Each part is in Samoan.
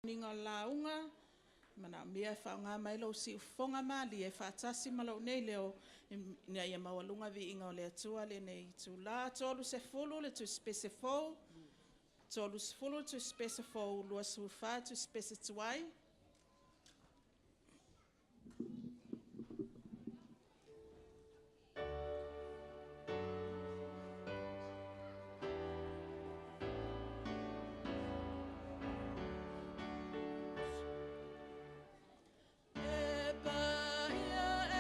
O le lauga, e manaomia e faaaoga mai lou siufofoga malie faatasi ma lou nei leo ina ia maualuga le viiga o le Atua i lenei itula. 30 le tusipese fou, 30 le tusipese fou, 24 le tusipese tuai. E paia, e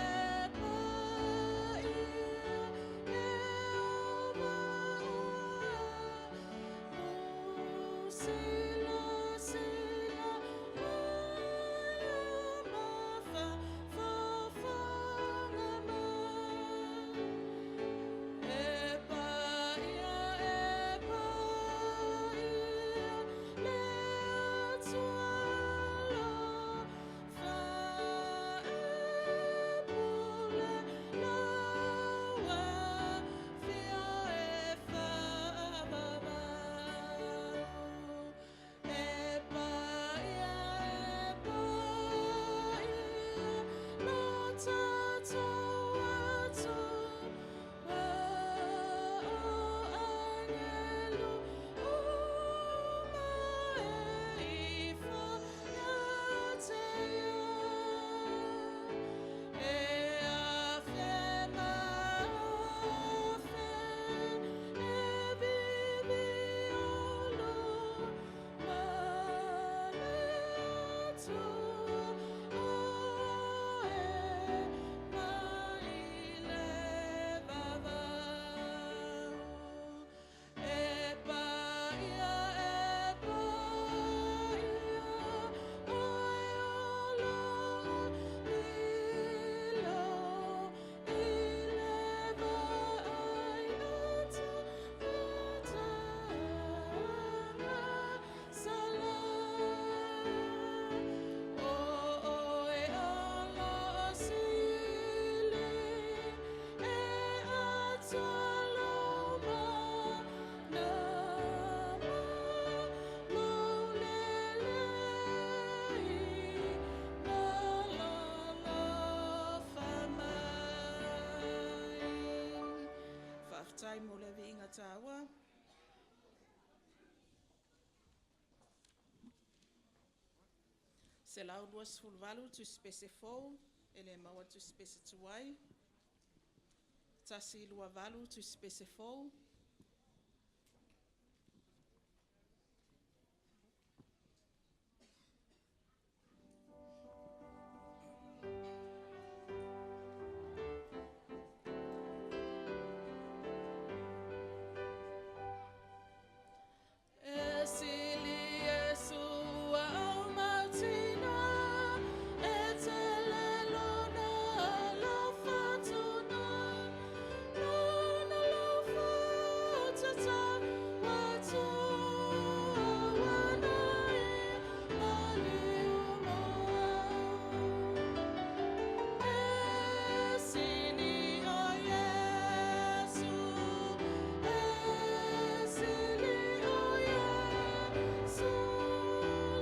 paia Ieova o Silasila mai ma faafofoga mai. E paia, e paia le Atua alofa, e pule lau Afio e faavavau. E paia, e paia lo tatou Atua, o agelu uma e ifo ia te ia. E afe ma afe e vivi olo ma le Atua oe mai le vavau. E paia, e paia, oe o loo lilo i le vaai a tagata sala. O oe o loo sili e Atua lou mana ma lou lelei na alofa mai. Faafetai mo le viiga taua. 128 tusipese fou, e le maua le tusipese tuai. 128 tusipese fou. E sili Iesu au mautina, e tele lona alofa tuna, lona alofa tatau atu auana i maliu mo au. E sili o Iesu, e sili o Iesu,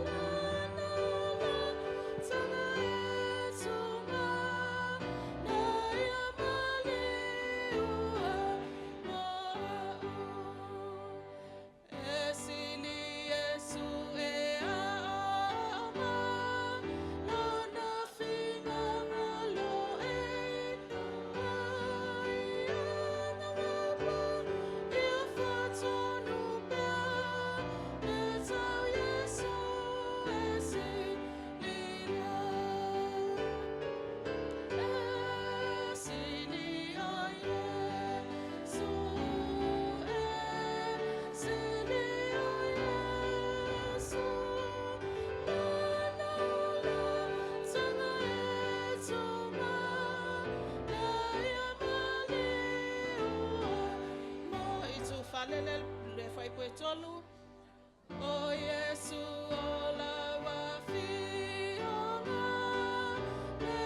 lana lataga e tuma, na ia maliu ai mo au. E sili Iesu e aoaoga, lona finagalo e ai agagapa, ia faatonu pea, le tau Iesu e sili lea. E sili o Iesu, e sili o Iesu, lana lataga e tuma, na ia maliu ai mo. Itu fale le fuaiupu e tolu. O Iesu o lau afioga, le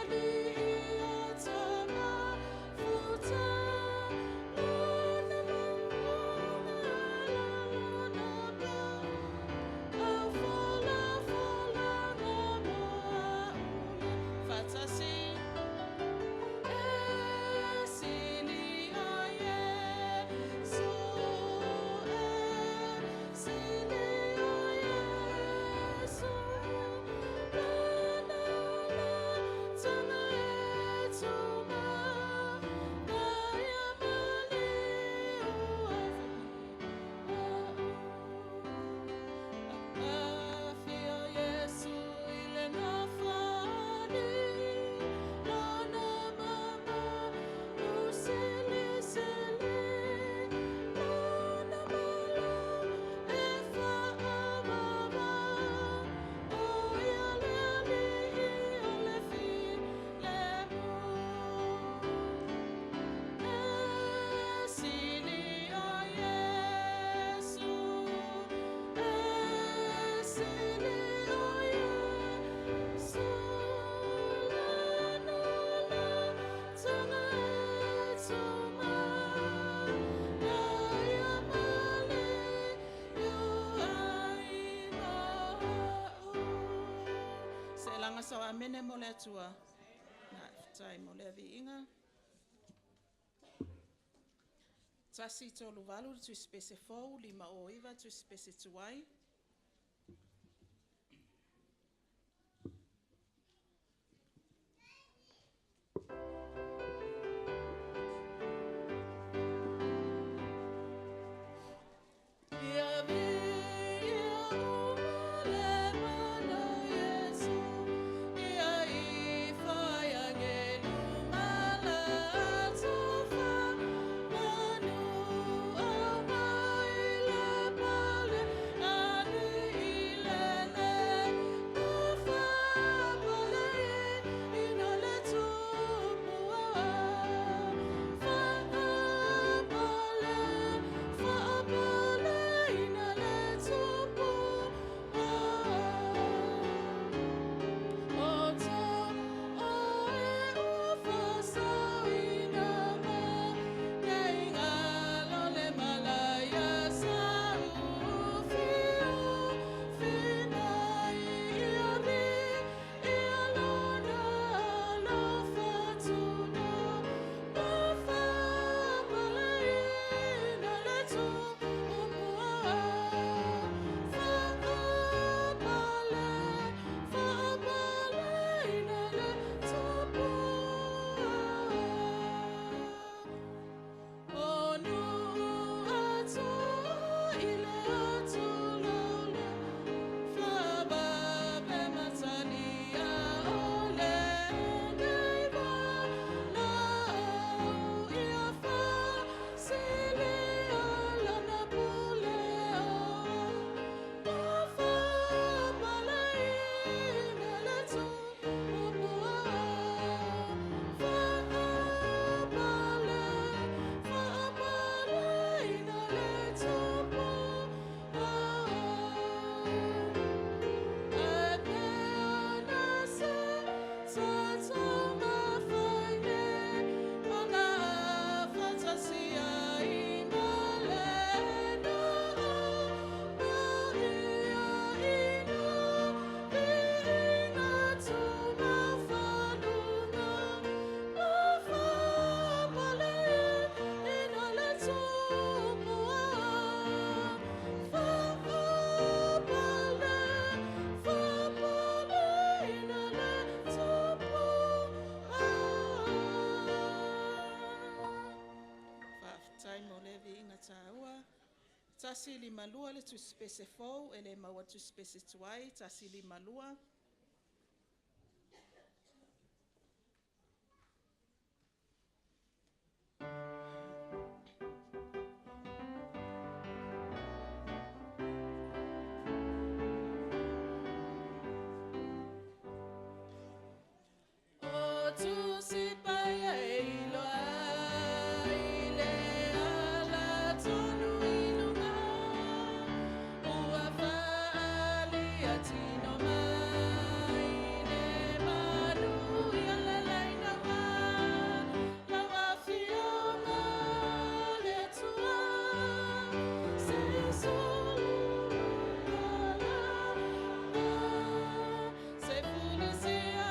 alii o tamafuta, lona maualuga lona pea, au folau. faatasi. E sili o Iesu, e sili o Iesu, Lana lataga e tuma, na ia maliu ai. Afio Iesu i le Nofoalii, Lona mamalu silisili, Lona malo e faaavaava, O Ia le Alii o le filemu. E sili o Iesu, e sili o Iesu, Lana lataga e tuma, na ia maliu ai ma au. Seelaga sau amene mo le Atua. Faafetai mo lea viiga. 138 le Tusipese fou, 509 Tusipese tuai. Ia viia uma le mana o Iesu, ia ifo ai agelu ma latou faamanu, aumai le pale alii lele, ma faapaleina le tupu Faapale, faapaleina le tupu O oe ua faasauina ma nei galo le malaia sa ufiofi mai ia viia lona alofa tunoa, ma faapaleina le tupu Faapale, faapaleina le tupu O nuu atoa i le atu laulea, faavave matalia o lenei valaau, ia faasilia lana pule aoao, ma faapaleina le tupu Faapale, faapaleina le tupu E pea na se tatou mafai nei ona faatasi ai ma le Nuu Paia ina viiga tumafaluga, ma faapaleina le tupu Faapale, faapaleina le tupu Faafetai mo lea viiga taua. 152 le Tusipese fou, e le maua Tusipese tuai, 152. O Tusi Paia e iloa ai le ala tonu i luga, ua faaalia tino mai le manuia leleina va, lau Afioga le Atua, se sulu Se fulisia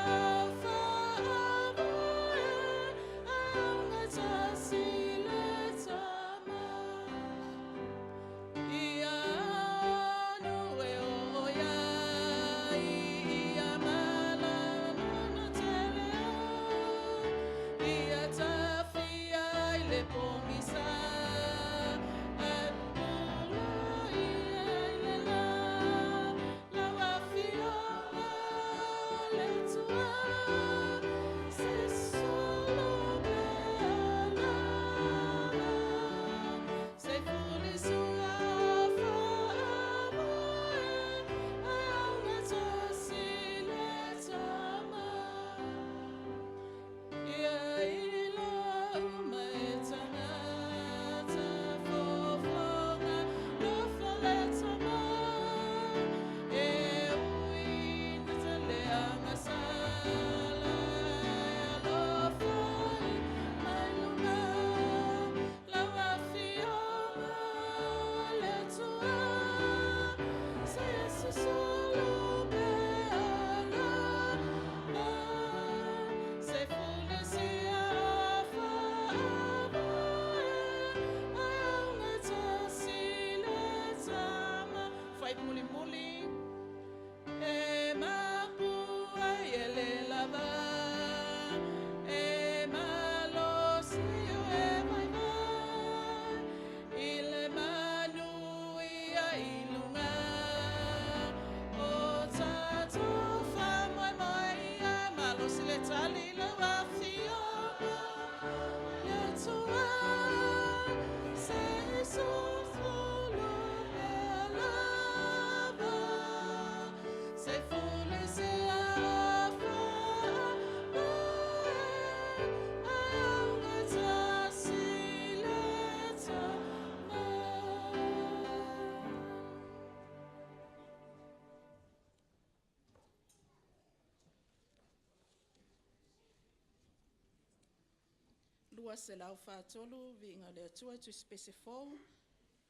243, Viiga i le Atua Tusipese fou.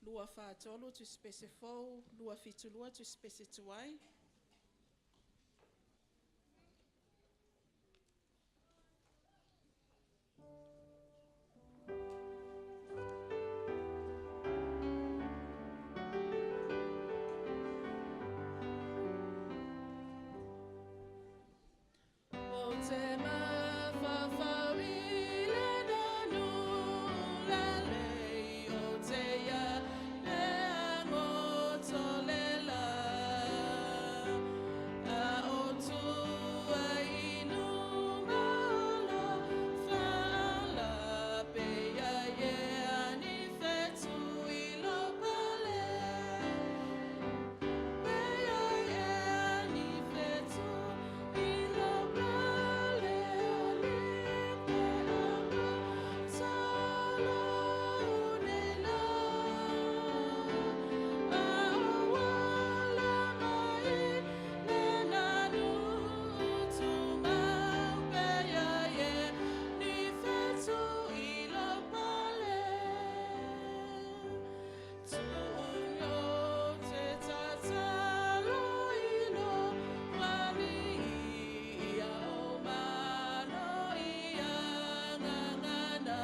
243 Tusipese fou, 272 Tusipese tuai. Ou te mafaufau i le nanu lelei, ou te ia pea gotolela. A o tua i luma o lo whaala, pe ia e ni whetu i lo pale. Pe ia e ni whetu i lo pale ali pe ama talo nei la. A o ala mai le nanu tumau pe ia e ni whetu i lo pale. Tu'u te tatalo i lo wali ia o malo ia ngangana.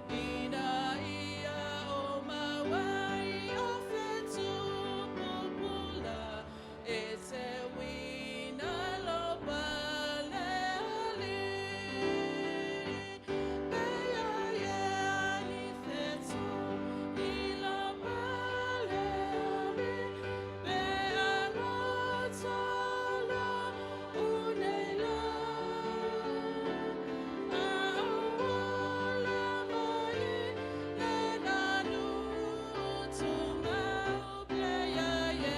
Ina ia o mawai o whetu pupula e te wina lo pale ali. Pe ia e ni whetu i lo pale ali. Pe angotolo unei la. A o ala mai le nanu tumau pe ia e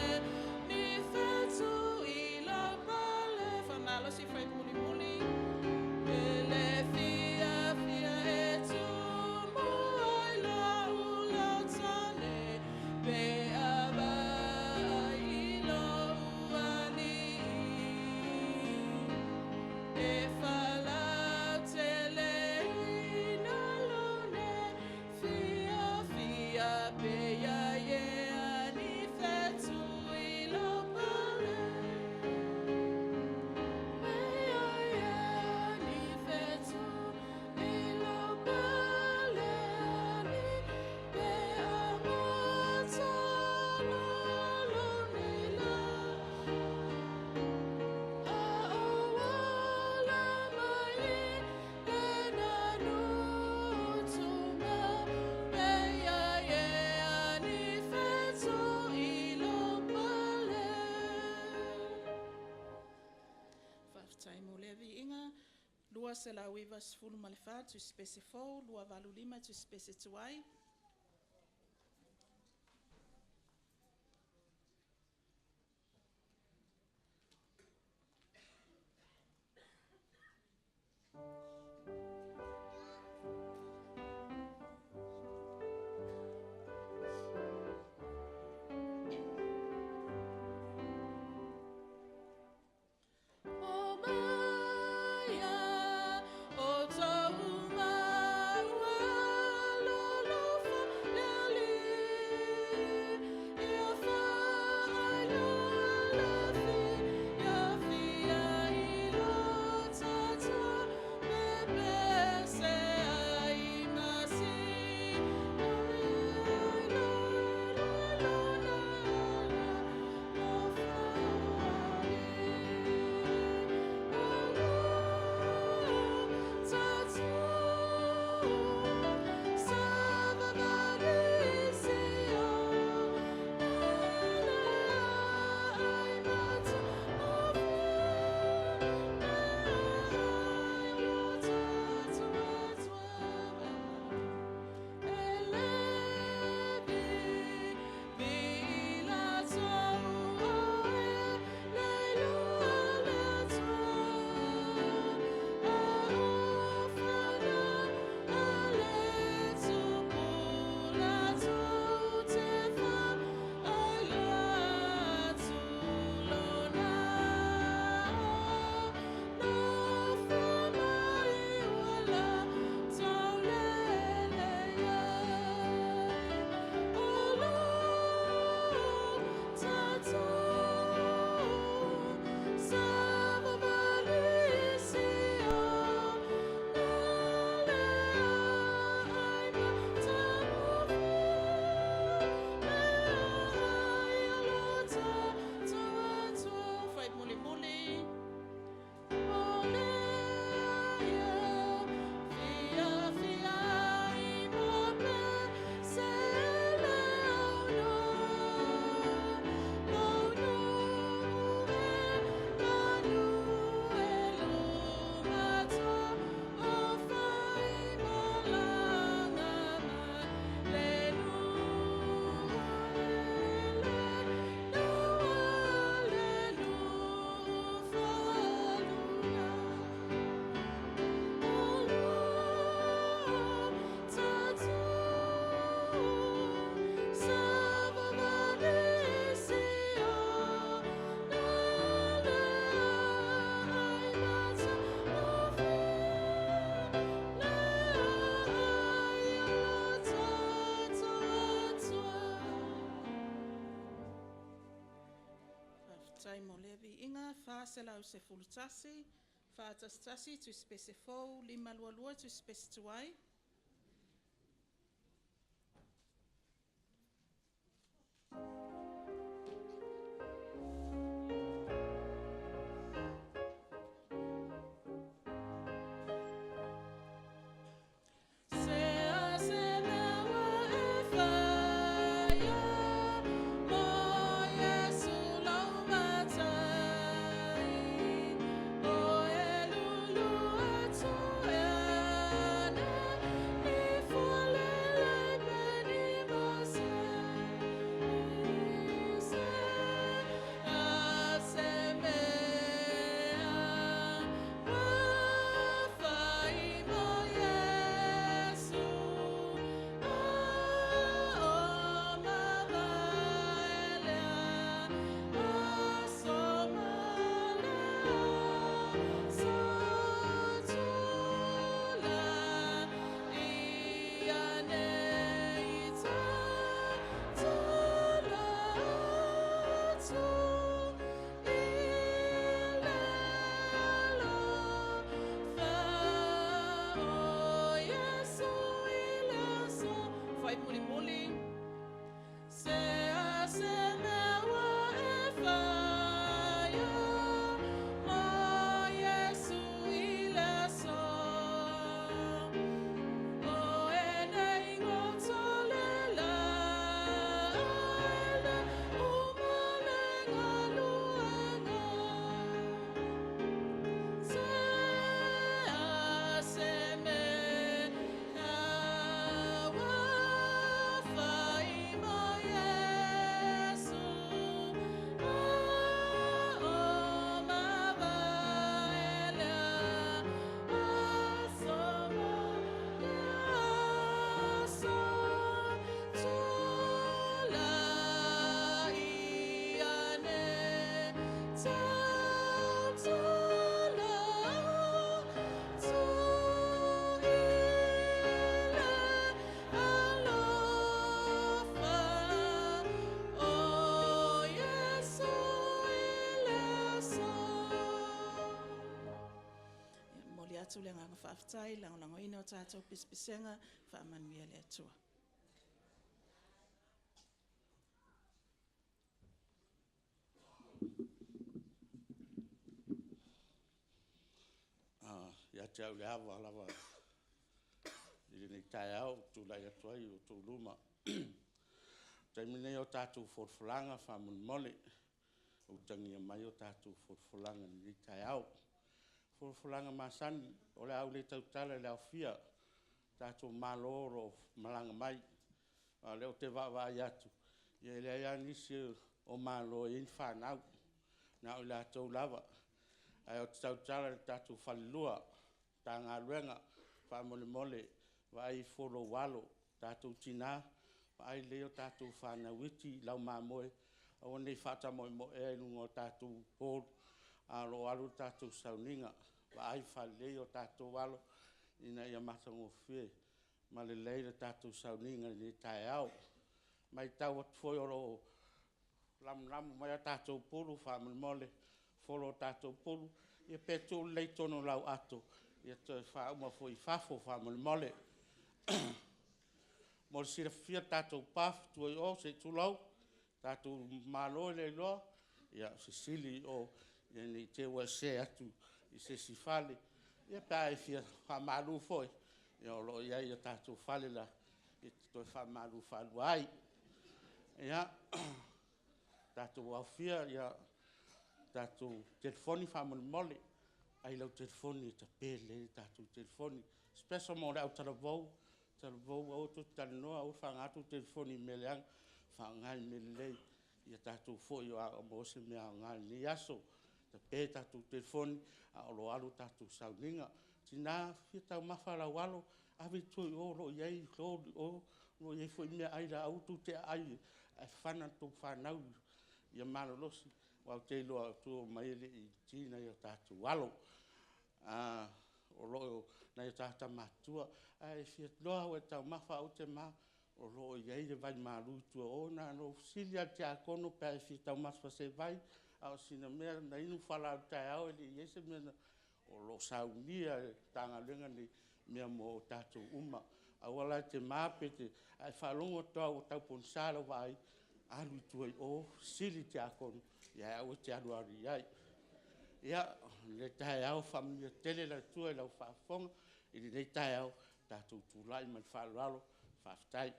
ni whetu i lo pale. Whamalosi whai muli muli. E le fia fia e tumu ai la ula tane. Pe ava i lo uali. E whalau tele ina lone fia fia pe ia e ani whetu i lo pale. Pe ia e ani whetu i lo pale ali. Pe angotolo lo nei la. A o ala mai le nanu tumau pe ia e ani whetu i lo pale. Whawhtai mo le viiga, 294 Tusipese fou, 285 Tusipese tuai. O maia, o tau maua lo lo Faafetai mo lea viiga. 411, 411 tusipese fou, 522 tusipese tuai. Se a se mea ua e faia Mo Iesu lou Matai, O e lulu atu e ane Ni fualele pe ni mase Se a se mea ua fai mo Iesu, A o mavae lea aso ma le aso, Tula ia nei tautala atu i le alofa o Iesu i le aso. Fai mulimuli. Se a se mea ua e faia Mo Iesu i le aso, O e nei goto le la le uma le galuega. Se a se mea ua fai mo Iesu, A o mavae lea aso ma le aso, Tula ia nei tautala atu i le alofa o Iesu i le aso. Ia, momoli atu le agaga faafetai i le lagolagoina o tatou pisapisa, faamanuia le Atua. Ia te au le ava lava i lenei taeao ou te tulai atu ai i o outou luma. O le taimi lenei o tatou folafolaga faamolemole, utagia mai a tatou folafolaga i lenei taeao. O folafolaga masani, o le a ou le tautala i le aofia o tatou malo o lo o malaga mai, a o lea ou te vaavaai atu, e leai lava nisi o malo e i ai ni fanau, na o i latou lava. Ae ou te tautala i le tatou falelua o Matagaluega, faamolemole vaai ifo lou alo. O tatou tina, vaai lelei a tatou fanau iti i lau mamoe, aua ne i faatamoemoea i luga o tatou hold a o lo o alu le tatou sauniga. Vaai faalelei o tatou alo ina ia matagofie ma lelei le tatou sauniga i lenei taeao. E matau atu foi o lo o lamulamu mai a tatou pulu, faamolemole folo tatou pulu, ia pe tuu lelei i totonu o lau ato, ia toe faauma foi i fafo faamolemole. Mo le silafia o le tatou PAF i tua i o se i tulou, le tatou Malo e le iloa, ia sisili i o ne i te i ua e sese atu i se isi fale, ia pe a e fia faamalu foi, ia o lo o i ai o tatou fale e te toe faamalu faalua ai. Ia, tatou alofia tatou telefoni faamolemole, vaai lau telefoni ia tape lelei le tatou telefoni, special mo le autalavou, talavou aua tou te talanoa, aua le faaaogaina tou telefoni i mea leaga, faaaoga i mea lelei ia tatou foi o le a maua se mea aoga i lenei aso. Tape tatou telefoni a o lo o alu a tatou sauniga. Tina a fia taumafa lau alo, ave i tua i o o lo o i ai hold i o, o lo o i ai foi meaai, aua tou te aai ae fana a outou fanau ia malolosi, aua ou te iloa e omai e le i iti nai o tatou alo. O nai o ta tama matutua, a e fia iloa lava ua e taumafa aua e te mama, O lo o i ai le vaimalu i tua i o, na ona ou fesili lava i le tiakono pe a e fia taumafa i se vai, a o sina mea na inu fualaau i le taeao e le i i ai se mea na… O lo o saunia e le Matagaluega lenei mea mo i tatou uma. Aua la e te ma pe te… A e faalogo atu lava ua tau pogisa lau vaai, alu i tua i o fesili i le tiakono ae aua e te alualu i ai. Ia, o lenei taeao, faamanuia tele le Atua i lau faafofoga i lenei taeao. Tatou tulai ma le faaaloalo. Faafetai.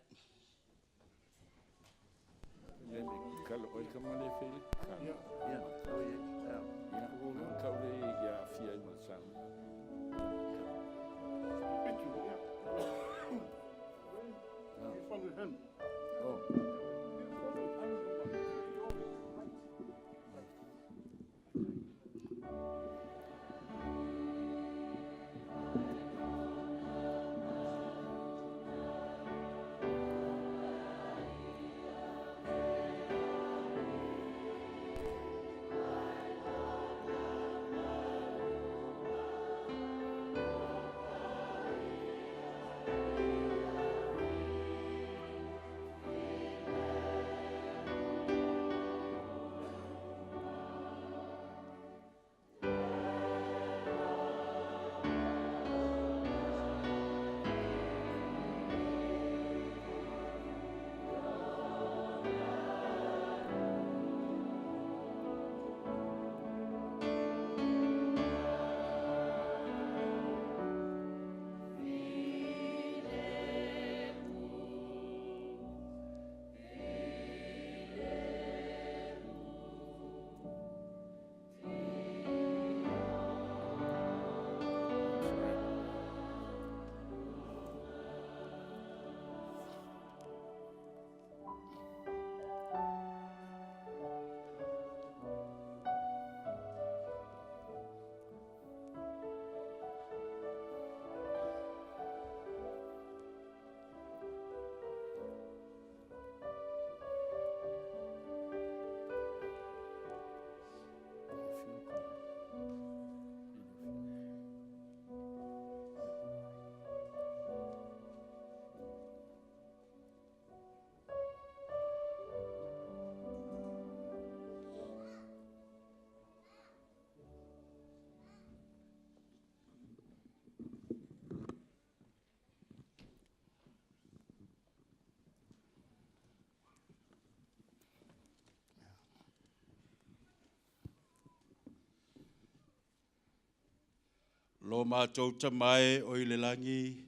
Lo matou Tama e o i le lagi,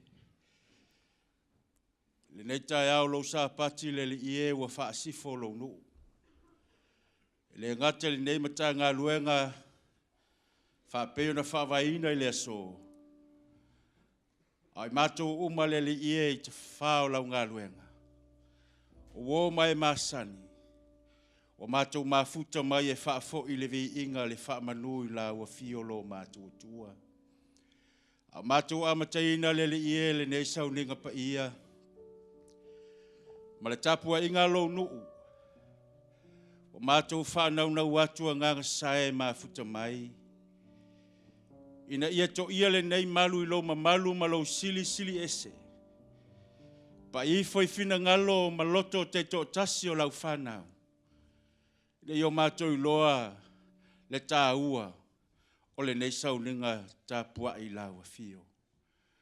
i lenei taeao o lou sapati le Alii e ua faasifo lou nuu. E le gata i lenei Matagaluega faapei ona faavaeina i le aso, a o i matou uma le Alii e i tafa o lau galuega, o uo ma e masani, ua matou mafuta mai e faafoi le viiga le faamanu i lau afio lo matou Atua. A o matou amataina le Alii e lenei sauniga paia, ma le tapuaiga a lou nuu, ua matou faanaunau atu agaga sasae e mafuta mai, ina ia toia lenei malu i lou mamalu ma lou silisili ese, pai ifo i finagalo ma loto taitoatasi o lau fanau, ina ia o matou iloa le taua o lenei sauniga tapuai i lau afio.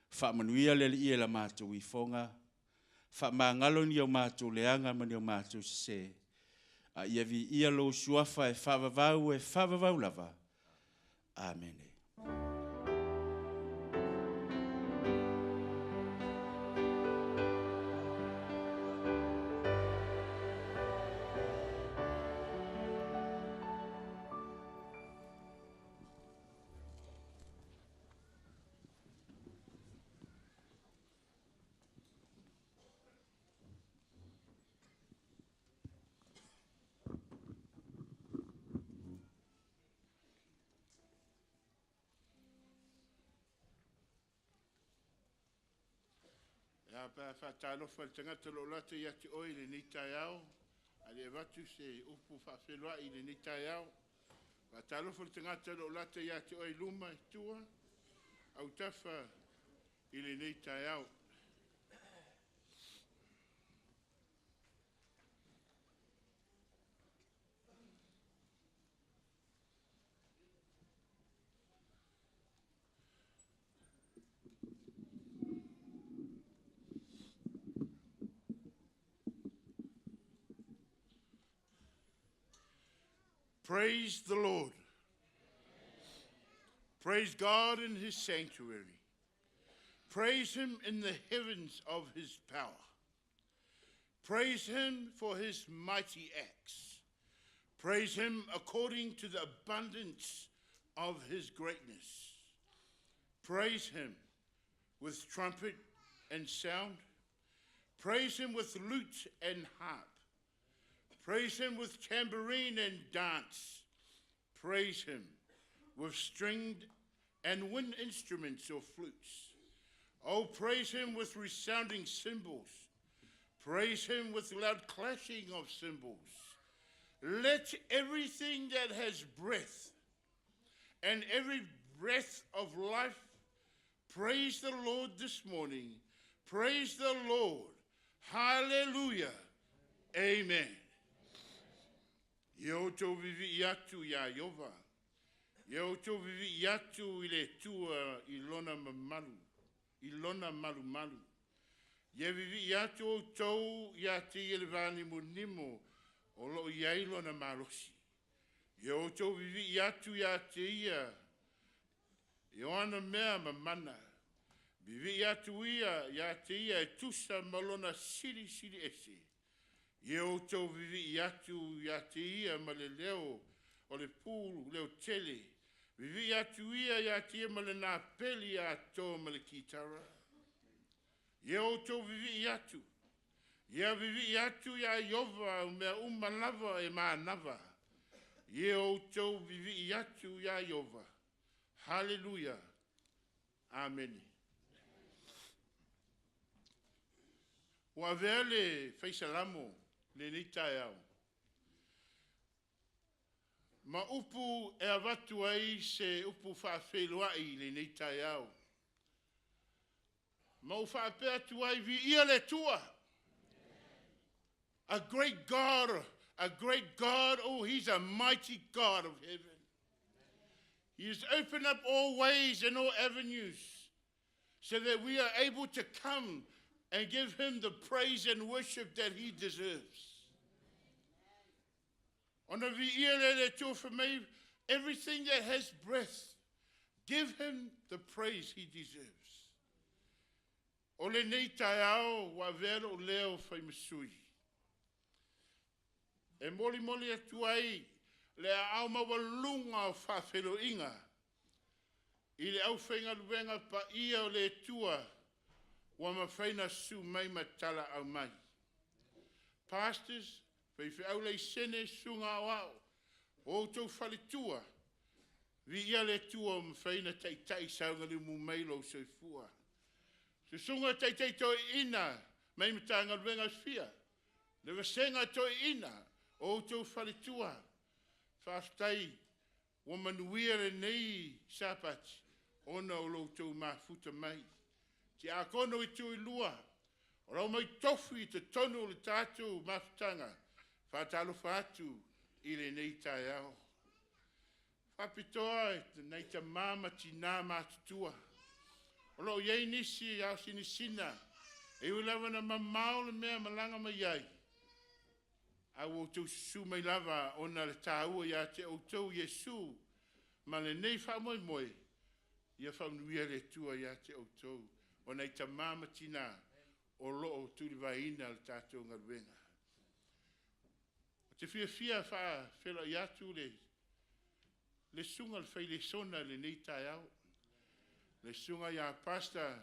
Faamanuia le Alii i la matou ifoga, faamagalo ni o matou leaga ma ni o matou sese, a ia viia lou Suafa e faavavau e faavavau lava. Amene. E a pe a e faatalofa i le tagata o lo o lata ia te oe i lenei taeao, ae le i avatu se upu faafeiloai i lenei taeao. Faatalofa i le tagata o lo o lata ia te oe i luma, tua, autafa i lenei taeao. Praise the Lord. Praise God in his sanctuary. Praise him in the heavens of his power. Praise him for his mighty acts. Praise him according to the abundance of his greatness. Praise him with trumpet and sound. Praise him with lute and harp. Praise him with tambourine and dance. Praise him with stringed and wind instruments or flutes. Oh, praise him with resounding cymbals. Praise him with loud clashing of cymbals. Let everything that has breath and every breath of life praise the Lord this morning. Praise the Lord. Hallelujah. Amen. Ia outou vivi'i atu iā Ieova. Ia outou vivi'i atu i le Atua i lona mamalu, i lona malumalu. Ia vivi'i atu outou iā te ia le vānimonimo o lo o i ai lona malosi. Ia outou vivi'i atu iā te ia i o ana mea mamana. Vivi'i atu ia iā te ia e tusa ma lona silisili ese. Ia outou vivi'i atu iā te ia ma le leo o le pū leo tele. Vivi'i atu ia iā te ia ma le napeli atoa ma le kitara. Ia outou vivi'i atu. Ia vivi'i atu iā Ieova o mea uma lava e manava. Ia outou vivi'i atu iā Ieova. Haleluia. Amene. Ua avea le faisalamo lenei taeao ma upu e avatu ai se upu faafeiloai i lenei taeao. Ma ou faapea atu ai, Viia le Atua! A great God, a great God, oh, he's a mighty God of heaven. He has opened up all ways and all avenues so that we are able to come and give him the praise and worship that he deserves. Ona viia lea o le Atua for me, everything that has breath, give him the praise he deserves. O lenei taeao ua avea lou leo fai ma sui. E molimoli atu ai le aao maualuga o faafeiloaiga i le aufaigaluega paia o le Atua ua mafai ona susu mai ma talaau mai. Pastors, faifeau laisene, susuga aoao, o outou faletua, viia le Atua ua mafai ona taitai saogalemu mai lou soifua. Susuga taitai toeaiina mai Matagaluega fia, le vasega toeaiina, o outou faletua, faafetai ua manuia lenei Sapati ona o lo outou mafuta mai. Tiakono i itu e lua, o lau mai tofi i totonu o le tatou mafutaga, faatalofa atu i lenei taeao. Faapitoa i nai tama ma tina matutua. O lo o i ai nisi ao sinasina, e ui lava na mamao le mea malaga mai ai, a ua outou susu mai lava ona le taua ia te outou Iesu ma lenei faamoemoe, ia faamanuia le Atua ia te outou, o nai tama ma tina o lo o tulivaeina le tatou galuega. Ou te fiafia faafeiloai atu le le susuga i le Failesona i lenei taeao, le susuga ia Pastor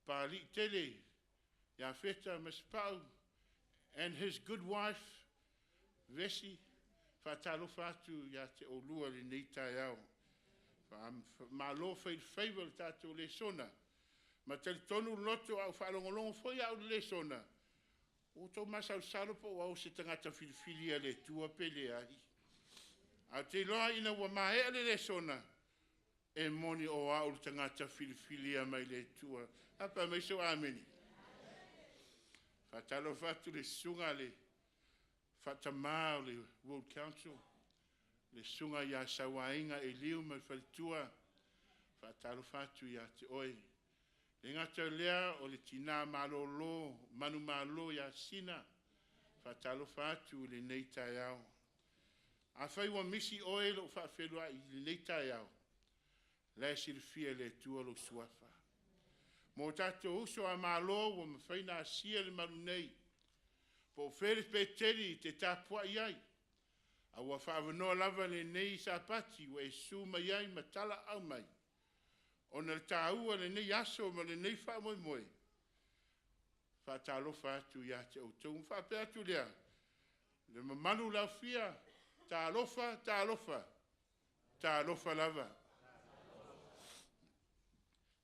Papali'i Tele Iafeta Masepau and his good wife Vesi. Faatalofa atu ia te oulua i lenei taeao. Malo fai le faiva i le tatou lesona. Ma talitonu le loto a o faalogologo foi au i le lesona, ua outou masalosalo po o au o se tagata filifili a le Atua pe leai. Ae ou te iloa ina ua maea le lesona, e moni o au le tagata filifilia mai le Atua. A fai mai sou amene. Faatalofa atu le susuga le faatama o le World Council, le susuga ia Sauaiga Eliu ma le faletua, faatalofa atu ia te oe. Le gata o lea o le tina malolo, manumalo ia Sina, faatalofa atu i lenei taeao. Afai ua misi oe i lou faafeiloai i lenei taeao, la e silafia e le Atua lou suafa. Mo tatou uso a Malo ua mafai ona asia le malu nei, po o fea le Peteli e te tapuai ai, a ua faaavanoa lava lenei Sapati ua e susu mai ai ma talaaa mai, ona o le taua o lenei aso ma lenei faamoemoe, e faatalofa atu ia te outou. Ona faapea atu lea, le mamalu i le aofia, talofa, talofa, talofa lava.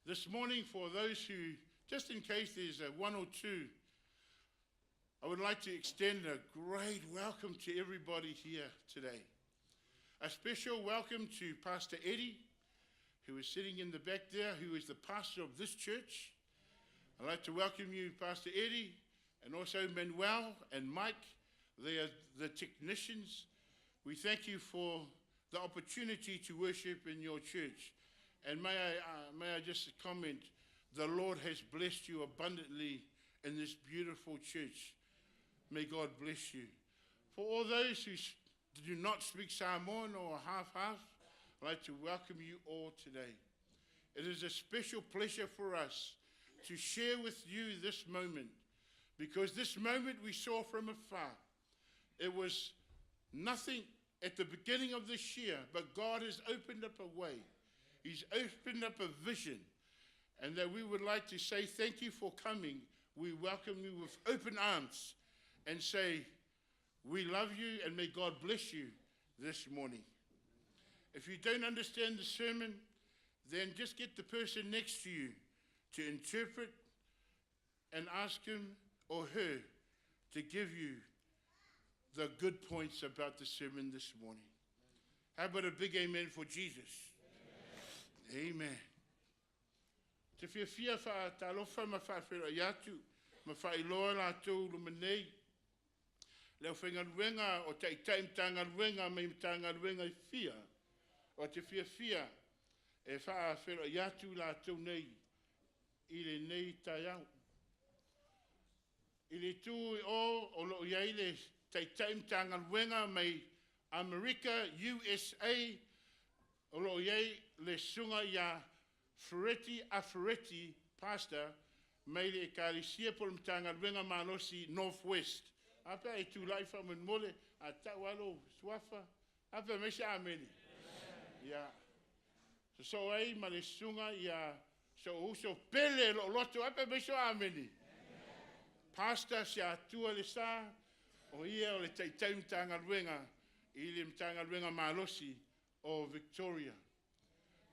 This morning, for those who, just in case there's a one or two, I would like to extend a great welcome to everybody here today. A special welcome to Pastor Eddie, who is sitting in the back there, who is the pastor of this church. I'd like to welcome you, Pastor Eddie, and also Manuel and Mike. They are the technicians. We thank you for the opportunity to worship in your church. And may I just comment, the Lord has blessed you abundantly in this beautiful church. May God bless you. For all those who do not speak Samoan or half-half, I'd like to welcome you all today. It is a special pleasure for us to share with you this moment, because this moment we saw from afar. It was nothing at the beginning of this year, but God has opened up a way. He's opened up a vision, and that we would like to say thank you for coming. We welcome you with open arms and say, we love you and may God bless you this morning. If you don't understand the sermon, then just get the person next to you to interpret and ask him or her to give you the good points about the sermon this morning. How about a big amen for Jesus? Amen. Amen. Te fiafia faatalofa ma faafeiloai atu ma faailoa latou luma nei le aufaigaluega o taitai Matagaluega mai Matagaluega e fia o te fiafia e faafeiloai atu latou nei i lenei taeao. I le itu i o o loo i ai le taitai Matagaluega mai Amerika USA, o loo i ai le susuga ia Fereti Afereti, pastor mai le Ekalesia po o le Matagaluega Malosi North West. A pe a e tulai faamolemole, a tau lava lou suafa, a fai mai se amene. Ia, sosoo ai ma le susuga ia Souso Pele Loloto, a fai mai so amene. Pastor Siatua Le Sa, o ia o le taitai Matagaluega i le Matagaluega Malosi o Victoria.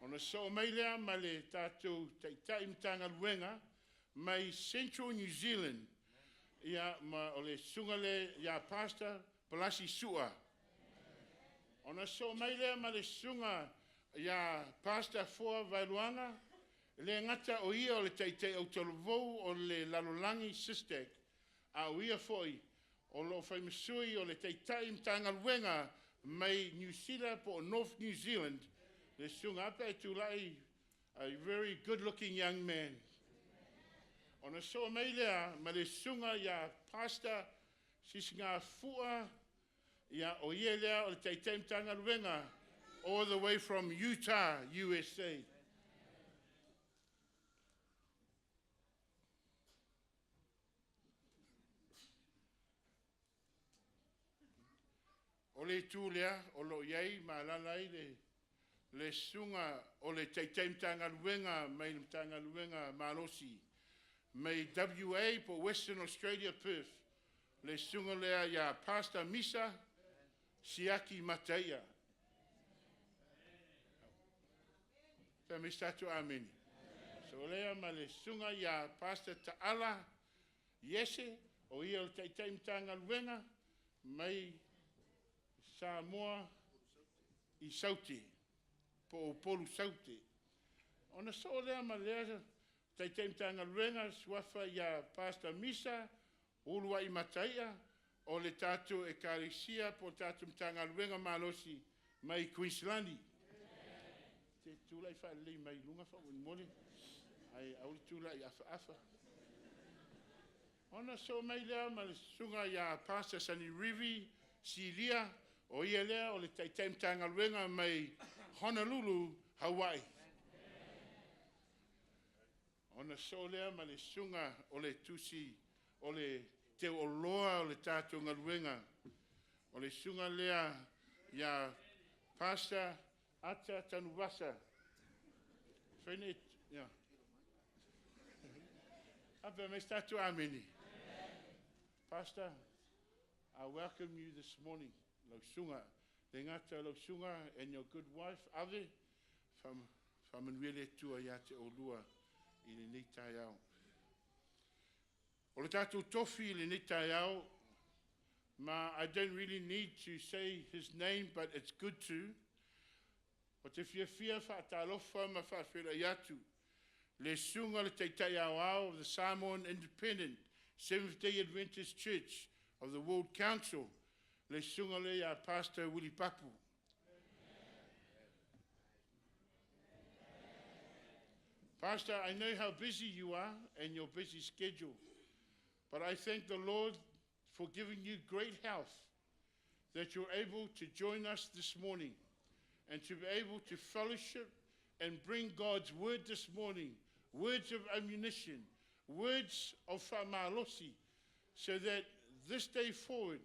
Ona sosoo mai lea ma le tatou taitai Matagaluega mai Central New Zealand, ia ma o le susuga lea ia Pastor Palasi Sua. Ona sosoo mai lea ma le susuga ia Pastor Foa Vailuaga, e le gata o ia o le taitai autalavou o le lalolagi SISTAC, a o ia foi o loo faimasui o le taitai Matagaluega mai Niu Sila po o North New Zealand, le susuga ape ai tulai, a very good looking young man. Ona sosoo mai lea ma le susuga ia Pastor Sisigafua, ia o ia lea o le taitai Matagaluega all the way from Utah, USA. O le itu lea o loo i ai ma alaala ai le susuga o le taitai Matagaluega mai le Matagaluega Malosi mai WA po Western Australia, Perth, le susuga lea ia Pastor Misa Siaki Mataia. Fai mai se tatou amene. So lea ma le susuga ia Pastor Taala Iese, o ia o le taitai Matagaluega mai Samoa i Saute, po o Upolu Saute. Ona sosoo lea ma lea taitai Matagaluega, suafa ia Pastor Misa Uluai Mataia, o le tatou Ekalesia po o le tatou Matagaluega Malosi mai Kuiniselani. Te tulai faalelei mai luga faamolemole, ae aua le tulai afaafa. Ona sosoo mai lea ma le susuga ia Pastor Sanerivi Silia, O ia lea o le taitai Matagaluega mai Honolulu, Hawaii. Ona soo lea ma le susuga o le tusi o le teuoloa o le tatou galuega. O le susuga lea ia Pastor Ata Tanuvasa. Fai ia. Ape mai se tatou amene. Pastor, I welcome you this morning. Lau susuga, le gata lau susuga and your good wife, Ave, faamanuia le Atua ia te oulua i lenei taeao. O le tatou tofi i lenei taeao, ma I don't really need to say his name, but it's good to. O te fiafia faatalofa ma faafeiloai atu le susuga le taitai aoao of the Samoan Independent Seventh-day Adventist Church of the World Council, le susuga le ia Pastor Willie Papu. Pastor, I know how busy you are and your busy schedule, but I thank the Lord for giving you great health, that you're able to join us this morning and to be able to fellowship and bring God's word this morning, words of ammunition, words of faamalosi, so that this day forward,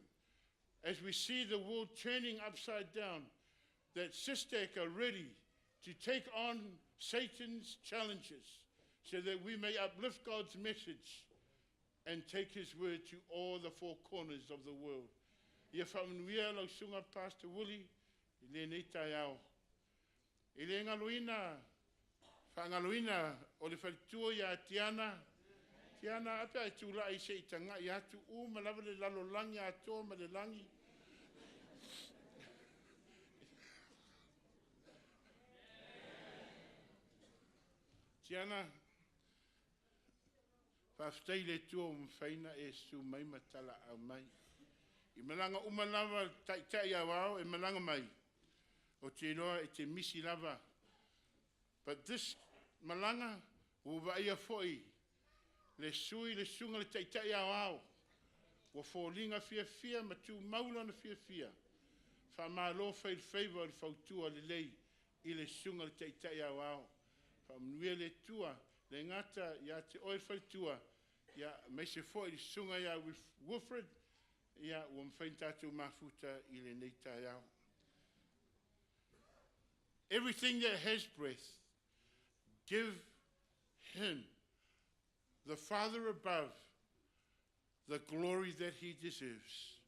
as we see the world turning upside down, that SISTech are ready to take on Satan's challenges so that we may uplift God's message and take his word to all the four corners of the world. Ia faamanuia lau susuga Pastor Willie i lenei taeao. I le galoina, faagaloina o le faletua ia Tiana, Tiana, ape ai tula'i se i taga'i atu uma lava le lalolagi atoa ma le lagi. Tiana, faafetai i le Atua ua mafai ona e susu mai ma talaau mai. I malaga uma lava taitai aoao e malaga mai, ou te iloa e te misi lava. But this malaga, ua vaaia foi le sui le susuga le taitai aoao, ua foliga fiafia ma tumau lona fiafia. Faamalo fai le faiva o le fautua lelei i le susuga le taitai aoao. Faamanuia le Atua, le gata ia te oe le faletua, ia aemaise foi le susuga ia Wilfred, ia ua mafai ona tatou mafuta i lenei taeao. Everything that has breath, give him, the Father above, the glory that he deserves.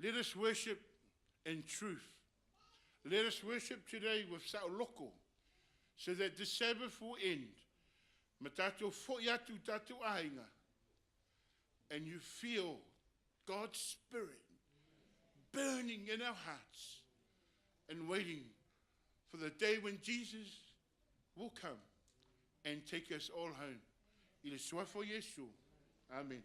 Let us worship in truth. Let us worship today with sa'oloko, so that the Sabbath will end. Ma tatou fo'i atu tatou aiga, and you feel God's Spirit burning in our hearts and waiting for the day when Jesus will come and take us all home. I le suafa o Iesu. Amen.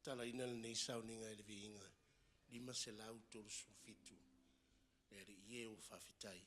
Talaina lenei sauniga i le viiga 537. Le Alii e ua faafetai.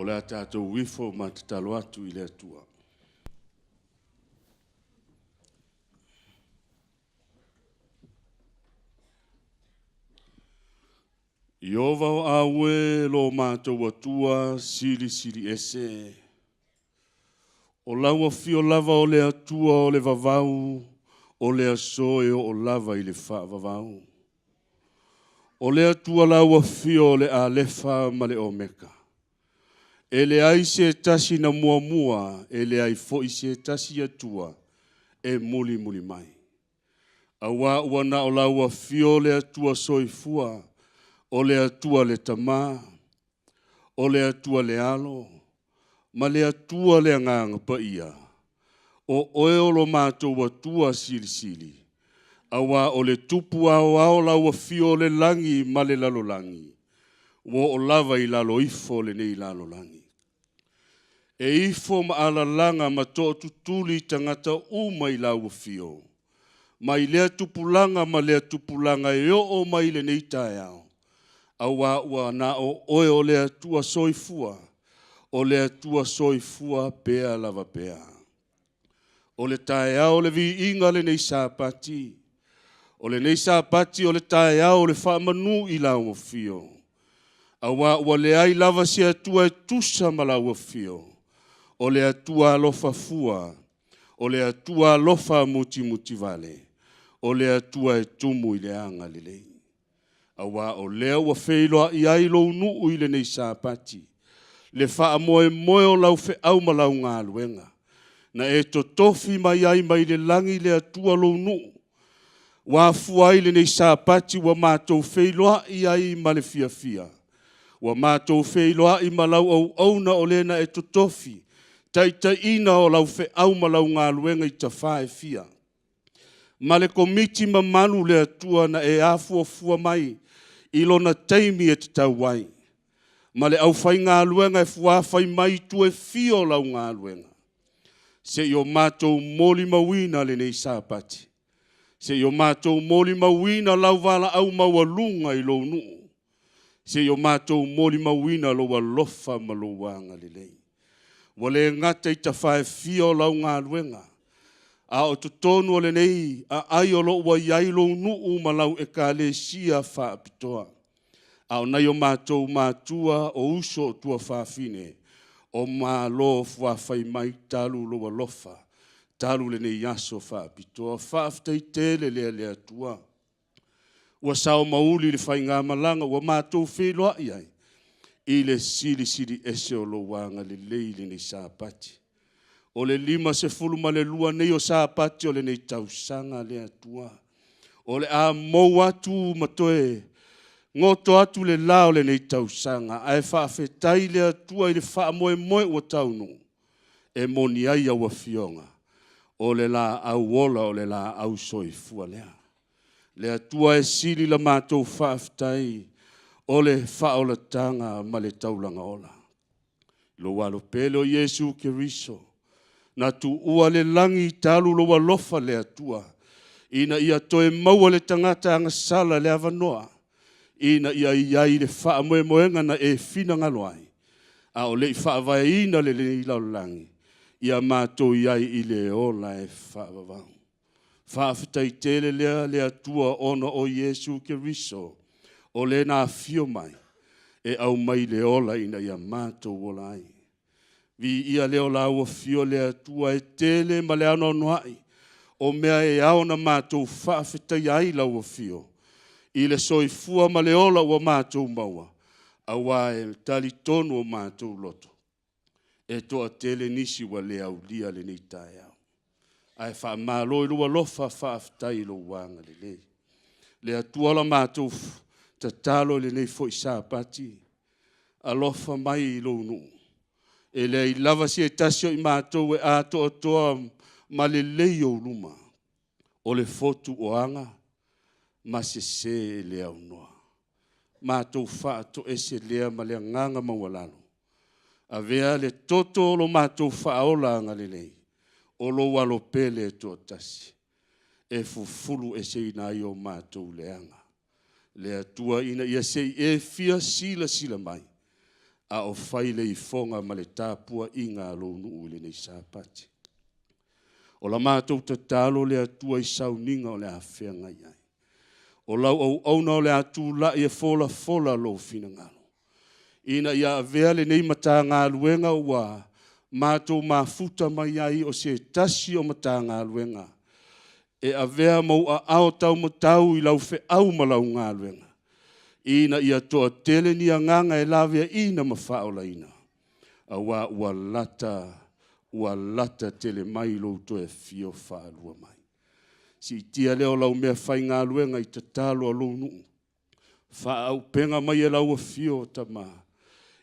O le a tatou ifo ma tatalo atu i le Atua. Iova o aue lo mātou Atua silisili ese. O lau afio lava o le Atua o le vavau, o le aso e oo lava i le faavavau. O le Atua lau afio o le Alefa ma le Omeka. E leai se tasi na muamua, e leai foi se tasi Atua e mulimuli mai. Auā ua na o lau afio le Atua soifua, o le Atua le Tama, o le Atua le Alo, ma le Atua le Agaga Paia, o oe o lo matou Atua silisili, auā o le Tupu aoao lau afio o le lagi ma le lalolagi, ua oo lava i lalo ifo o lenei lalolagi. E ifo ma alalaga ma tootutuli tagata uma i lau afio, mai lea tupulaga ma lea tupulaga e oo mai lenei taeao, auā ua na o oe o le Atua soifua, o le Atua soifua pea lava pea. O le taeao o le viiga lenei Sapati, o lenei Sapati o le taeao o le faamanu i lau afio, auā ua leai lava se Atua e tusa ma lau afio, o le Atua alofa fua, o le Atua alofa mutimutivale, o le Atua e tumu i le agalelei. Auā o lea ua feiloai ai lou nuu i lenei Sapati, le faamoemoe o lau feau ma lau galuega, na e totofi mai ai mai le lagi le Atua lou nuu, ua afua ai lenei Sapati ua matou feiloai ai ma le fiafia, ua matou feiloai ma lau auauna o le na e totofi, taitaiina o lau feau ma lau galuega i tafa e fia. Ma le komiti mamalu le Atua na e afuafua mai i lona taimi e tatau ai, ma le aufaigaluega e fuafai mai i tua e fia o lau galuega, se i o matou molimauina lenei Sapati, se i o matou molimauina lau valaau maualuga i lou nuu, se i o matou molimauina lou alofa ma lou agalelei. Ua le gata i tafa e fia o lau galuega, a o totonu o lenei aai o lo o ua i ai lou nuu ma lau ekalesia faapitoa. A o nai o matou matua o uso o tuafafine, o Malo fuafai mai talu lou alofa, talu lenei aso faapitoa. Faafetai tele lea le Atua. Ua sao ma uli le faigamalaga ua matou feiloai ai i le silisili ese o lou agalelei i lenei Sapati. O le 52 nei o Sapati o lenei tausaga le Atua. O le a mou atu ma toe goto atu le la o lenei tausaga, ae faafetai le Atua i le faamoemoe ua taunuu, e moni ai au afioga, o le laau ola o le laau soifua lea. Le Atua e sili la matou faafetai o le faaolataga ma le taulaga ola. Lou alo pele o Iesu Keriso, na tuua le lagi talu lou alofa le Atua, ina ia toe maua le tagata agasala le avanoa, ina ia i ai le faamoemoega na e finagalo ai, a o le i faavaeina lenei lalolagi, ia matou i ai i le ola e faavavau. Faafetai tele lea le Atua ona o Iesu Keriso, o le na afio mai, e aumai le ola ina ia matou ola ai. Viia lea o lau afio le Atua e tele ma le anoanoai, o mea e ao ona matou faafetaia ai lau afio, i le soifua ma le ola ua matou maua, auā e talitonu o matou loto, e toatele nisi ua le aulia lenei taeao. Ae faamalo i lou alofa, faafetai i lou agalelei. Le Atua la matou tatalo i lenei foi Sapati, alofa mai i lou nuu. E leai lava se tasi o i matou e atoatoa ma lelei i ou luma, o le fotu o aga ma sese e le aunoa. Matou faatoese lea ma le agaga maualalo, avea le toto o lo matou faaola agalelei, o lou alo pele e toatasi, e fufulueseina ai o matou leaga. Le Atua ina ia se i e fia silasila mai, A o fai le ifoga ma le tapuaiga a lou nuu i lenei Sapati. O la matou tatalo le Atua i sauniga o le a feagai ai. O lau auauna o le a tulai e folafola lou finagalo. Ina ia avea lenei Matagaluega ua matou mafuta mai ai o se tasi o Matagaluega e avea ma ou aao taumatau i lau feau ma lau galuega, ina ia toatele ni agaga e laveaiina ma faaolaina, aua ua lata tele mai lou toe afio faalua mai. Siitia lea o lau meafaigaluega i tatalo a lou nuu, faaauupega mai e lau afio, Tama,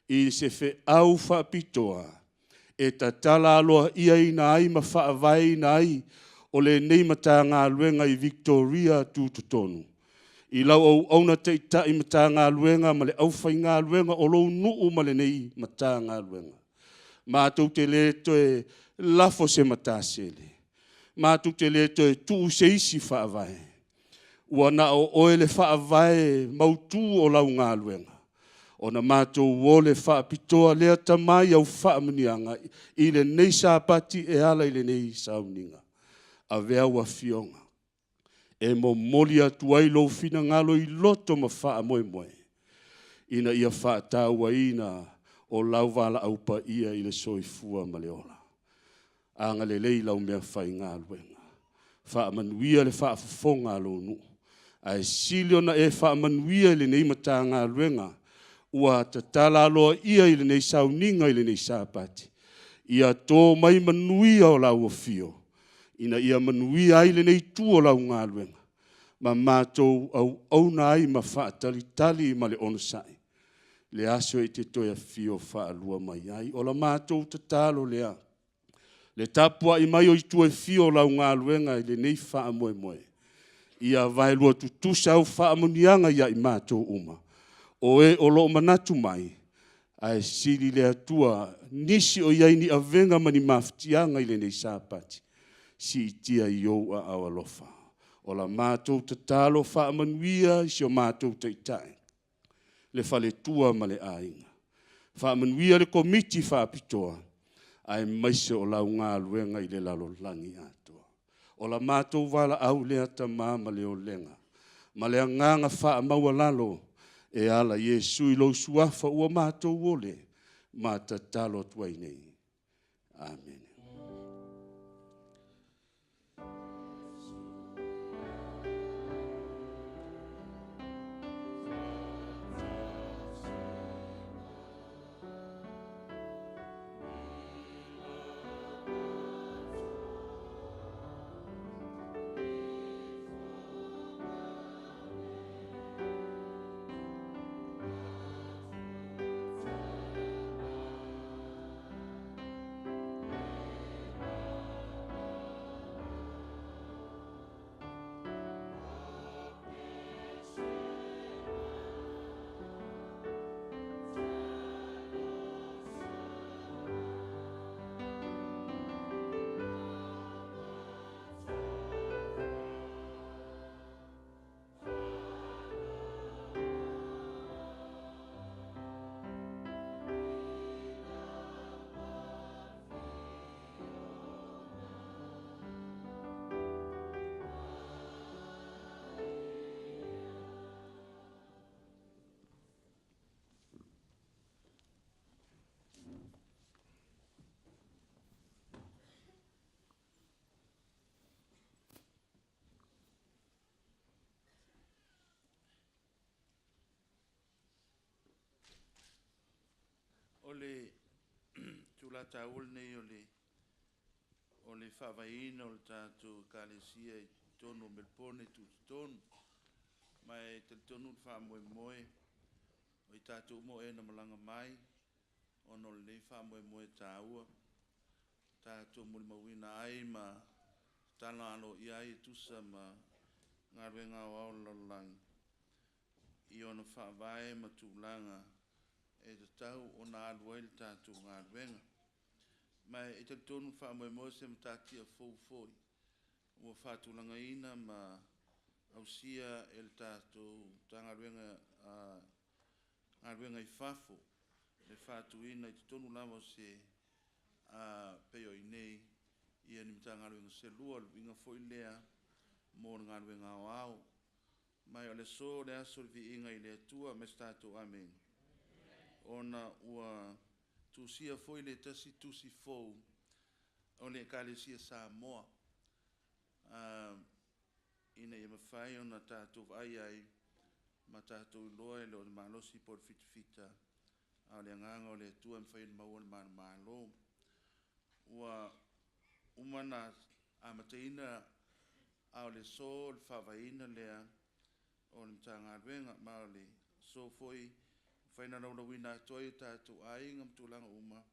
i se feau faapitoa e tatala aloaiaina ai ma faavaeina ai o lenei Matagaluega i Victoria tutotonu, i lau auauna taitai Matagaluega ma le aufaigaluega o lou nuu ma lenei Matagaluega. Matou te le toe lafo se matasele, matou te le toe tuu se isi faavae, ua na o oe le faavae mautu o lau galuega, ona matou ole faapitoa lea, Tama, i au faamanuiaga i lenei Sapati e ala i lenei sauniga. Avea au afioga e momoli atu ai lou finagalo i loto ma faamoemoe, ina ia faatauaina o lau valaau paia i le soifua ma le ola. Agalelei lau meafaigaluega, faamanuia le faafofoga a lou nuu, ae sili ona e faamanuia i lenei Matagaluega ua tatala aloaia i lenei sauniga i lenei Sapati, ia to mai manuia o lau afio, ina ia manuia ai lenei itu o lau galuega, ma matou auauna ai ma faatalitali ma le onosai, le aso e te toe afio faalua mai ai. O la matou tatalo lea, le tapuai mai o itu e fia o lau galuega i lenei faamoemoe, ia vaelua tutusa au faamanuiaga ia i matou uma, o e o lo o manatu mai, ae sili le Atua nisi o i ai ni avega ma ni mafatiaga i lenei Sapati, siitia i ou aao alofa. O la matou tatalo, faamanuia i si o matou Taitai, le faletua ma le aiga. Faamanuia le Komiti Faapitoa, aemaise o lau galuega i le lalolagi atoa. O la matou valaau lea, Tama ma le olega, ma le agaga faamaualalo e ala i Iesu i lou suafa ua matou ole ma tatalo atu ai nei. Amene. O le itula taua lenei o le faavaeina o le tatou Ekalesia i totonu o Melepone Tutotonu. Ma e talitonu le faamoemoe o i tatou uma o e na malaga mai ona o lenei faamoemoe taua, tatou molimauina ai ma tatala aloaia ai e tusa ma galuega aoao a le lalolagi i ona faavae ma tulaga e tatau ona alu ai le tatou galuega. Ma e talitonu le faamoemoe o se matatia fou foi ua faatulagaina ma ausia e le tatou Matagaluega Galuega i Fafo. le faatuina i totonu lava o se pei o i inei ia ni Matagaluega se lua, o le uiga foi lea mo le galuega aoao. Ma o le aso o le aso o le viiga i le Atua, ma se tatou amene, ona ua tusia foi le tasi tusi fou o le Ekalesia Samoa, ina ia mafai ona tatou vaai ai ma tatou iloa e le o le malosi po o le fitafita, a o le agaga o le Atua e mafai ona maua le manumalo. Ua uma ona amataina, a o le aso o le faavaeina lea o le Matagaluega. Ma o le aso foi e mafai ona laulauina atu ai o tatou aiga ma tulaga uma,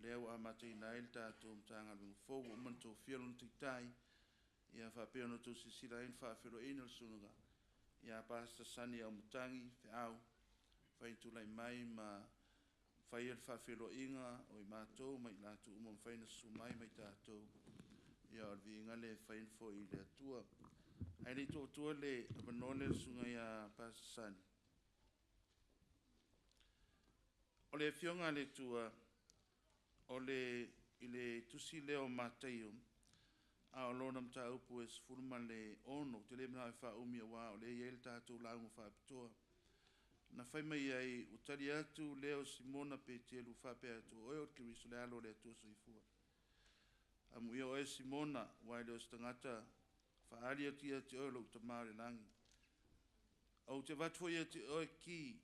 lea ua amataina ai le tatou Matagaluega fou, ua uma ona tofia lona Taitai, ia faapea ona outou silasila ai i le faafeiloaiga o le Susuga ia Pastor Sonny Auimatagi Feau, ua mafai ona tulai mai ma faia le faafeiloaiga o i matou ma i latou uma ua mafai ona susu mai ma i tatou, ia o le viiga lea e mafai ona foi i le Atua. Ae le i tuu atua le avanoa lea i le Susuga ia Pastor Sonny, o le Afioga a le Atua, i le tusi lea o Mataio, a o lona mataupu e 16, ou te le manao e faaumi aua o lea e i ai le tatou lauga faapitoa. Na fai mai ai, ua tali atu lea o Simona Peteru faapea atu, o oe o le Keriso o le Alo o le Atua Soifua. Amuia oe Simona, aua e le o se tagata faaali atu ia te oe o lou Tama i le lagi. Ou te avatu foi ia te oe ki,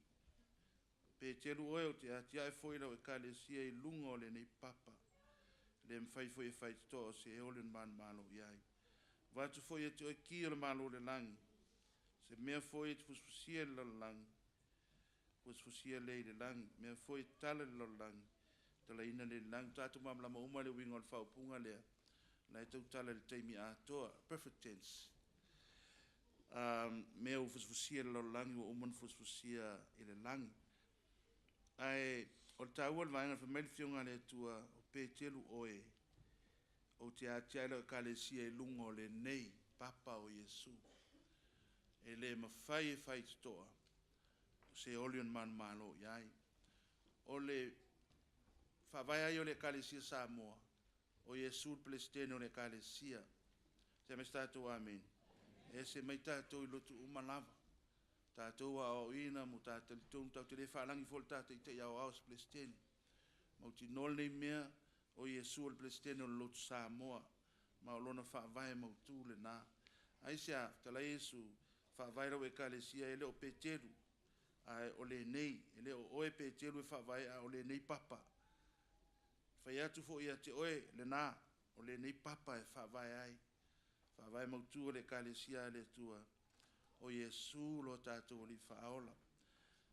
Peteru oe, ou te atiae foi lau ekalesia i luga o lenei papa. E le mafai foi e faitotoa o Seoli ona manumalo i ai. Avatu foi ia te oe ki o le Malo o le lagi, se mea foi e te fusifusia i le lalolagi, fusifusia lea i le lagi, mea foi e tatala i le lalolagi, tatalaina lea i le lagi. Ua tatou malamalama uma i le uiga o le faaupuga lea, o la e tautala i le taimi atoa, perfect tense. Mea ua fusifusia i le lalolagi ua uma ona fusifusia i le lagi. Ae o le taua o le vaega fai mai le Afioga a le Atua, o Peteru oe, ou te atiae lau ekalesia i luga o lenei papa o Iesu. E le mafai e faitotoa o Seoli ona manumalo i ai. O le faavae lava ia o le Ekalesia Samoa, o Iesu le Peresetene o le Ekalesia. Fai mai se tatou amene. E ese mai tatou i lotu uma lava, tatou aoaoina ma tatou talitonu, tatou te le faalagi foi i le ta Taitai Aoao o se Peresetene. Mautinoa lenei mea, o Iesu o le Peresetene o le Lotu Samoa, ma o lona faavae mautu lena. Aisea? Fetalai Iesu, faavae lau ekalesia, e le o Peteru, ae o lenei, e le o oe Peteru e faavae, a o lenei papa. Fai atu foi ia te oe lena, o lenei papa e faavae ai. Faavae mautu o le ekalesia a le Atua, o Iesu lo tatou Alii Faaola.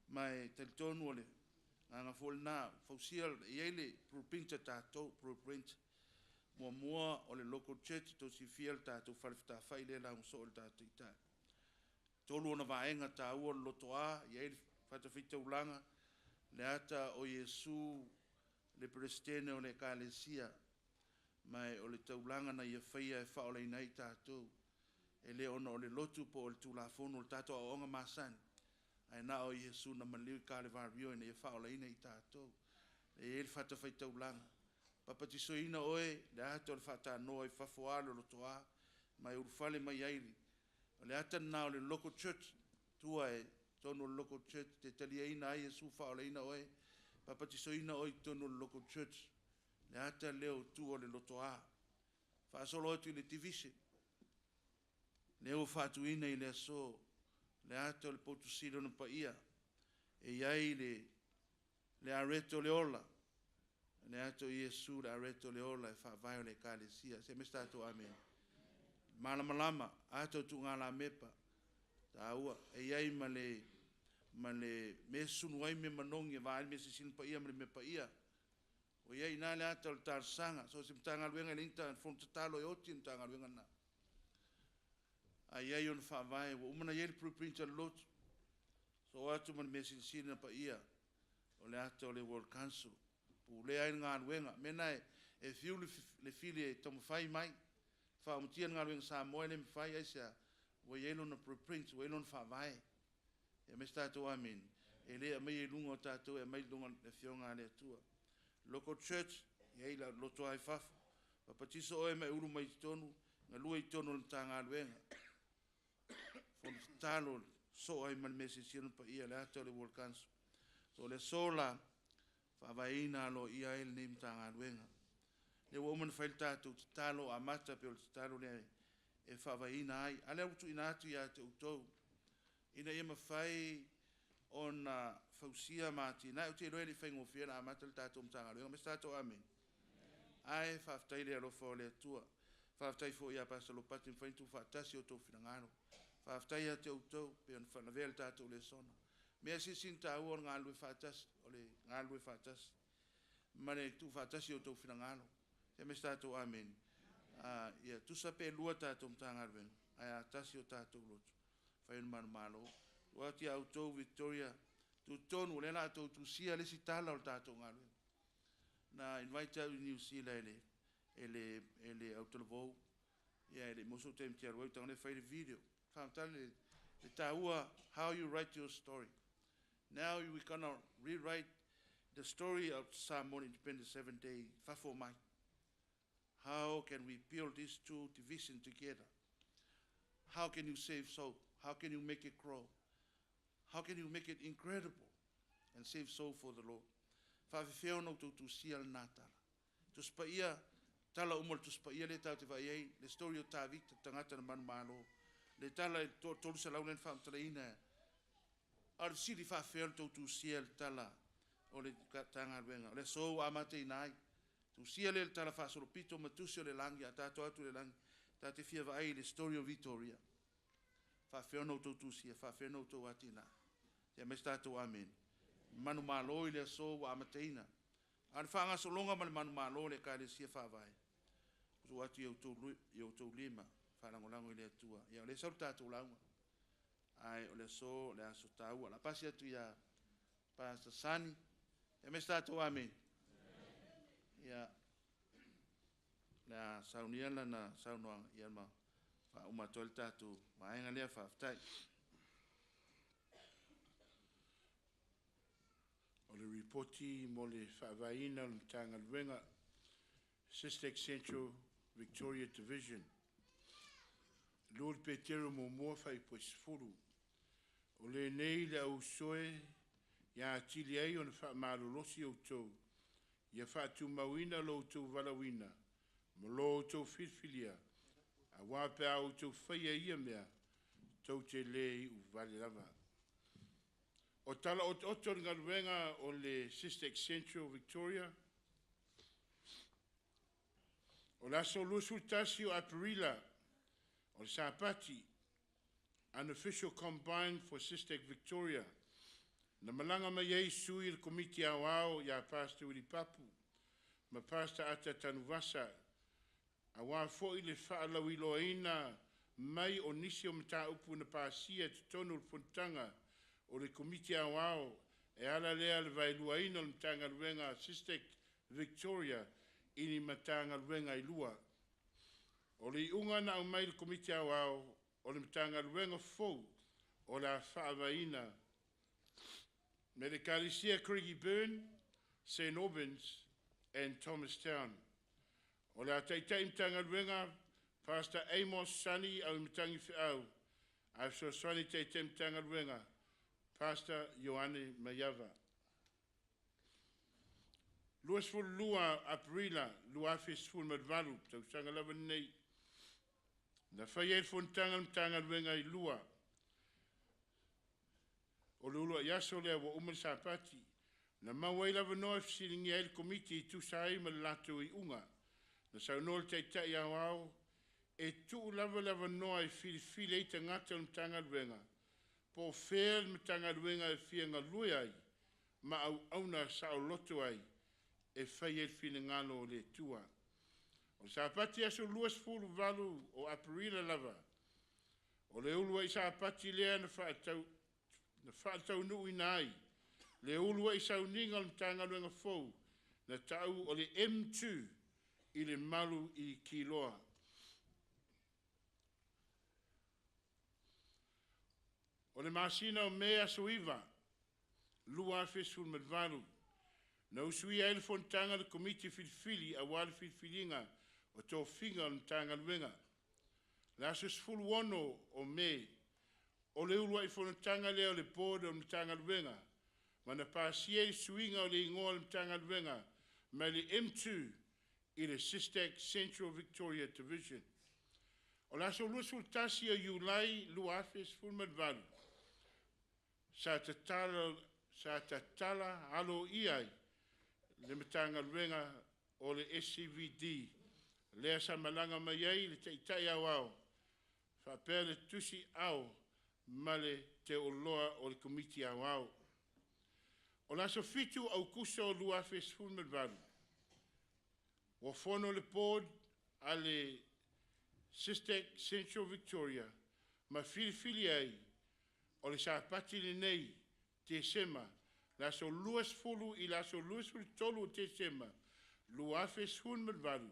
Ma e talitonu o le agaga foi lena, fausia, e i ai le blueprint a tatou, blueprint. Muamua o le local church, tou silafia le tatou fale fetāfai lea e lauga soo i le tatou Taitai. 3 ona vaega taua o le lotoa, e i ai le fatafaitaulaga, le ata o Iesu, le Peresetene o le Ekalesia, ma o le taulaga na ia faia e faaolaina ai tatou. E le ona o le lotu po o le Tulafono o le tatou aoaoga masani, ae na o Iesu na maliu i Kalevario ina ia faaolaina i tatou. E i ai le fatafaitaulaga, papatisoina oe, le ata o le faatanoa i fafo a le lotoa, ma e ulufale mai ai, o le ata lena o le local church, tua e tonu o le local church, te taliaina ai Iesu faaolaina oe, papatisoina oe i totonu o le local church, le ata lea o tua o le lotoa. Faasolo atu i le division, lea ua faatuina i le aso, le ata o le potusili ona paia, e i ai le areto o le ola, le ata o Iesu, le areto o le ola e faavae o le ekalesia. Se mea se tatou amene. Malamalama, ata o tuugalamepa, taua, e i ai ma le mea sunu ai mea manogi e vaai mea sisina paia ma le mea paia. O i ai ina le ata o le talosaga, so o se Matagaluega e leai ni fono tatalo e oti le Matagaluega lena. A i ai ona faavae, ua uma ona i ai le blueprint a le lotu, so atu ma le mea silisili na paia, o le ata o le World Council, pulea ai le galuega. Mea na e fiu le fili e taumafai mai, faaumatia le galuega Samoa e le mafai, aisea, ua i ai lona blueprint, ua i ai lona faavae. Ia mea se tatou amene. E le aumaia i luga o tatou, e aumai i luga o le Afioga a le Atua. Local church, e i ai loto lava i fafo. Papatiso oe ma e ulu mai i totonu, galue i totonu o le Matagaluega. Fono tatalo soo ai ma le mea silisili ona paia le ata o le World Council. So o le aso la, faavaeina aloaia ai lenei Matagaluega. Lea ua uma ona fai le tatou tatalo amata pei o le tatalo lea e faavaeina ai. A lea ua tuuina atu ia te outou ina ia mafai ona fausia ma atinae. Ou te iloa e le i faigofie ona amata le tatou Matagaluega. Ma se tatou amene. Ae faafetai i le alofa o le Atua. Faafetai foi ia Pastor Lopati na mafai ona tuufaatasi o outou finagalo. Faafetai ia te outou pei ona lavea le tatou lesona. Mea silisili ona taua o le galulue faatasi, o le galulue faatasi ma le tuufaatasi o outou finagalo. Se ma se tatou amene. Ia tusa pe lua tatou Matagaluega, ae a tasi o tatou loto, fai o le manumalo. Tuu atu ia outou Victoria, tutonu o lea la outou tusia le isi tala o le tatou galuega. Na invite au i Niu Sila e le autalavou, ia e le i maua sou taimi ou te alu ai, ou tago lea fai le video. Faamatala le taua, how you write your story. Now we gonna rewrite the story of Samoan Independent 7 Day fafo mai. How can we build these two divisions together? How can you save soul? How can you make it grow? How can you make it incredible and save soul for the Lord? Faafefea ona outou tusia lena tala. Tusi Paia, tala uma o le Tusi Paia lea tatou te vaai ai, le story o Tavita, tagata na manumalo, le tala i le 300 lea na faamatalaina. A o le fesili, faafefea ona outou tusia le tala o le Matagaluega? O le aso ua amataina ai. Tusia lea le tala faasolopito ma tusi o le lagi, a tatou atu i le lagi, tatou te fia vaai i le story o Vitoria. Faafefea ona outou tusia, faafefea ona outou atinae. Ia aumai se tatou amene. Manumalo i le aso ua amataina. A o le faagasologa ma le manumalo o le Ekalesia Faavae, tuu atu i outou lima, faalagolago i le Atua. Ia o lea e sau le tatou lauga, ae o le aso, le aso taua. O le a pasi atu ia Pastor Sani. Ia aumai se tatou amene. Ia, le a saunia lana saunoaga, ia ma faauma atu ai le tatou vaega lea. Faafetai. O le ripoti mo le faavaeina o le Matagaluega SISTEC Central Victoria Division. 2 Peteru muamua fuaiupu e 10. O lenei le auuso e, ia atili ai ona faamalolosi outou, ia faatumauina lo outou valaauina ma lo outou filifilia, aua pe a outou faia ia mea, tou te le iuvale lava. O tala otooto o le galuega o le SISTEC Central Victoria, o le aso 21 o Aperila, o le Sapati, unofficial combine for SISTEC Victoria, na malaga mai ai sui le komiti aoao ia Pastor Willie Papu ma Pastor Ata Tanuvasa, aua foi le faalauiloaina mai o nisi o mataupu na pasia i totonu o le fonotaga o le Komiti Aoao e ala lea le vaeluaina o le Matagaluega a SISTEC Victoria i ni Matagaluega e lua. O le iuga na aumai le Komiti Aoao o le Matagaluega fou o le a faavaeina me le Ekalesia Craigieburn, St. Albans and Thomastown. O le a taitai Matagaluega Pastor Amos Sunny au Matagi Feau, ae fesoasoani taitai Matagaluega Pastor Ioane Maiava. 22 Aperila 2018, tausaga lava lenei, na faia ai le fonotaga a le Matagaluega e lua. O le uluai aso lea ua uma le Sapati, na maua ai le avanoa e fesiligia ai le Komiti e tusa ai ma le latou iuga. Na saunoa le Taitai Aoao e tuu lava le avanoa e filifili ai tagata o le Matagaluega po o fea le Matagaluega e fia galue ai ma auauna saoloto ai e fai ai le finagalo o le Atua. O le Sapati aso 28 o Aperila lava, o le uluai Sapati lea na faataunuuina ai le uluai sauniga o le Matagaluega fou na ta'u o le M2 i le malu i Kiloa. O le masina o Me aso 9, 2018, na usuia ai le fonotaga a le Komiti Filifili aua le filifiliga o tofiga o le Matagaluega. Le aso 16 o Me, o le uluai fonotaga lea o le Board o le Matagaluega, ma na pasia ai le suiga o le igoa o le Matagaluega mai le M2 i le SYSTAC Central Victoria Division. O le aso 21 o Iulai 2018, sa tatala aloaia ai le Matagaluega o le SCVD, lea sa malaga mai ai le Taitai Aoao faapea le Tusiaao ma le Teoloa o le Komiti Aoao. O le aso 7 o Aokuso 2018, ua fono le Board a le SYSTAC Central Victoria ma filifili ai, o le Sapati lenei, Tesema, le aso 20 i le aso 23 o Tesema 2018,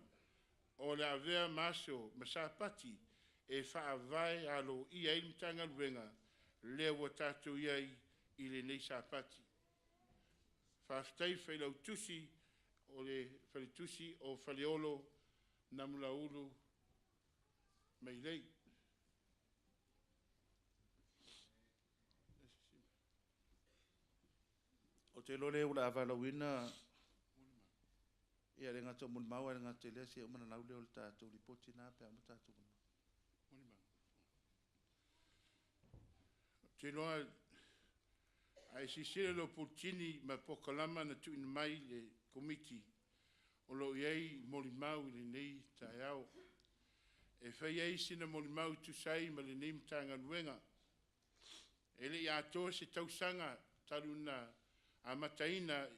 o le a avea ma aso ma Sapati e faavae aloaia ai le Matagaluega lea ua tatou i ai i lenei Sapati. Faafetai i le Failautusi o le Faletusi o Faleolo Namulauulu Mailei. Ou te iloa o lea o le a valaauina e le gata o molimau ae le gata i lea, se i uma ona lau lea o le tatou Lipoti lena pe a uma tatou molimau. Ou te iloa a e silasila i lau Puletini ma Polokalma na tuuina mai i le Komiti, o lo o i ai molimau i lenei taeao. E fai ai sina molimau e tusa ai ma lenei Matagaluega. E le i atoa se tausaga talu ona amataina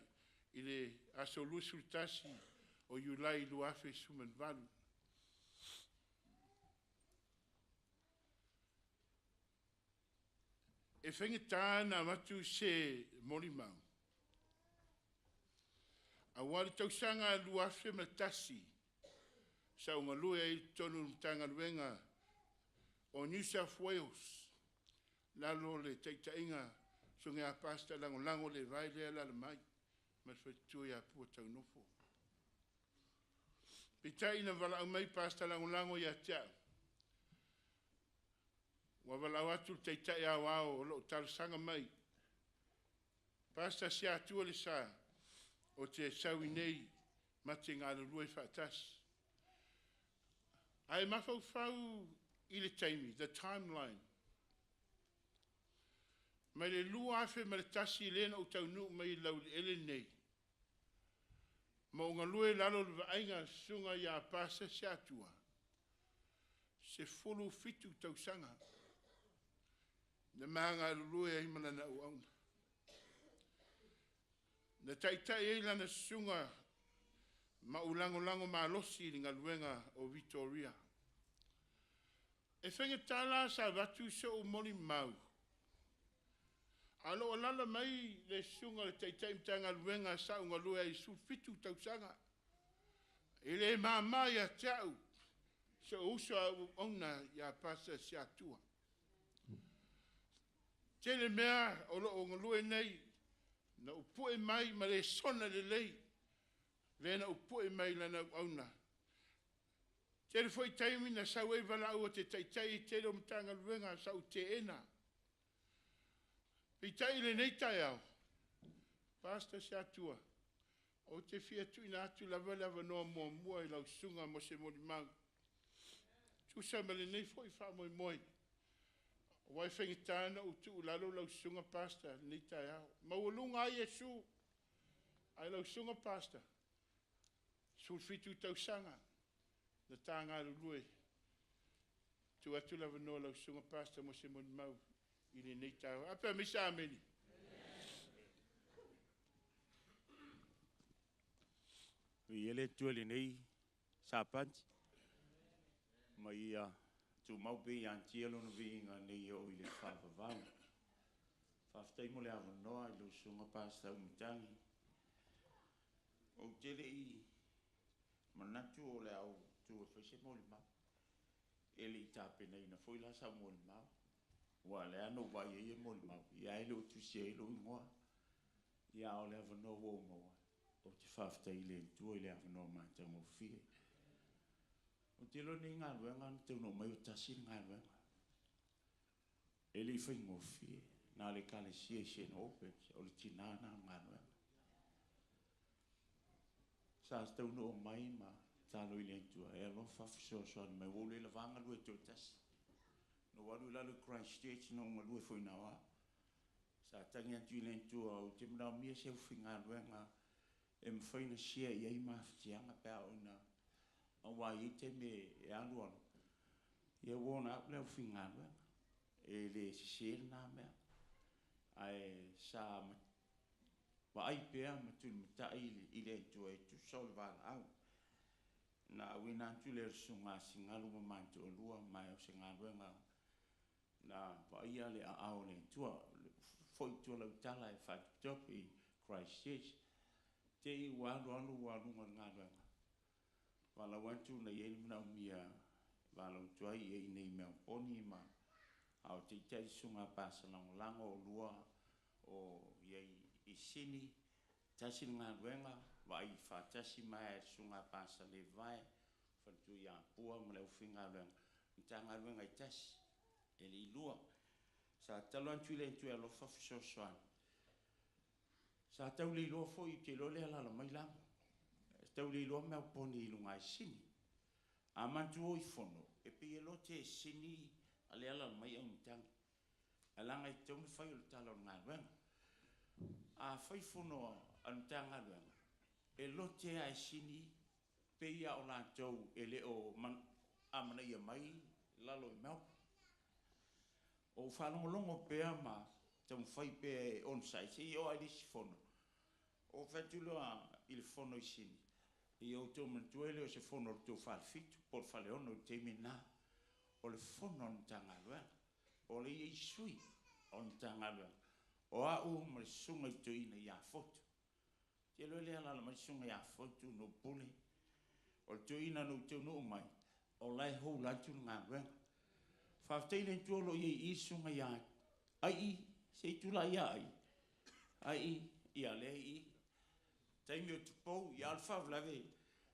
i le aso 21 o Iulai 2018. E faigata ona avatu se molimau, aua o le tausaga 2001 sa ou galue ai i totonu o le Matagaluega o New South Wales, lalo o le taitaiga a le Susuga ia Pastor Lagolago Levi lea e alaala mai ma le faletua ia Pua Taunofo. Peitai na valaau mai Pastor Lagolago ia te au, ua valaau atu le Taitai Aoao o lo o talosaga mai, Pastor Siatua Lesa, ou te sau iinei ma te galulue faatasi. Ae mafaufau i le taimi, the timeline, mai le 2001 lea na ou taunuu mai ai i le laueleele lenei, ma ou galue i lalo o le vaaiga a le Susuga ia Pastor Siatua, 17 tausaga na ma galulue ai ma lana auauna. Na taitai ai lana susuga ma ou lagolago malosi i le galuega o Vitoria. E faigata la ona avatu sou molimau, a o lo o alaala mai le susuga i le Taitai Matagaluega sa ou galue ai i le 17 tausaga. E le mama ia te au si ou uso a auauna ia Pastor Siatua. E tele mea o lo o galue nei, na ou pue mai ma lesona lelei, lea na ou pue mai i lana auauna. E tele foi taimi na sau ai valaau ou te taitai ai le tele o Matagaluega sa ou teena. Peitai i lenei taeao, Pastor Siatua, ou te fia tuuina atu lava le avanoa muamua i lau susuga mo se molimau, e tusa ma lenei foi faamoemoe, aua e faigata ona ou tuu i lalo lau susuga Pastor i lenei taeao. E maualuga lava Iesu, ae lau susuga Pastor, 17 tausaga na ta galulue. Tuu atu le avanoa i lau susuga Pastor mo se molimau i lenei taeao. A fai mai se amene? Viia le Atua i lenei Sapati, ma ia tumau pea ia te Ia lona viiga nei oo i le faavavau. Faafetai mo le avanoa i lau Susuga Pastor Auimatagi. Ou te le i manatu o le a ou tu e fai se molimau, e le i tapenaina foi la sau molimau, aua o lea lava na ou vaai i ai i molimau, ae le o tusia ai lou igoa. Ia a o le avanoa ua ou maua, ou te faafetai i le Atua i le avanoa matagofie. Ou te iloa lenei galuega na taunuu mai ua tasi le galuega. E le i faigofie, na o le Ekalesia i St Albans, o le tina lena o le galuega. Sa taunuu mai ma tatalo i le Atua e alofa fesoasoani mai ua ou le lava galue toatasi. Na ou alu i lalo i Christchurch na ou galue foi na o au. Sa tagi atu i le Atua ou te manaomia se aufaigaluega e mafai ona share i ai mafatiaga pe a oo ina, aua e i ai taimi e alu alu, ia ua na au le aufaigaluega. E le sese lena mea, ae sa vaai pea ma tulimatai i le Atua e tusa o le valaau. Na auina atu lea i le Susuga ia Singalu ma ma toalua, ma o se galuega na vaaia le aao o le Atua. Foi i tua lau tala e faatopetope i Christchurch, te i ua alu alu ua aluga o le galuega, valaau atu na i ai le manaomia e valaau atu ai i inei i Meaponi ma, a o taitai le Susuga ia Pasa Lagolago, o lua o i ai i Sini, tasi le galuega, vaai faatasi mai lava e le Susuga ia Pasa Levi, faletua ia Pua ma le aufaigaluega, Matagaluega e tasi, e le i lua. Sa tatalo atu i le Atua e alofa fesoasoani, sa tau le iloa foi, ou te iloa o lea e alaala mai Lano, tau le iloa Meaponi i luga i Sini. A matou o i fono, e pei e lote e Sini a o lea e alaala mai Auimatagi, ae leaga e tatau ona fai o le tala o le galuega. A fai fono a le Matagaluega, e lote lava e Sini pei lava o latou e le o amanaia mai lalo i Melbourne. Ou faalogologo pea ma taumafai pea e onosai seia oo lava i le isi fono, ou fai atu loa i le fono i Sini, ia outou manatua e le o se fono a le tou Falefitu po o le Faleono i le taimi lena, o le fono a le Matagaluega, o lea e i ai sui o le Matagaluega, o au ma le Susuga i le Toeaina ia Fotu. Ou te iloa o lea e alaala mai le Susuga ia Fotu Nuu Pule, o le toeaina na ou taunuu mai o la e hold atu le galuega. Faafetai i le Atua o lo o i ai i i le Susuga ia Ai, se i tulai ia Ai, Ai, ia lea e i i, taimi o Tupou, a o le faalavelave,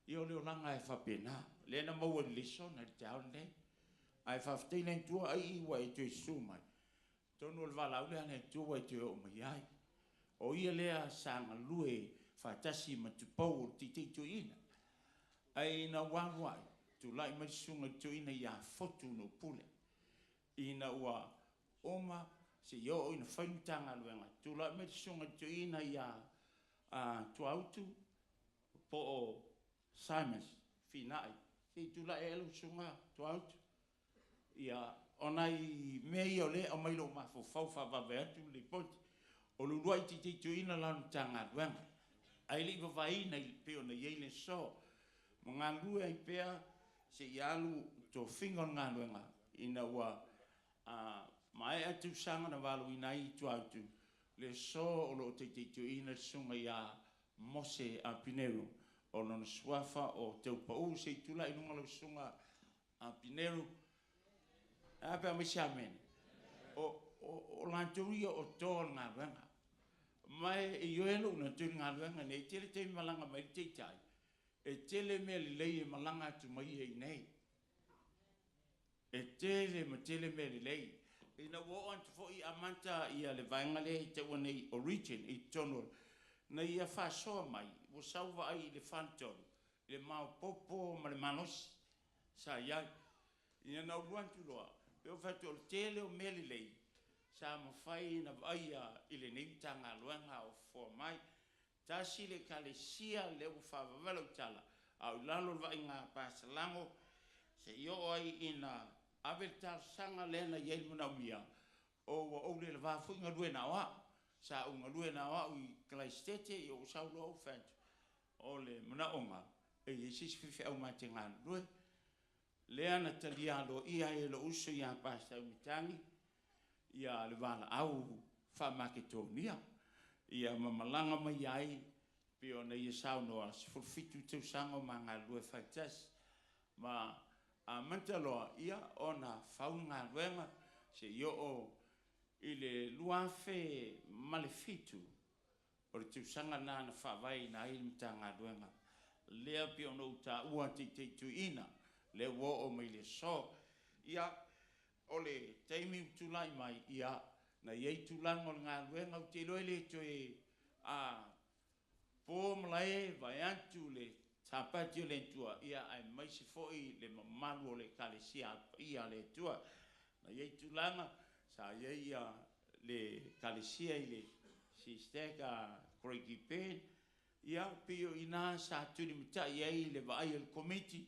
ia o le olaga lava e faapena, lea na maua i le lesona i le taeao lenei. Ae faafetai i le Atua Ai ua e toe susu mai, atonu o le valaau lea a le Atua ua e toe oo mai ai. O ia lea sa galue faatasi ma Tupou o le Taitai Toeaina, ae ina ua alu ai, tulai mai le Susuga i le Toeaina ia Fotu Nuu Pule, ina ua uma seia oo ina fai le Matagaluega, tulai mai le Susuga i le Toeaina ia Tuautu po o Simons Finai, se i tulai ae lau Susuga Tuautu. Ia, o nai mea ia o lea e aumai i lou mafaufau faavavevave atu le lipoti. O le uluai Taitai Toeaina la o le Matagaluega, ae le i vavaeina pei ona i ai le aso, ma galulue ai pea seia alu tofiga o le galuega ina ua maea tausaga na valaauina ai Tuautu, le aso o lo o Taitai Toeaina le Susuga ia Mose Apineru, o lona suafa o Taupau. Se i tulai i luga lau Susuga Apineru. Ae a pe a aumai se amene? O latou ia o toa o le galuega. Ma e ioe lou manatu i le galuega lenei, e tele taimi e malaga mai ai le Taitai, e tele mea lelei e malaga atu ma ia i inei, e tele ma tele mea lelei. Ina ua oo atu foi amata le vaega lea e taua nei origin i totonu o le… Na ia faasoa mai, ua sau vaai i le faletolu i le maopoopo ma le malosi sa i ai. Ia na ou alu atu loa, pei ona ou fai atu o le tele o mea lelei sa mafai ona vaaia i lenei Matagaluega a o fofoa mai. Tasi le Ekalesia lea ua faavavevave lau tala, a o i lalo o le vaaiga a Pasalano seia oo ai ina ave le talosaga lea na i ai le manaomia, ua ou le lava foi galue na o au. Sa ou galue na o au i Kalaisitete, ia ou sau loa ou fai atu, o le manaoga, e i ai se isi faifeau ma te galulue. Lea na talia aloaia ai e lou uso ia Pasa Auimatagi le valaau faa-Maketonia ma malaga mai ai pei ona ia saunoa, 17 tausaga o ma galulue faatasi ma amata loa ona fau le galuega seia oo i le 2007. O le tausaga lena na faavaeina ai le Matagaluega lea pei ona ou taua teiteituiina lea ua oo mai le aso. Ia, o le taimi ua tulai mai, ia, na i ai tulaga o le galuega, ou te iloa e le toe a po malae vaeatu le Sapati o le Atua, ia aemaise foi le mamalu o le Ekalesia Paia a le Atua. Na i ai tulaga, sa i ai le Ekalesia i le SISTAC a Craigie Ben, ia pei o i ina sa tulimatai ai le vaai a le Komiti,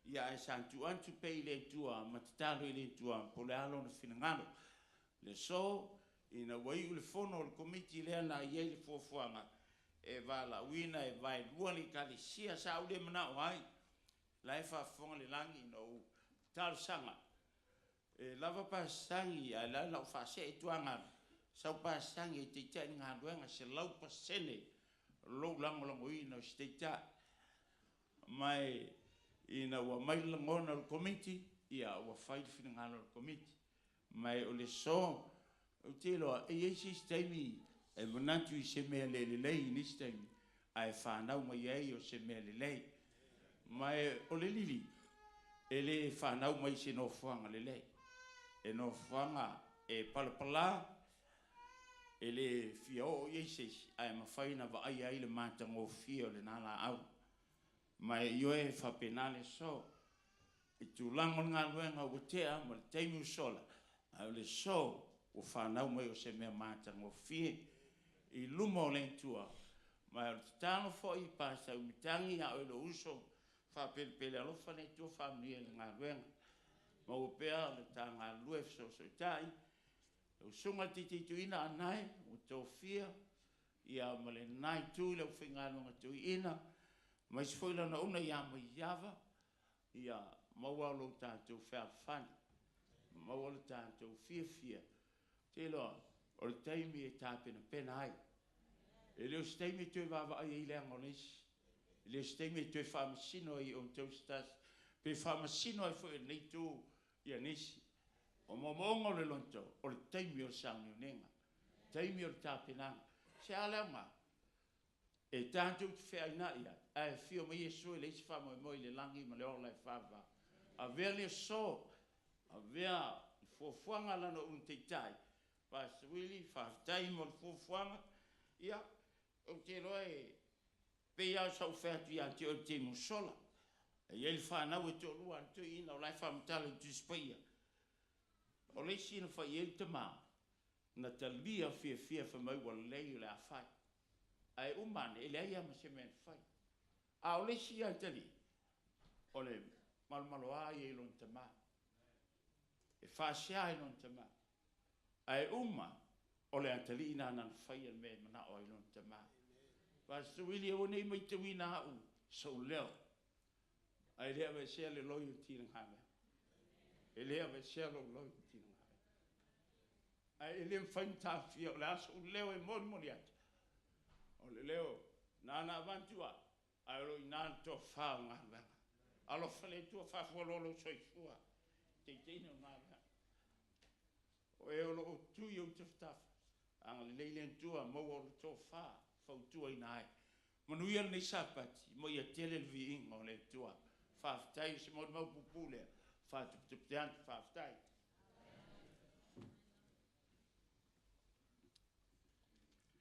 ia ae sa tuu atu pea i le Atua ma tatalo i le Atua po o le a Lona finagalo. O le aso ina ua iu le fono a le Komiti lea na i ai le fuafuaga e valaauina e vaelua le Ekalesia, sa ou le manao ai, o la e faafofoga le lagi na ou talosaga e lava pasagi ae o le a ou faasee ituaga sau pasagi e taitai le galuega 100% lou lagolagoina o se taitai. Ma ina ua aumai le lagona o le Komiti, ia ua fai le finagalo o le Komiti. Ma o le aso, ou te iloa e i ai se isi taimi e manatu i se mea le lelei i nisi taimi, ae fanau mai ai o se mea lelei. Ma o le lili, e le fanau mai se nofoaga lelei, e nofoaga e palapala, e le fia oo i ai se isi, ae mafai ona vaaia ai le matagofie o lena laau. Ma e ioe, e faapena le aso i tulaga o le galuega ua tea ma le taimi ua sola, a o le aso ua fanau mai o se mea matagofie i luma o le Atua. Ma o le tatalo foi Pastor Auimatagi a o oe o lou uso faapelepele, alofa le Atua faamanuia i le galuega, maua pea le ta galulue fesoosootai lau Susuga i le Taitai Toeaina Anae ua tofia, ia ma lena itu i le aufaigaluega toeaina, aemaise foi le auauna ia Maiava, ia maua lo tatou fealofani, maua lo tatou fiafia. Ou te iloa o le taimi e tapenapena ai, e le o se taimi e toe vaavaai ai i leaga o le isi, e le o se taimi e toe faamasino ai e outou se tasi, pe faamasino ai foi e lenei itu nisi. O moomooga o le loto, o le taimi o le sauniuniga, taimi o le tapenaga. O se a le aoga e tatou te feainai ai, ae afio mai Iesu e leai se faamoemoe i le lagi ma le ola e vavau? Avea le aso, avea le fuafuaga a Lana Auauna Taitai, Pastor Willie, faafetai mo le fuafuaga. Ia, ou te iloa e pei lava ona ou fai atu ia te oe i le taimi ua sola, e i ai le fanau e toalua a le toeaina o la e faamatala i le Tusi Paia. O le isi na fai i ai le tama, na talia fiafia fai mai ua lelei o le a fai. Ae uma ane e leai lava ma se mea na fai. A o le isi atalii, o le malomaloa ia i lona tama, e faasea i lona tama, ae uma o le atalii lena na faia le mea e manao ai lona tama. Pastor Willie, aua ne i matauina au sou leo, ae le aveesea le loi o le tinagamea. E le aveesea lou loi o le tinagamea. Ae e le mafai ona taofia, o le a sou leo e molimoli atu, o le leo na ona avatu lava, ae o lo o i ina le tofa o le galuega. Alofa le Atua faafualoa lou soifua i le taitaiga o le galuega. O e o lo o tu i ou tafatafa, agalelei le Atua maua le tofa e fautuaina ai. Manuia lenei Sapati ma ia tele le viiga o le Atua. Faafetai, o se molimau puupuu lea, faatuputupute atu. Faafetai.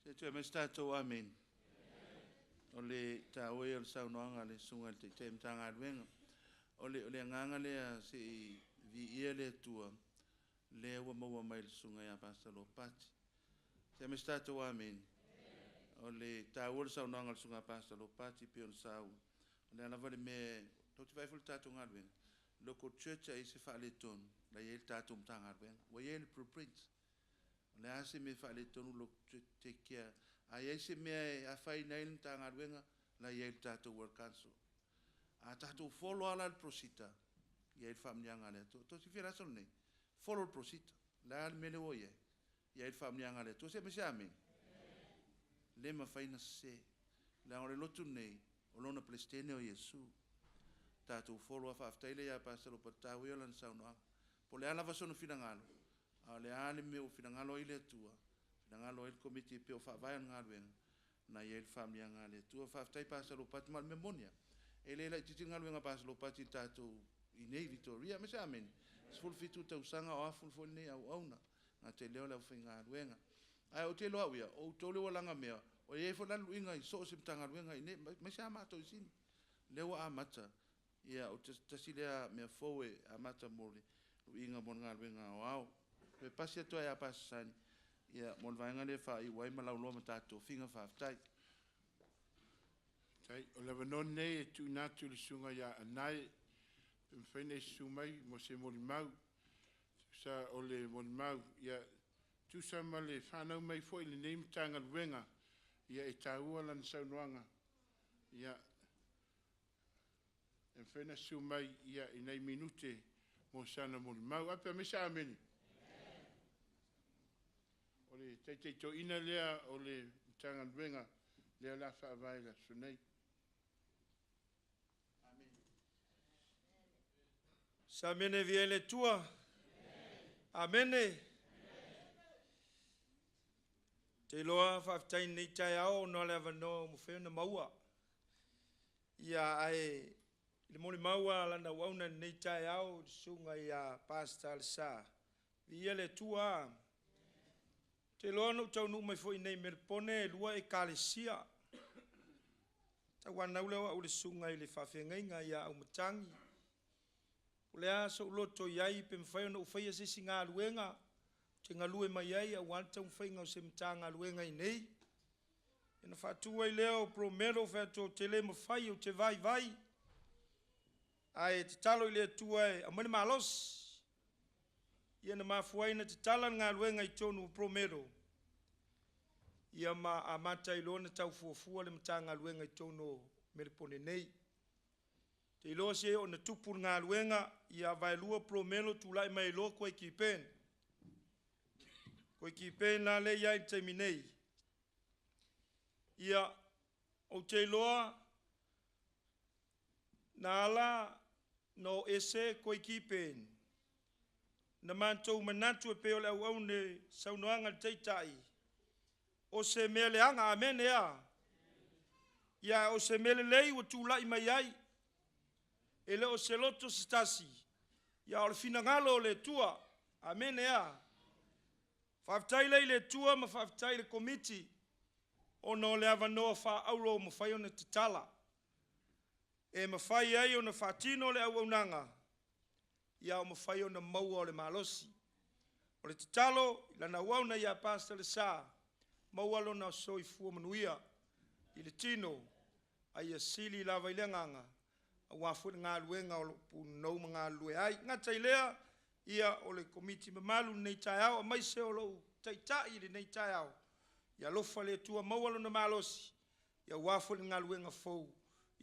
Se i toe aumai se tatou amene. O le taua ia o le saunoaga a le Susuga i le Taitai o le Matagaluega. O le, o le agaga lea se i viia le Atua, lea ua maua mai e le Susuga ia Pastor Lopati. Se i aumai se tatou amene. O le taua o le saunoaga a le Susuga a Pastor Lopati pei ona saua, o le a lava le mea, tou te vaai foi i le tatou galuega, local church a i ai se faaletonu, la e i ai le tatou Matagaluega, ua i ai le blueprint. O le a se mea e faaletonu local church, take care. A i ai se mea e afaina ai le Matagaluega, la e i ai le tatou Work Council. A tatou follow lava la le Prosita, e i ai le faamanuiaga a le Atua. Tou te silafia i le aso lenei, follow le Prosita. O le a le mea lea ua i ai? E i ai le faamanuiaga a le Atua. Se i aumai se amene. Le mafai ona sese. Leaga o le lotu lenei, o lona Peresetene o Iesu. Tatou follow lava. Faafetai lea ia Pastor Lopati, taua ia o lana saunoaga. Po o le a lava sona finagalo, a o le a le mea ua finagalo ai le Atua, finagalo ai le Komiti e pei o faavae o le galuega, Na i ai le faamanuiaga a le Atua. Faafetai Pastor Lopati, ma o le mea moni lava, e le laitiiti le galuega a Pastor Lopati i le tatou i inei i Vitoria, aemaise amene. 17 tausaga o afu foi lenei auauna, e le gata i lea o le aufaigaluega. Ae ou te iloa au ia, o outou lea ua lagamea, ua i ai foi la le luiga i so o se Matagaluega i inei, aemaise lava matou i Sini, lea ua amata, ia o se tasi lea mea fou e amata mo le luiga mo le galuega aoao. Toe pasi atu lava ia Pastor Sani mo le vaega lea e faaiu ai ma lauloa ma tatou tofiga. Faafetai. Faafetai. O le avanoa lenei e tuuina atu i le Susuga ia Anae pe mafai ona e susu mai mo se molimau. Tusa o le molimau, ia, tusa ma le fanau mai foi i lenei Matagaluega, ia e taua lana saunoaga, ia, e mafai ona susu mai i nai minute mo sana molimau. A faapea mai se amene. O le taitai toeaina lea o le Matagaluega lea o le a faavae i le aso nei. Samene via le Atua. Amene. Te iloa faafetai i lenei taeao ona o le avanoa ua mafai ona maua. Ia ae i le molimau a lana auauna i lenei taeao i le susuga ia Pastor Alesa, viia le Atua. Ou te iloa na ou taunuu mai foi i inei i Melepone e 2 Ekalesia. Tauanau lea o au i le susuga i le faafeagaiga ia Aumatagi, o le a sou loto i ai pe mafai ona ou faia se isi galuega ou te galue mai ai aua le taumafaiga o se Matagaluega i inei. Ona faatu ai lea o Bromelo, ou fai atu ou te le mafai, ou te vaivai, ae tatalo i le Atua e aumai le malosi. Ia na mafua ai ona tatala le galuega i totonu o Bromelo, ia ma amata ai loa ona tau fuafua le Matagaluega i totonu o Melepone nei. Ou te iloa se oo ina tupu le galuega, ia vaelua Bromelo tulai mai ai loa Kuaiki Ben. Kuaiki Ben la lea e i ai i le taimi nei. Ia, ou te iloa na ala ona o ese Kuaiki Ben, na matou manatu e pei o le auauna i le saunoaga a le Taitai, o se mea leaga, amene a! Ia, o se mea lelei ua tulai mai ai, e le o se loto se tasi, a o le finagalo o le Atua, amene a! Faafetai la i le Atua ma faafetai i le Komiti ona o le avanoa faaauro ua mafai ona tatala, e mafai ai ona faatino le auaunaga, a ua mafai ona maua le malosi. O le tatalo i lana auauna ia Pastor Lesa, maua lona soifua manuia i le tino, a ia sili lava i le agaga aua foi le galuega o lo o punonou ma galulue ai. E le gata i lea, ia o le Komiti mamalu i lenei taeao, aemaise o lou Taitai i lenei taeao, ia alofa le Atua maua lona malosi aua foi le galuega fou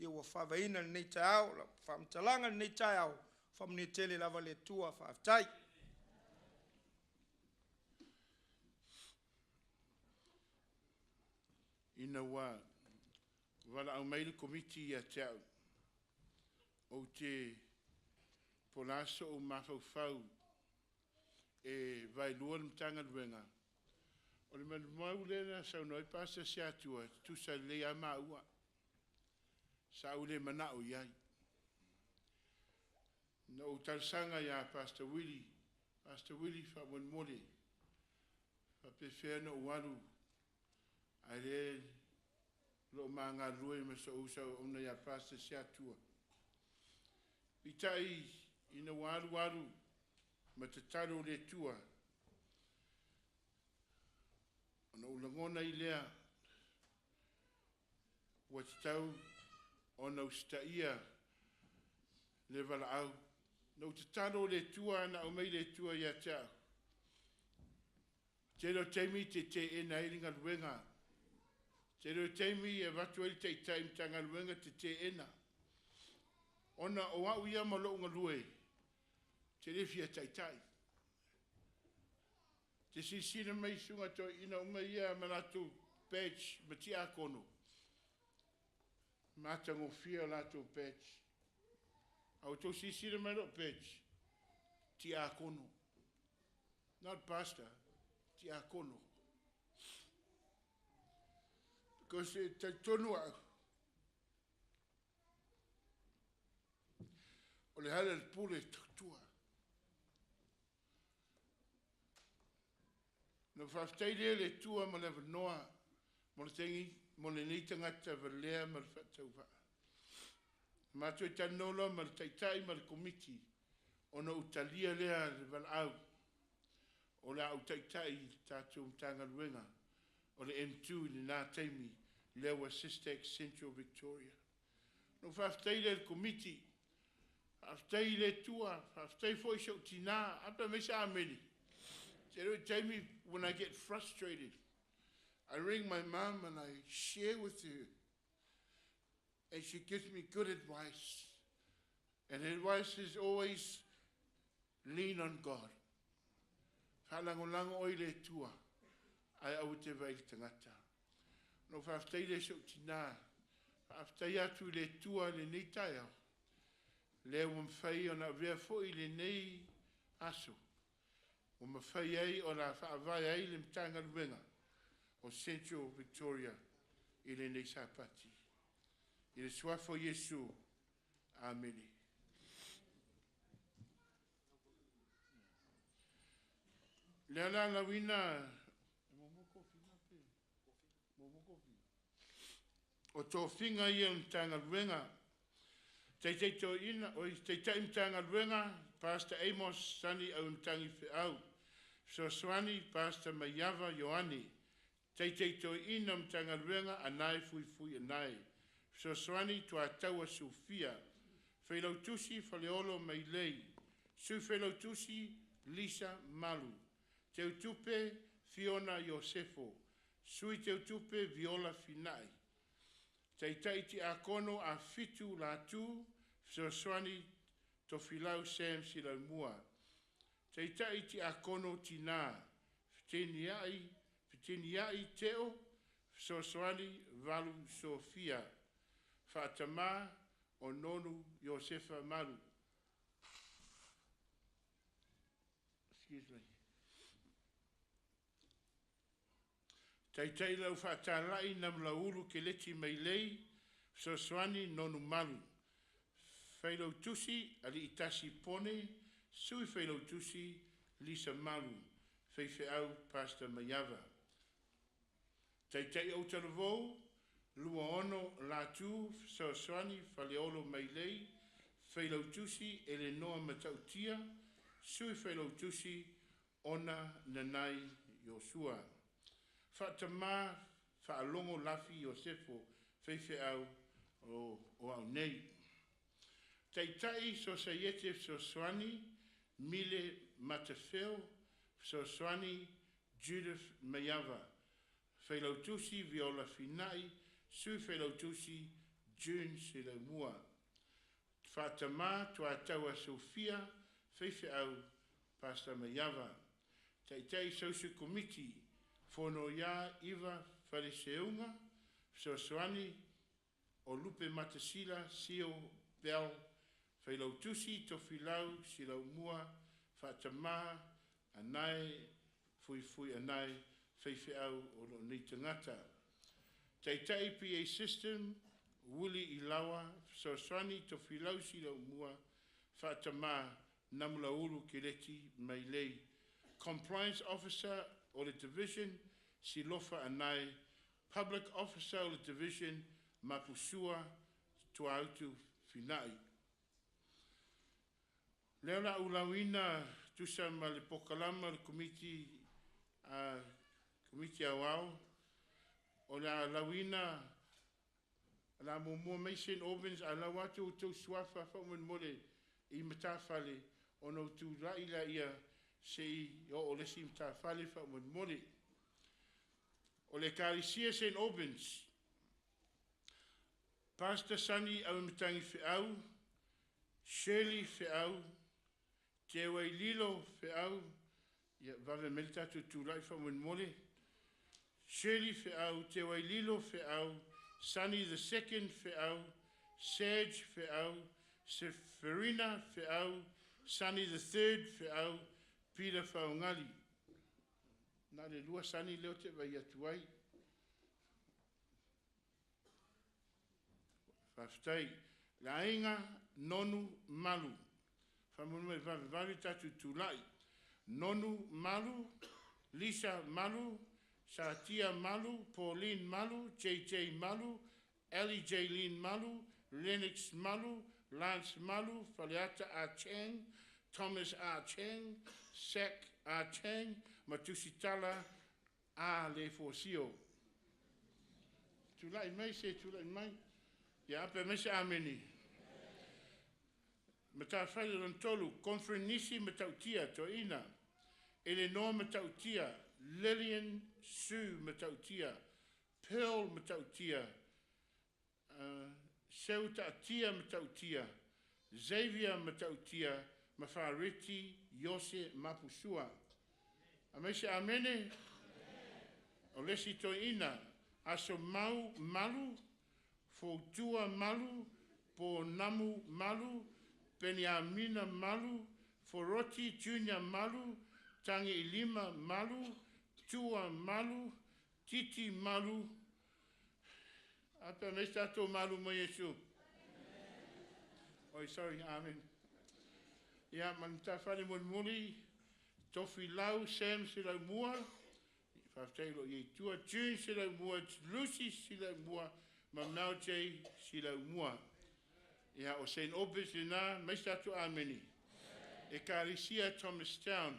ua favaeina i lenei taeao. O lau faamatalaga i lenei taeao, faamanuia tele lava le Atua. Faafetai. Ina ua valaau mai le Komiti ia te au, ou te po o le a sou mafaufau e vaelua le Matagaluega, o le molimau lea na saunoa ai Pastor Siatua, e tutusa lelei lava maua. Sa ou le manao i ai. Na ou talosaga ia Pastor Willie, Pastor Willie faamolemole, e faapefea ona ou alu a o lea o lo o ma galulue ma sou uso auauna ia Pastor Siatua. Peitai ina ua alu alu ma tatalo i le Atua, ona ou lagona ai lea ua tatau ona usitaia le valaau. Na ou tatalo i le Atua na aumai le Atua ia te au, tele o taimi e te teena ai le galuega, tele o taimi e avatu ai le taitai Matagaluega e te teena. Ona o au ia ma lou galue, ou te le fia taitai. Te silasila mai susuga toeaiina uma ia ma latou badge ma tiakono, matagofie o latou badge. A outou silasila mai i lou badge, tiakono, not pastor, tiakono. Because e talitonu au, o le hale le pule e tautua. Na faafetai lea le Atua ma le avanoa mo le tengi, mo lenei tagata valea ma le faatauvaa. Matou talanoa loa ma le taitai ma le komiti, ona ou talia lea le valaau o le a ou taitai i le tatou Matagaluega o le M2 i lena taimi, lea ua SISTAC Central Victoria. Na ou faafetai lea i le komiti, faafetai i le Atua, faafetai foi i si ou tina. A pe aumai se amene. Tele o taimi, when I get frustrated, I ring my mum and I share with her. And she gives me good advice. And her advice is always lean on God. Faalagolago oe i le Atua, ae aua te vaai i le tagata. Na ou faafetai lea i si ou tina, faafetai atu i le Atua i lenei taeao, lea ua mafai ona avea foi lenei aso, ua mafai ai ona faavae ai le Matagaluega o Central Victoria i lenei Sapati. I le suafa o Iesu, amene. Lea la lauina o tofiga ia o le Matagaluega, Taitai Toeaina, oi, Taitai Matagaluega, Pastor Amos Sonny Auimatagi Feau, Fesoasoani Pastor Maiava Ioane, Taitai Toeaina o Matagaluega Anae Fuifui Anae, Fesoasoani Tuataua Sufia, Failautusi Faleolo Mailei, Sui Failautusi Lisa Malu, Teutupe Fiona Iosefo, Sui Teutupe Viola Finai, Taitai Tiakono a Fitu Latu, Fesoasoani Tofilau Sam Silaumua, Taitai Tiakono Tina, Feteniai, Feteniai Teo, Fesoasoani Valu Sofia, Faatama o Nonu Iosefa Malu. Excuse me. Taitai lau faatalai Namulauulu Keleti Mailei, Fesoasoani Nonu Malu, Failautusi Aliitasi Pone, Sui Failautusi Lisa Malu, Faifeau Pastor Maiava. Taitai Autalavou, Luaono Latu, Fesoasoani Faleolo Mailei, Failautusi Elenoa Matautia, Sui Failautusi Ona Nanai Iosua. Faatama Faalogo Lafi Iosefo Faifeau o, o au nei. Taitai Sosaiete Fesoasoani Mile Matafeo Fesoasoani Judith Maiava, Failautusi Viola Finai, Sui Failautusi June Silaumua. Faatama Tuataua Sofia Faifeau Pastor Maiava. Taitai Social Committee Fonoia Iva Faleseuga Fesoasoani o Lupe Matasila Sio Bell Failautusi Tofilau Silaumua Faatama Anae Fuifui Anae Faifeau o loo nei tagata. Taitai PA System Willie Ilawa Fesoasoani Tofilau Silaumua Faatama Namulauulu Keleti Mailei. Compliance Officer o le Division Silofa Anae. Public Officer o le Division Mapusua Tuautu Finai. Lea o le a ou lauina tusa ma le pokalama a le Komiti, a Komiti Aoao, o le a lauina, o le a muamua mai St Albans ae lau atu outou suafa faamolemole i matafale ona ou tulai lea se i oo i le isi matafale faamolemole. O le Ekalesia St Albans, Pastor Sonny Auimatagi Feau, Shirley Feau, Tewaililo Feau, ia vave mai le tatou tulai faamolemole. Shirley Feau, Tewaililo Feau, Sonny the Second Feau, Serge Feau, Seferina Feau, Sonny the Third Feau, Peter Faogali. Na le lua Sonny lea ou te vaai atu ai. Faafetai. Le aiga Nonu Malu. Faamolemole vavevave tatou tulai. Nonu Malu, Lisa Malu, Satia Malu, Pauline Malu, JJ Malu, Ellie Jaylene Malu, Lennox Malu, Lance Malu, Faleata A. Chang, Thomas A. Chang, Zach A. Chang, ma Tusitala A. Le Fosio. Tulai mai se tulai mai. Ia ape mai se ameni. Matafale lona tolu, Conferenisi Matautia, Toeaina, Eleanor Matautia, Lillian Sue Matautia, Pearl Matautia, Seutaatia Matautia, Xavier Matautia, ma Fareti Iose Mapusua. Aumai se amene. O le isi toeaina, Asomau Malu, Foutua Malu, Ponamu Malu, Peniamina Malu, Foroti Junior Malu, Tagiilima Malu, Tua Malu, Titi Malu, a pe mai tatou malu mai Iesu. Oi, sorry, amen. Ia, ma le matafale mulimuli, Tofilau Sam Selaumua, faafetai o lo o i ai i tua, June Selaumua, Lucy Selaumua, ma Mel J Selaumua. Ia, o St. Albans lena, mai se tatou ameni. Ekalesia Thomastown,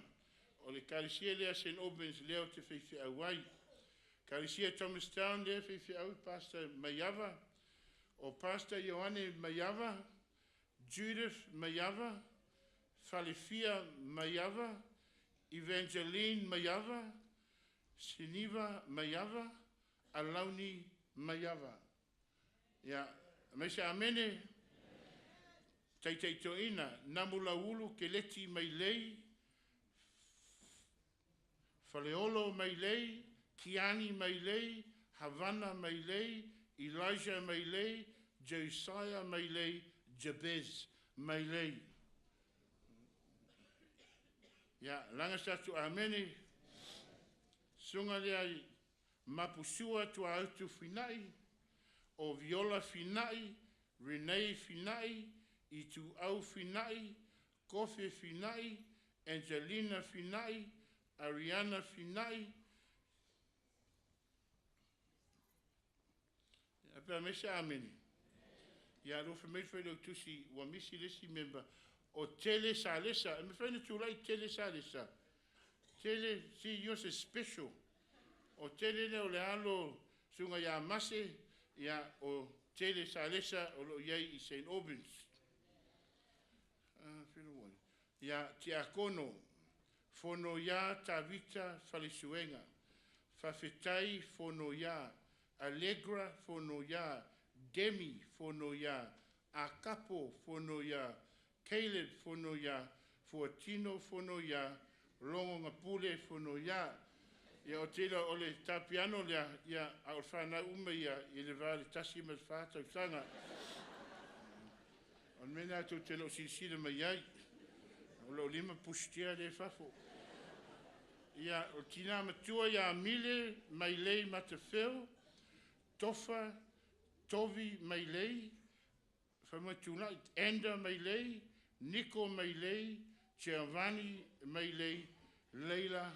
o le ekalesia lea St. Albans lea ou te faifeau ai. Ekalesia Thomastown lea e faifeau i Pastor Maiava, o Pastor Ioane Maiava, Judith Maiava, Falefia Maiava, Evangeline Maiava, Siniva Maiava, Alauni Maiava. Ia, aumai se amene. Taitaitoeina, Namulauulu Keleti Mailei, Faleolo Mailei, Kiani Mailei, Havana Mailei, Elijah Mailei, Josiah Mailei, Jabez Mailei. Ia, laga se atu amene, susuga lea Mapusua Tuaautu Finai, o Viola Finai, Renee Finai, Ituau Finai, Kofe Finai, Angelina Finai, Ariana Finai, Ia pe aumai se amene. Ia alofa mai le failautusi ua misi le isi member o Tele Salesa. E mafai ona tulai Tele Salesa? Tele, see yours is special. O Tele lea o le alo o Susuga ia Mase, ia o Tele Salesa o lo o i ai i St. Albans. Ia Tiakono, Fonoia Tavita Falesuega, Fafetai Fonoia, Allegra Fonoia, Demi Fonoia, Akapo Fonoia, Caleb Fonoia, Fuatino Fonoia, Logogapule Fonoia. Ia o te iloa o le ta piano lea, ia, a o le fanau uma ia i le va o le 1 ma le 4 tausaga. O le mea lena tou te le o silasila mai ai, o lo o lima pushchair lea i fafo. Ia, o le tina matua ia Mile Mailei Matafeo, Tofa Tovi Mailei, Faimatulai Enda Mailei, Niko Mailei, Giovanni Mailei, Leila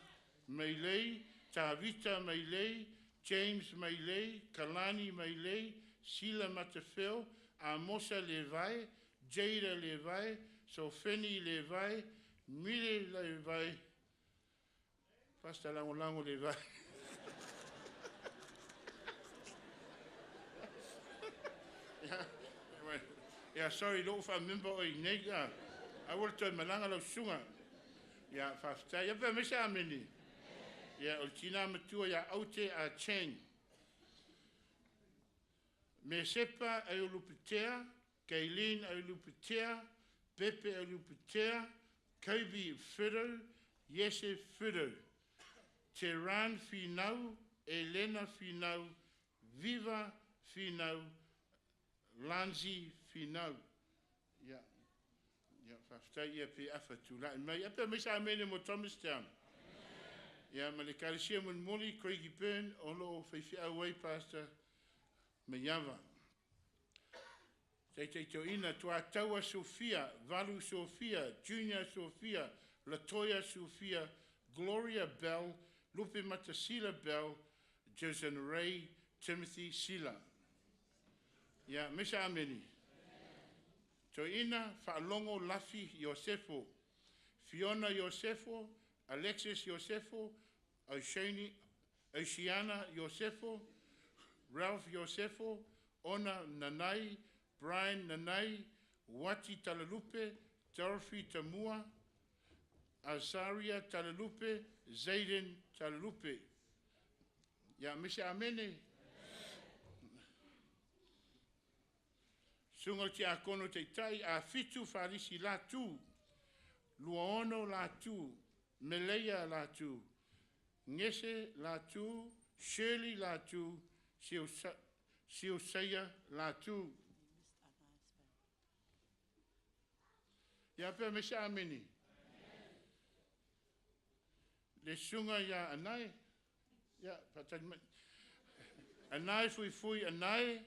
Mailei, Tavita Mailei, James Mailei, Kalani Mailei, Sila Matafeo, Amosa Levae, Jada Levae, Sofeni Levae, Mile Levae, Pastor Lagolago Levae. Yeah, sorry, lou wha-member o i nei, a. Aua le toe malaga lau susuga. Ia, faafetai. Ia pe aumai se amene. Ia, o le tina matua ia Aute a Cheng. Mesepa Aiolupitea, Kaylene Aiolupitea, Pepe Aiolupitea, Kobe Fido, Iese Fido. Teran Finau, Elena Finau, Viva Finau, Lanzi Finau. Ia, ia, faafetai ia pe afa tulai mai. Ia pe mai sa amene mo Thomastown. Ia, ma le Ekalesia mulimuli, Craigieburn, o lo o faifeau ai Pastor Maiava. Taitaitoina Tuataua Sofia, Valu Sofia, Junior Sofia, Latoya Sofia, Gloria Bell, Lupe Matasila Bell, Jason Ray, Timothy Sila. Ia, mesa ameni. Toeaina Faalogo Lafi Iosefo, Fiona Iosefo, Alexis Iosefo, Oceana Iosefo, Ralph Iosefo, Ona Nanai, Brian Nanai, Wati Talalupe, Dorothy Tamua, Azaria Talalupe, Zayden Talalupe. Ia, mese amene. Suga o Tiakono Taitai, a fitu Falisi Latu, Luaono Latu, Meleia Latu, Gese Latu, Shirley Latu, Siosaia Latu. Ia pea mese ameni. Le suga ia Anae, ia, faatali mai. Anae Fuifui Anae,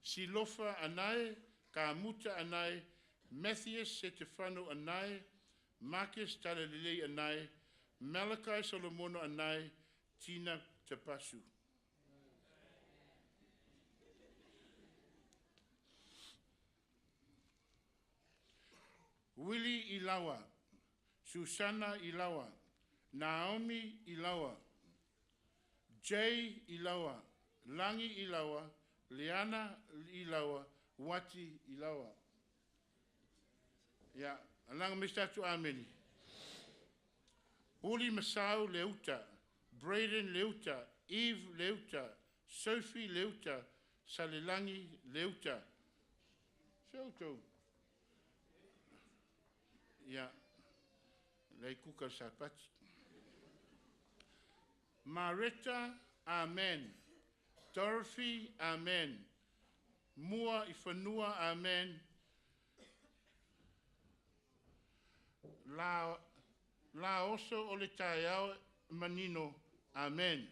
Silofa Anae, Kamuta Anae, Mathias Setefano Anae, Marcus Talalelei Anae, Malachi Solomono Anae, Tina Tapasu. Willie Ilawa, Susana Ilawa, Naomi Ilawa, Jay Ilawa, Langi Ilawa, Liana Ilawa, Wati Ilawa. Ia, alanga mistatu ameni. Uli Masau Leuta, Braden Leuta, Eve Leuta, Sophie Leuta, Salelangi Leuta. Seu Ia, lei kuka sapati. Mareta, amen. Dorothy, amen. Mua Ifanua, amen. La, la oso o le taeao manino, amen.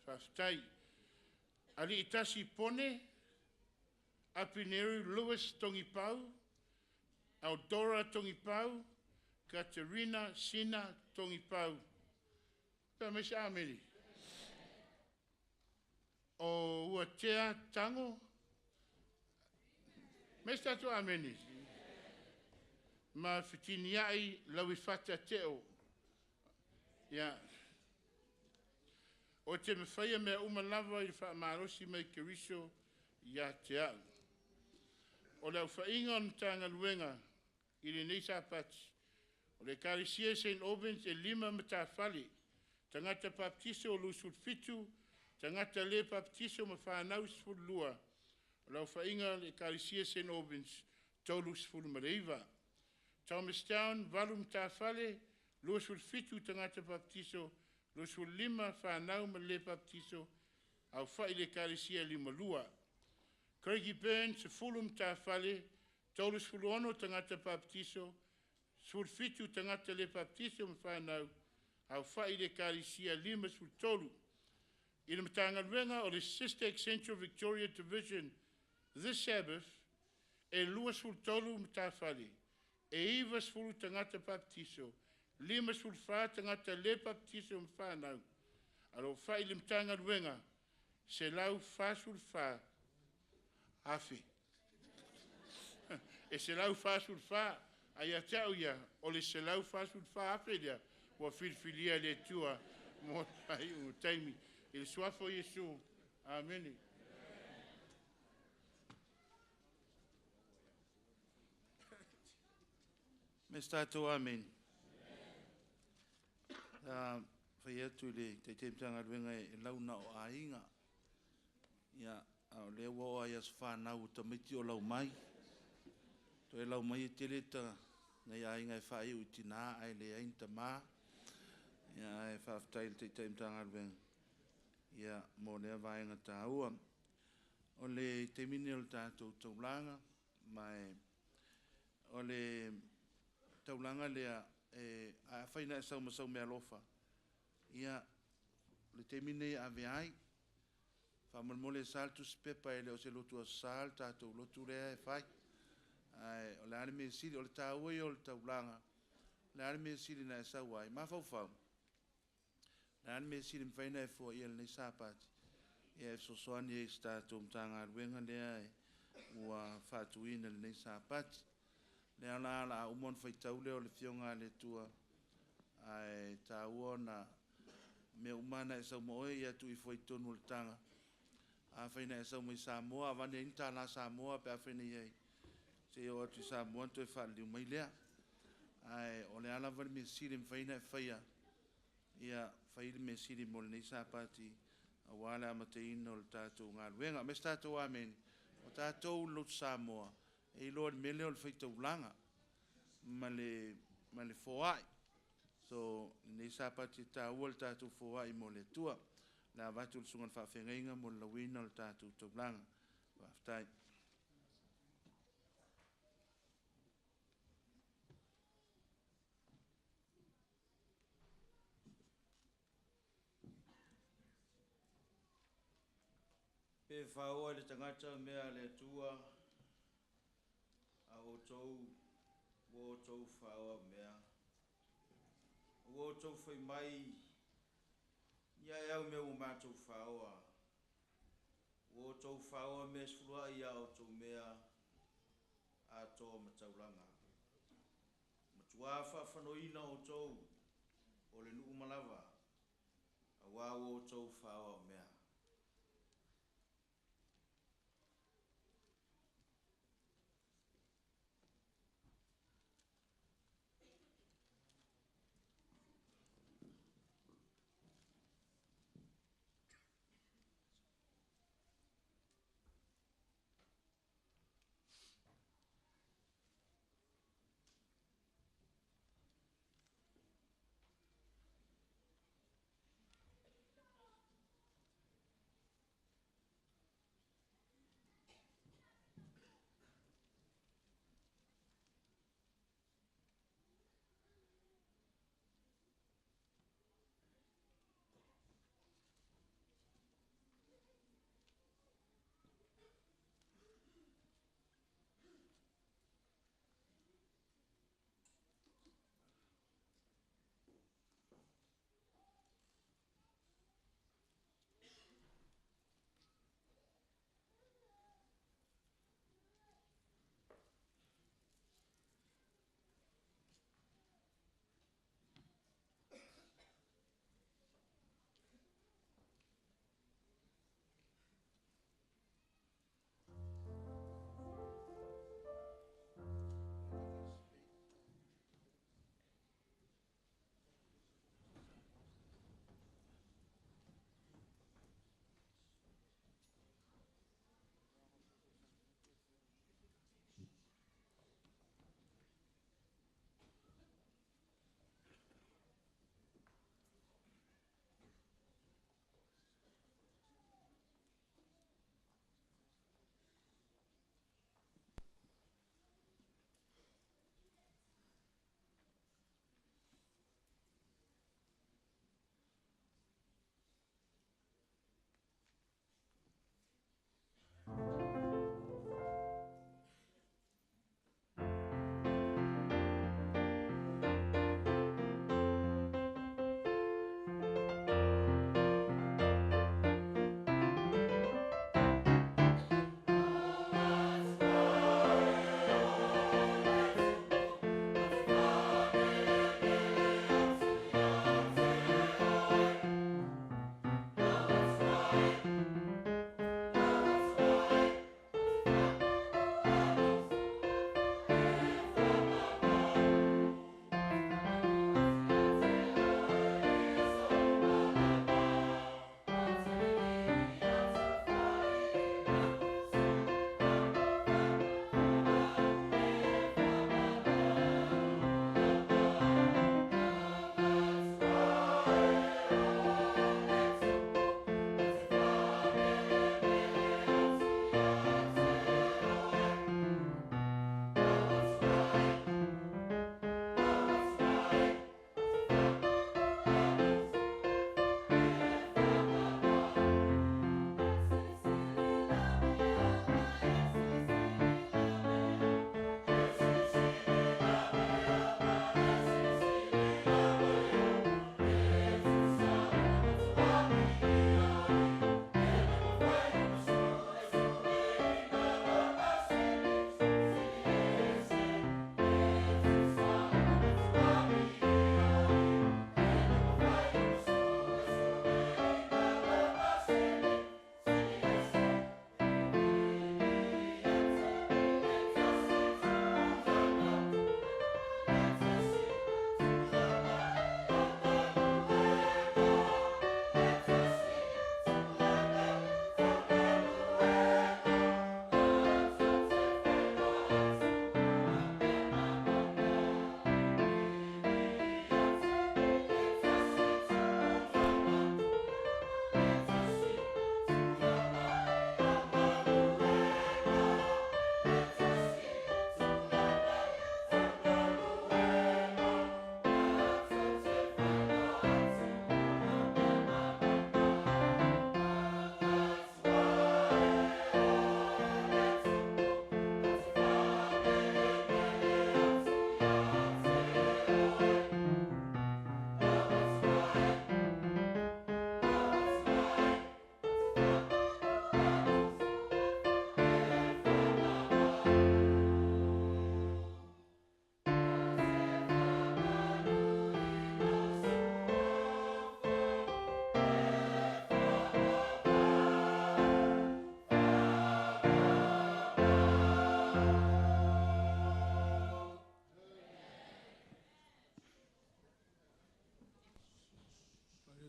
Faafetai. Ali itasi Pone, Apineru Lewis Tongipau, Aldora Tongipau, Katerina Sina Tongipau. Pea me se ameni. O ua tea tango. Me se tatu ameni. Ma fitini ai lauifata teo. Ia. O te mawhaia mea uma lava i le whaamalosi mai Keriso ia te au. O le au whainga o Matagaluega i lenei Sapati. O le Ekalesia St. Albans e lima matafale. Tagata papatiso o 27, tagata le papatiso ma fanau 12. O le aofaiga o le Ekalesia St. Albans, 39. Thomastown, valu matafale, 27 tagata papatiso, 25 fanau ma le papatiso, aofa'i le Ekalesia 52. Craigieburn, 10 matafale, 36 tagata papatiso, 17 tagata le papatiso ma fanau, aofa'i le Ekalesia 53. I le Matagaluega o le Sister Central Victoria Division, this Sabbath, e 23 matafale, e 90 tagata papatiso, 54 tagata le papatiso ma fanau, aofa'i le Matagaluega, 144,000. E 144, ai a te au ia, o le 144,000 lea, ua filifilia le Atua mo ai o taimi. I le suafa o Iesu. Amene. Me se tatou ameni. Fai atu i le Taitai Matagaluega e launa o aiga. Ia, a o lea ua oo lava i aso fanau o tamaiti o lau mai. Toe lau mai e tele ta nai aiga e faaiu i tina ae leai ni tamā. Ia, ae faafetai i le Taitai Matagaluega ia mo lea vaega taua. O le taimi lenei o le tatou taulaga, ma e o le taulaga lea e afai na e sau ma sau meaalofa, ia, o le taimi lenei e ave ai. Faamolemole e sa le tusipepa e le o se lotu aso sa le tatou lotu lea e fai. Ae o le a le mea sili, o le taua ia o le taulaga, o le a le mea sili na e sau ai, mafaufau, o le a le mea sili e mafai ona e foaia i lenei Sapati, ia e fesoasoani ai i se tatou Matagaluega lea ua faatuina i lenei Sapati. O lea la o le a uma ona faitau lea o le Afioga a le Atua, ae taua ona mea uma lava na e sau ma oe, ia tuu ifo i totonu o le taga. Afai na e sau mai Samoa, aveane ai ni tala Samoa pe afai na i ai, seia oo atu i Samoa ona toe faaliliu mai lea. Ae o le a lava le mea sili e mafai ona e faia, ia fai le mea sili mo lenei Sapati aua le amataina o le tatou galuega. Aumai se tatou amene. O tatou o le Lotu Samoa, e iloa i le mea lea o le faitaulaga ma le foai. So, lenei Sapati e taua le tatou foai mo le Atua. O le a avatu i le susuga i le faafeagaiga mo le lauina o le tatou taulaga. Faafetai. Pe faoa e le tagata mea a le Atua, a outou ua outou faoa mea. Ua outou fai mai, ni ae au mea ua matou faoa. Ua outou faoa mea sefuluai ia outou mea atoa ma taulaga. Matua faafanoina outou o le nuu malava, auā ua outou faoa mea.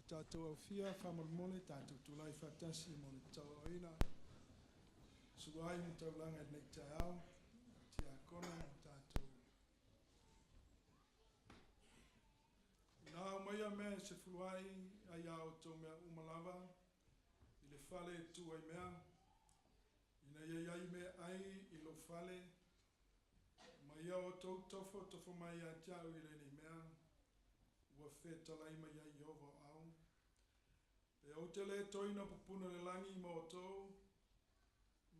le tatou aufia faamolemole tatou tulai faatasi mo le tauaaoina suai ma taulaga i lenei taeao tiakona ma tatou. Ina aumaia mea e sefulu ai ai a outou mea uma lava i le fale e tu ai mea, ina ia i ai meaai i lou fale, ma ia outou tofotofo mai ia te au i lenei mea, ua fetalai mai ai Ieova o au, pe ou te le toina pupuna le lagi ma outou,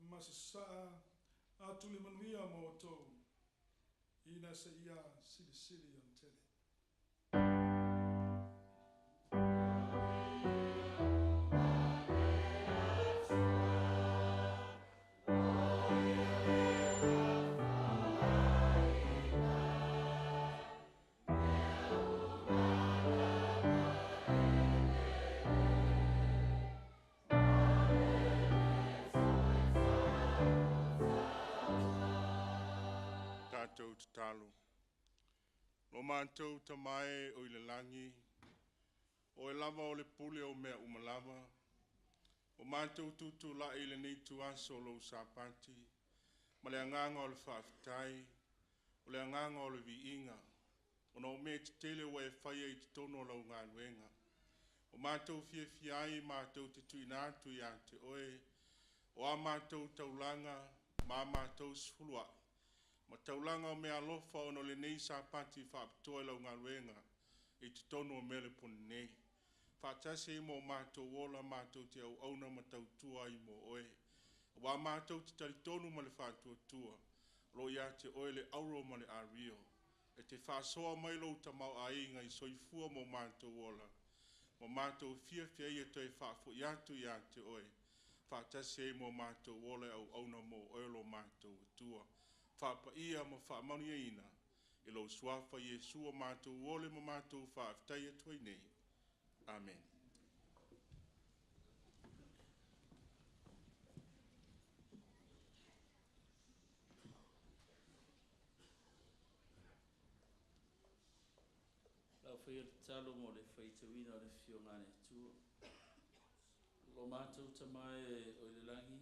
ma sasaa atu le manuia mo outou, ina seia silisili ona tele. Tatou tatalo. Lo matou tamae o i le lagi, o e lava o le pule o mea uma lava, o matou tutulai i lenei tuaso o lou Sapati, ma le agaga o le faafetai, o le agaga o le viiga, ona o mea tetele ua e faia i totonu o lau galuega. O matou fiafia ai matou te tuuina atu ia te oe, o a matou taulaga ma a matou sefuluai, ma taulaga o meaalofa ona o lenei Sapati faapitoa i lau galuega i totonu o Meleponi nei. Faatasi ai ma o matou ola matou te auauna ma tautua ai mo oe. Aua matou te talitonu ma le faatuatua, o lo o ia te oe le auro ma le ario. E te faasoa mai lou tamaoaiga i soifua ma o matou ola, ma matou fiafia ai e toe faafoi atu ia te oe, faatasi ai ma o matou ola e auauna mo oe lo matou Atua. Faapaia ma faamanuiaina i lou suafa Iesu o matou ole ma matou faafetai atu ai nei. Amen. Lau faia le tatalo mo le faitauina o le Afioga a le Atua. Lo matou tamae o i le lagi,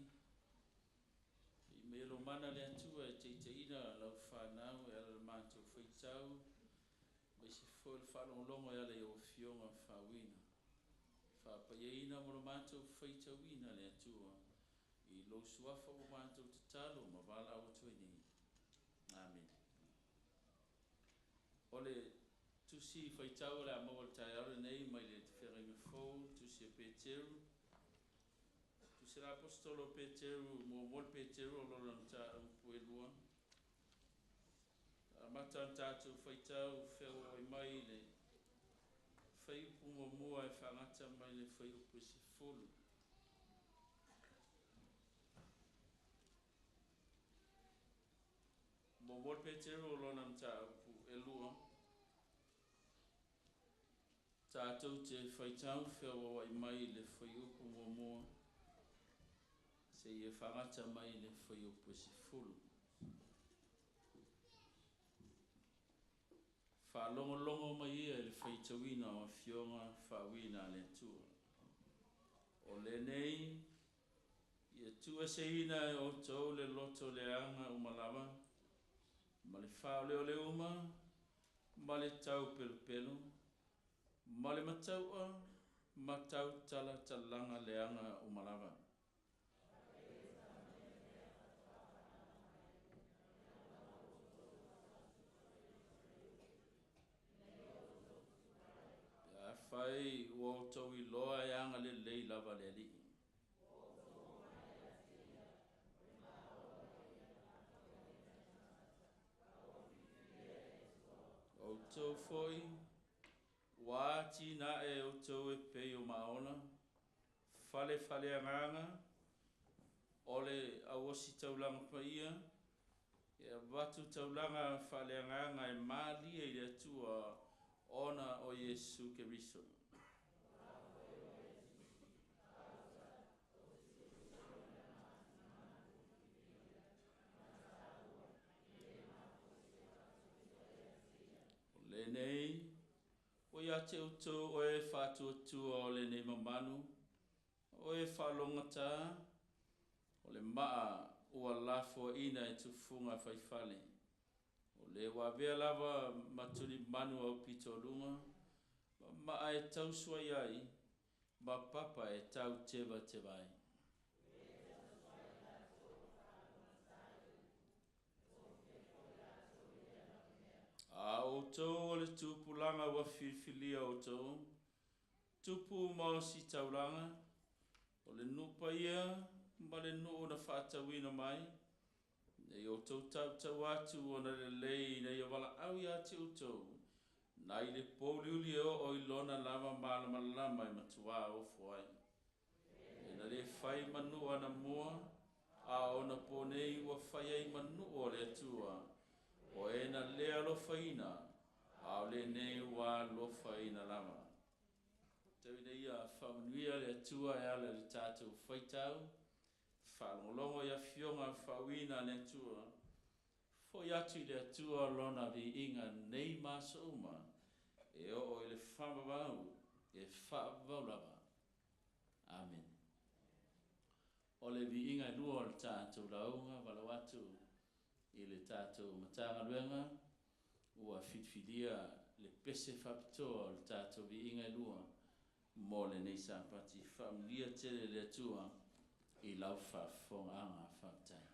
i mea lo mana le Atua e teiteina lau whanau e ala le matou faitau, mai se foi le whaalongolongo e ala i o afioga whawina. Whapaiaina mo le matou faitauina le Atua, i lo suafa o matou tatalo ma vala au atu ai nei. Amen. O le tusi faitau o le a maua le taeao lenei mai le Feagaiga Fou, tusi a Peteru. Tusi a le Apostolo Peteru, muamua le Peteru o lona mataupu e lua. Amata ona tatou faitau feauai mai le fuaiupu muamua e faagata mai le fuaiupu e 10. Muamua le Peteru o lona mataupu e lua. Tatou te faitau feauai mai le fuaiupu muamua seia faagata mai le fuaiupu e 10. Faalogologo mai ia i le faitauina o afioga faauuina a le Atua. O lenei, ia tuueseina e outou le loto leaga uma lava, ma le faaoleole uma, ma le taupelupelu, ma le mataua, ma tautalatalaga leaga uma lava. Pe afai ua outou iloa e agalelei lava le Alii. Outou foi, ua atinae outou e pei o maona, fale fale agaga, o le auosi taulaga paia, e avatu taulaga faaleagaga e malie i le Atua ona o Iesu Keriso. O lenei, ua Foi ia te outou o e faatuatua o lenei mamalu, o e faalogogata, o le maa ua lafoaina e tufuga faifale. O le ua avea lava ma tulimanu aupitoaluga, ma maa e tausuai ai, ma papa e tautevateva ai. A outou o le tupulaga ua filifilia outou, tupu ma ositaulaga, o le nuu paia ma le nuu na faatauina mai, nei outou tautau atu ona lelei ina ia valaau ia te outou, nai le pouliuli e oo i lona lava malamalama e matuā ofo ai. E na le fai ma nuu anamua, a o onapo nei ua fai ai ma nuu o le Atua, o e na le alofaina, a o lenei ua alofaina lava. Tau ina ia faamanuia le Atua e ala i le tatou faitau, faalogologo i afioga faauuina a le Atua, foi atu i le Atua lona viiga nei ma aso uma, e oo i le faavavau, e faavavau lava. Amene. O le viiga e lua o le tatou lauga, valaau atu i le tatou Matagaluega, ua filifilia le pese faapitoa o le tatou viiga e lua mo lenei Sapati. Faamanuia tele le Atua i lau faafofogaaga. Faafetai.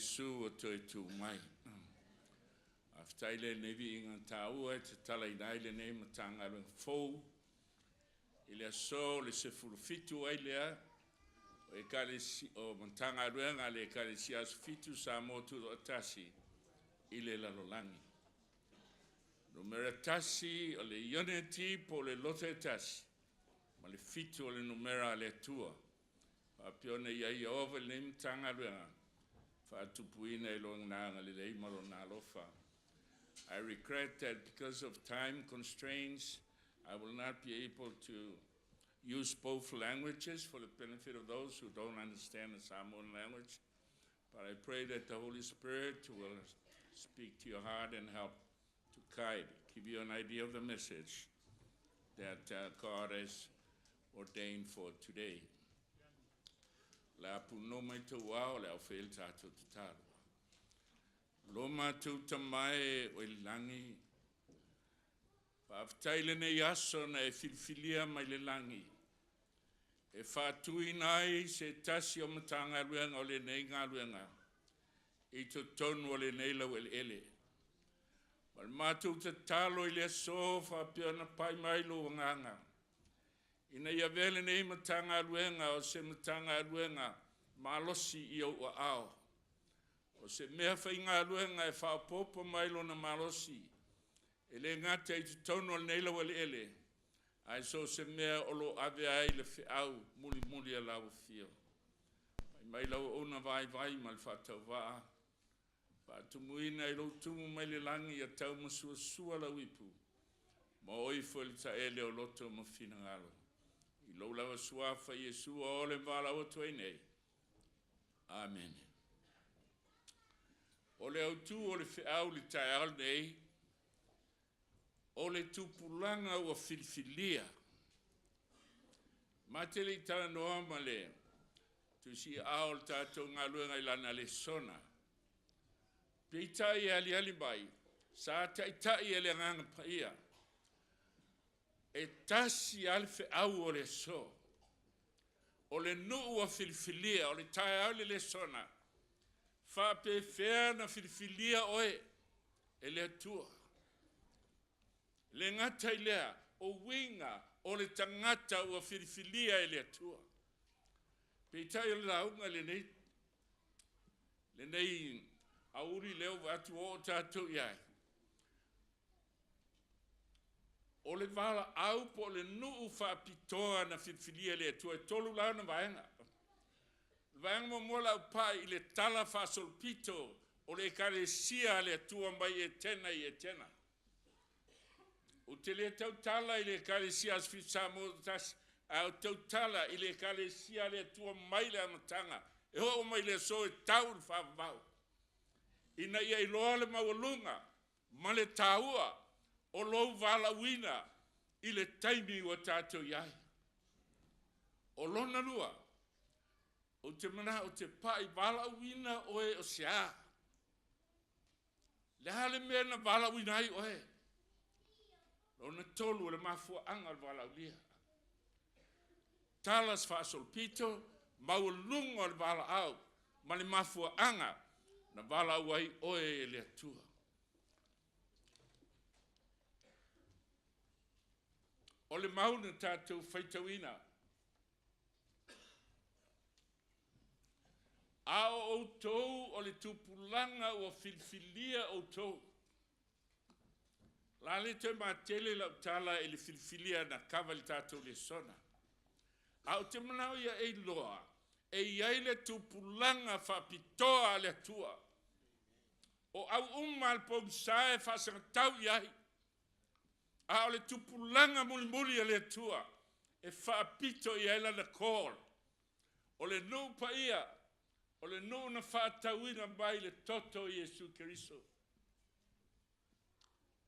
Iesu ua toe tu mai. Faafetai lenei viiga taua e tatalaina ai lenei Matagaluega fou i le aso o le 17 ai lea o Ekalesia, o Matagaluega a le Ekalesia Asofitu Samoa Tutoatasi i le lalolagi. Numera 1 o le unity po o le loto e tasi, ma le 7 o le numera a le Atua. Faapea ona i ai Ieova i lenei Matagaluega, faatupuina i lona agalelei ma lona alofa. I regret that because of time constraints, I will not be able to use both languages for the benefit of those who don't understand the Samoan language. But I pray that the Holy Spirit will speak to your heart and help to guide, give you an idea of the message that God has ordained for today. Le a puno mai tau ao le au whael tātou te talo. Lo mātou tamae o i langi, faafetai lenei aso na e filifilia mai le lagi, e faatuina ai se tasi o Matagaluega o lenei galuega i totonu o lenei laueleele. Ma le matou tatalo i le aso faapea ona pai mai lou agaga, ina ia avea lenei Matagaluega o se Matagaluega malosi i ou aao, o se mea faigaluega e faaopoopo mai lona malosi, e le gata i totonu o lenei laueleele, ae so o se mea o lo o ave ai le feau mulimuli a lau Afio. Fai mai lau auauna vaivai ma le faatauvaa, faatumuina i lou tumu mai le lagi ia taumasuasua lau ipu, ma o ifo i le taele o loto ma finagalo. I lou lava suafa Iesu o le valaau atu ai nei. Amene. O le autu o le feau i le taeao lenei, o le tupulaga ua filifilia. Ma te le i talanoa ma le tusiaa o le tatou galuega i lana lesona. Peitai e aliali mai, sa taitai e le Agaga Paia, e tasi lava le feau o le aso. O le nuu ua filifilia, o le taeao le lesona, faapefea na filifilia oe e le Atua. Le gata i lea, o uiga o le tagata ua filifilia e le Atua. Peitai o le lauga lenei, lenei auli lea ua atu o tatou i ai, o le valaau po o le nuu faapitoa na filifilia e le Atua. E 3 la ona vaega. O le vaega muamua lau pai i le tala faasolopito o le Ekalesia a le Atua mai Etena i Etena. Ou te le tautala i le Ekalesia Asofitu Samoa tasi, ae ou tautala i le Ekalesia a le Atua mai le amataga e oo mai le aso e tau le faavavau, ina ia iloa le maualuga ma le taua o lou valaauina i le taimi ua tatou i ai. O lona lua, ou te manao te pai valaauina oe o se a. Le a le mea na valaauina ai oe. Lona tolu o le mafuaaga o le valaaulia. Tala faasolopito, maualuga o le valaau ma le mafuaaga na valaau ai oe e le Atua. O le mau na tatou faitauina. A o outou o le tupulaga ua filifilia outou. La le toe matele lau tala i le filifilia na kava i le tatou lesona. A o te manao ia e iloa, e i ai le tupulaga faapitoa a le Atua. O au uma le pogisa e faasagatau i ai. A o le tupulaga mulimuli a le Atua e faapito i ai lana call. O le nuu paia, o le nuu na faatauina mai le toto o Iesu Keriso.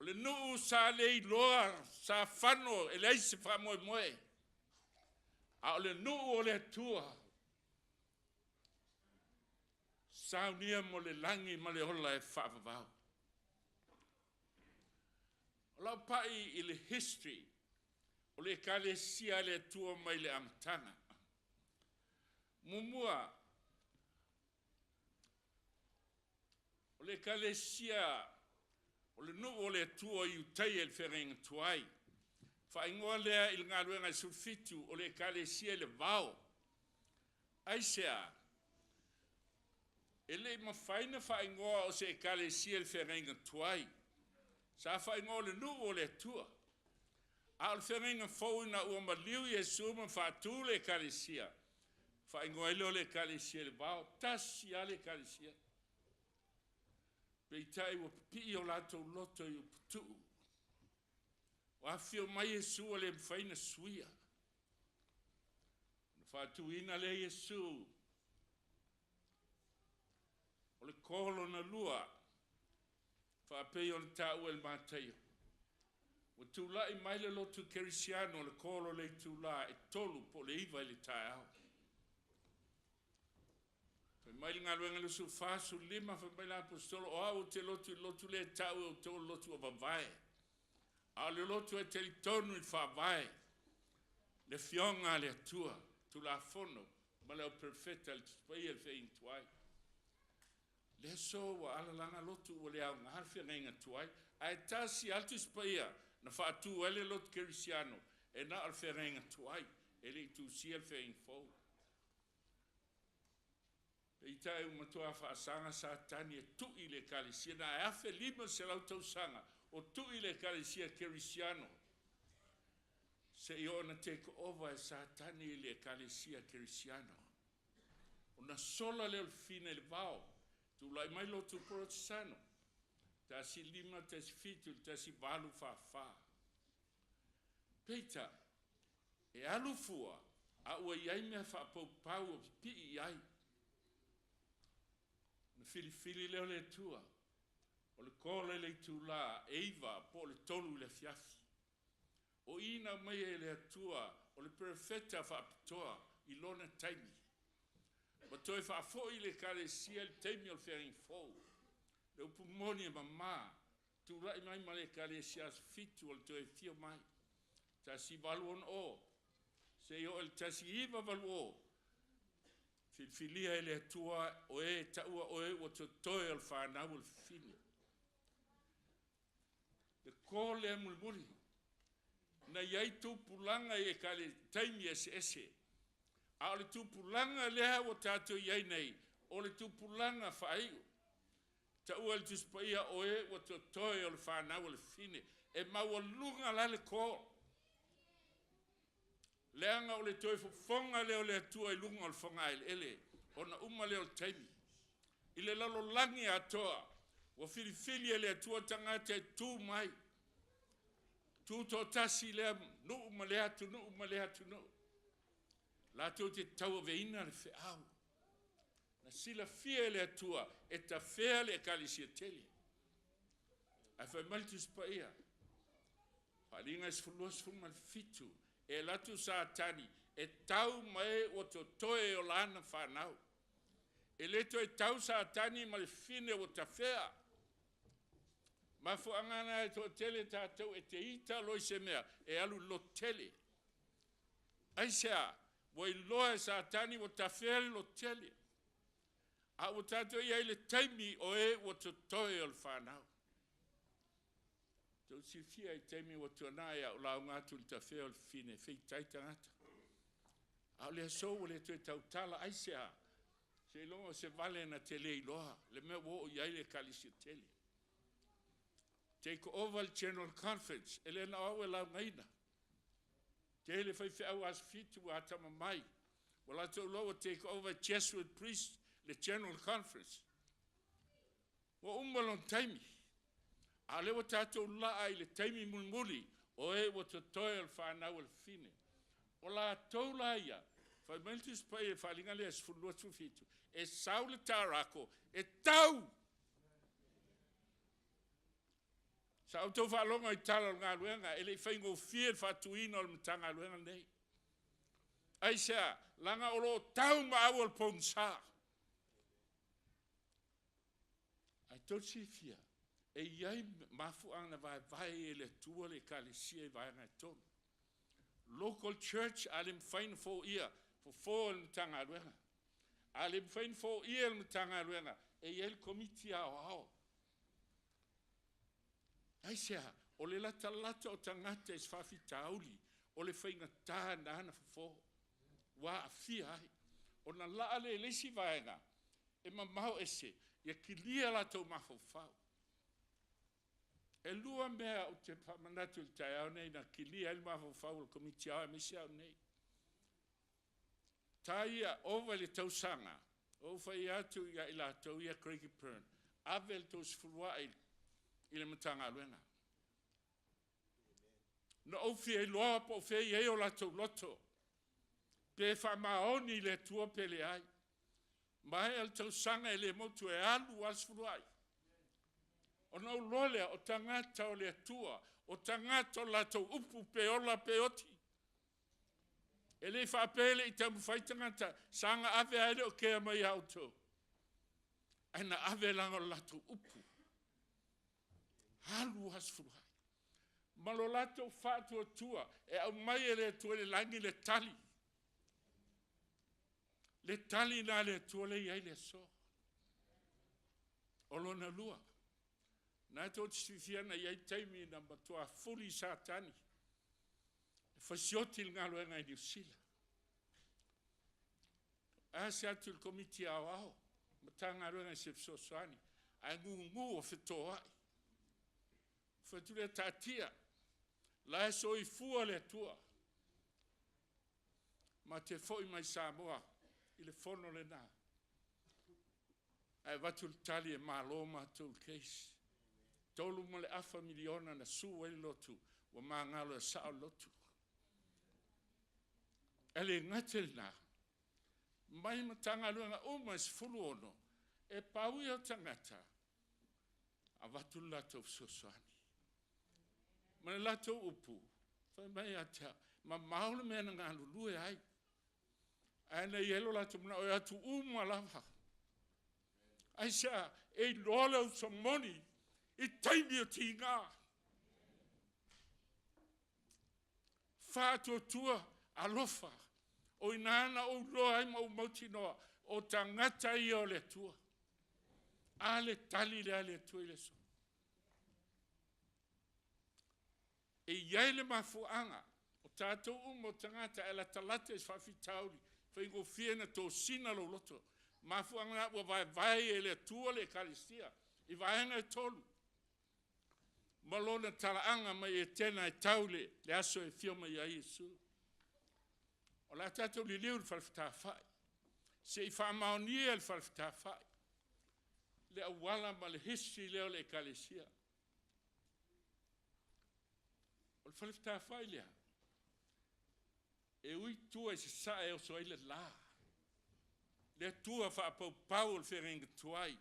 O le nuu sa le iloa, sa fano e leai se faamoemoe. A o le nuu o le Atua, saunia mo le lagi ma le ola e faavavau. O lau pai i le history o le Ekalesia a le Atua mai le amataga. Muamua, O le ekalesia o le nuu o le Atua i Iutaia i le feagaiga tuai. Faaigoa lea i le galuega e 17 o le ekalesia i le vao. Aisea? E le i mafai ona faaigoa o se ekalesia i le feagaiga tuai. Sa faaigoa o le nuu o le Atua. A o le feagaiga fou ina ua maliu Iesu ma faatu le ekalesia, faaigoa ai lea o le ekalesia i le vao, tasi lava le ekalesia. Peitai ua pipii o latou loto i uputuu. Ua afifio mai Iesu ua le mafai ona suia. Na faatuina lea Iesu o le lona lua, faapei ona taua e le Mataio. Ua tulai mai le lotu kerisiano o le call o le itula e 3 po o le 9 i le taeao. Fai mai le galuega 24, 15, fai mai le aposetolo, o au ou te lotu i le lotu lea e tau e outou o le lotu ua vavae. A o le lotu e talitonu i le faavae, le afioga a le Atua, Tulafono ma le au perofeta, le Tusi Paia, le feagaiga tuai. Le aso ua alalaga lotu ua le aoga le feagaiga tuai, ae tasi lava le Tusi Paia na faatu ai le lotu kerisiano, e na o le feagaiga tuai, e le i tusia le feagaiga fou. Peitai ua matua faasaga Satani e tui le ekalesia, na e 1500 tausaga o tui le ekalesia kerisiano, seia oo ina take over e Satani le ekalesia kerisiano. Ona sola lea o le fina i le vao, tulai mai lotu Porotesano, 1517 1844. Peitai, e alu fua, a ua i ai mea faapaupau o pipii i ai. Na filifili lea o le Atua, o le call i le itula e 9 po o le 3 i le afiafi. O i na aumai e le Atua o le perofeta faapitoa i lona taimi. Ma toe faafoi le ekalesia i le taimi o le feagaiga fou. Le upu moni e mama, tulai mai ma le ekalesia aso 7 o le toe afio mai. 1860, seia oo i le 1980, filifilia e le Atua o e taua o e ua totoe o le fanau o le fafine. Le call lea mulimuli, na i ai tupulaga i taimi eseese. A o le tupulaga lea ua tatou i ai nei, o le tupulaga faaiu. Taua e le Tusi Paia o e ua totoe o le fanau o le fafine. E maualuga la le call. Leaga o le toe fofoga lea o le Atua i luga o le fogaeleele, ona uma lea o le taimi. I le lalolagi atoa, ua filifili e le Atua tagata e tu mai. Tu toatasi lea nuu ma lea atunuu ma lea atunuu. Latou te tauaveina le feau. Na silafia e le Atua e tafea le ekalesia tele. Ae fai mai le Tusi Paia, Faaaliga 12, 17, e alu atu Satani e tau ma e ua totoe o lana fanau. E le toe tau Satani ma le fine ua tafea. Mafuaaga na e toatele tatou e te ita loa i se mea e alu i le lotu tele. Aisea? Ua iloa e Satani ua tafea le lotu tele. A ua tatou i ai i le taimi o e ua totoe o le fanau. Tou silafia i taimi ua tuanai a o lauga atu i le tafea o le fafine e feitai tagata. A o le aso ua le toe tautala, aisea? Seiloga o se vale na te le iloa le mea ua oo i ai le ekalesia tele. Take over le General Conference, e le na o au e laugaina. Tele faifeau aso 7 ua atamamai. Ua latou iloa ua take over Jesuit priest le General Conference. Ua uma lona taimi. A o lea ua tatou laa i le taimi mulimuli, o e ua totoe o le fanau a le fafine. O latou la ia, fai mai le Tusi Paia i le Faaaliga lea 12, 17, e sau le tarako, e tau! Sa outou faalogo i tala o le galuega, e le i faigofie le faatuina o le Matagaluega lenei. Aisea? Leaga o lo o tau maau o le pogisa. Ae tou te silafia, e i ai mafuaaga na vaevae ai e le Atua le ekalesia i vaega e 3. Local church, a le mafai ona foia, fofo e le Matagaluega. A le mafai ona foia e le Matagaluega, E i ai le Komiti Aoao. Aisea? O le latalata o tagata i se faafitauli, o le faigata lena ona fofo, ua aafia ai. Ona laa lea i le isi vaega, e mamao ese, ia kilia latou mafaufau. E 2 mea ou te faamanatu i le taeao nei na kilia ai le mafaufau o le Komiti Aoao aemaise au nei. Ta ia, ova i le tausaga, ou fai atu ia i latou ia Craigieburn, ave le tou sefuluai i le Matagaluega. Na ou fia iloa po o fea e i ai o latou loto, pe faamaoni i le Atua pe leai. Maea le tausaga e le motu e alu lava le sefuluai. Ona ou iloa lea, o tagata o le Atua, o tagata o latou upu pe ola pe oti. E le faapea e le i taumafai tagata, saga ave ai le o kea mai ia outou. Ae na ave laga o le latou upu. Alu lava sefuluai. Ma lo latou faatuatua e aumai e le Atua i le lagi le tali. Le tali la le Atua le i ai le aso. O lona lua, na tou te silafia na i ai taimi na matua fuli Satani e fasioti le galuega i Niu Sila. Ase atu i le Komiti Aoao, Matagaluega i se fesoasoani, ae gugu o fetoai. Fai atu lea, taatia, la e soifua le Atua. Ma te foi mai Samoa i le fono lena. Ae avatu le tali e malo matou i le case. 3.5 miliona na su ai le lotu, ua magalo e sao le lotu. E le gata i lena, mai Matagaluega uma e 16, e pau ia o tagata, avatu le latou fesoasoani. Ma le latou upu, fai mai ia te au, mamao le mea na galulue ai. Ae na i ai lo latou manao e atu uma lava. Aisea, e iloa le uso moni i taimi o tiga. Faatuatua, alofa, o i ina na ou iloa ai ma ou mautinoa, o tagata ia o le Atua. A le tali lea a le Atua i le aso. E i ai le mafuaaga, o tatou uma o tagata e latalata i se faafitauli, faigofie na tosina lou loto. Mafuaaga na ua vaevae e le Atua le Ekalesia i vaega e 3. Ma lona talaaga mai Etena e tau le aso e afio mai ai Iesu. O le a tatou liliu i le Falefetafai, se i faamaonia le Falefetafai, le auala ma le history lea o le Ekalesia. O le Falefetafai lea, e ui tua i sasae e oso ai le la, le Atua faapaupau o le feagaiga tuai,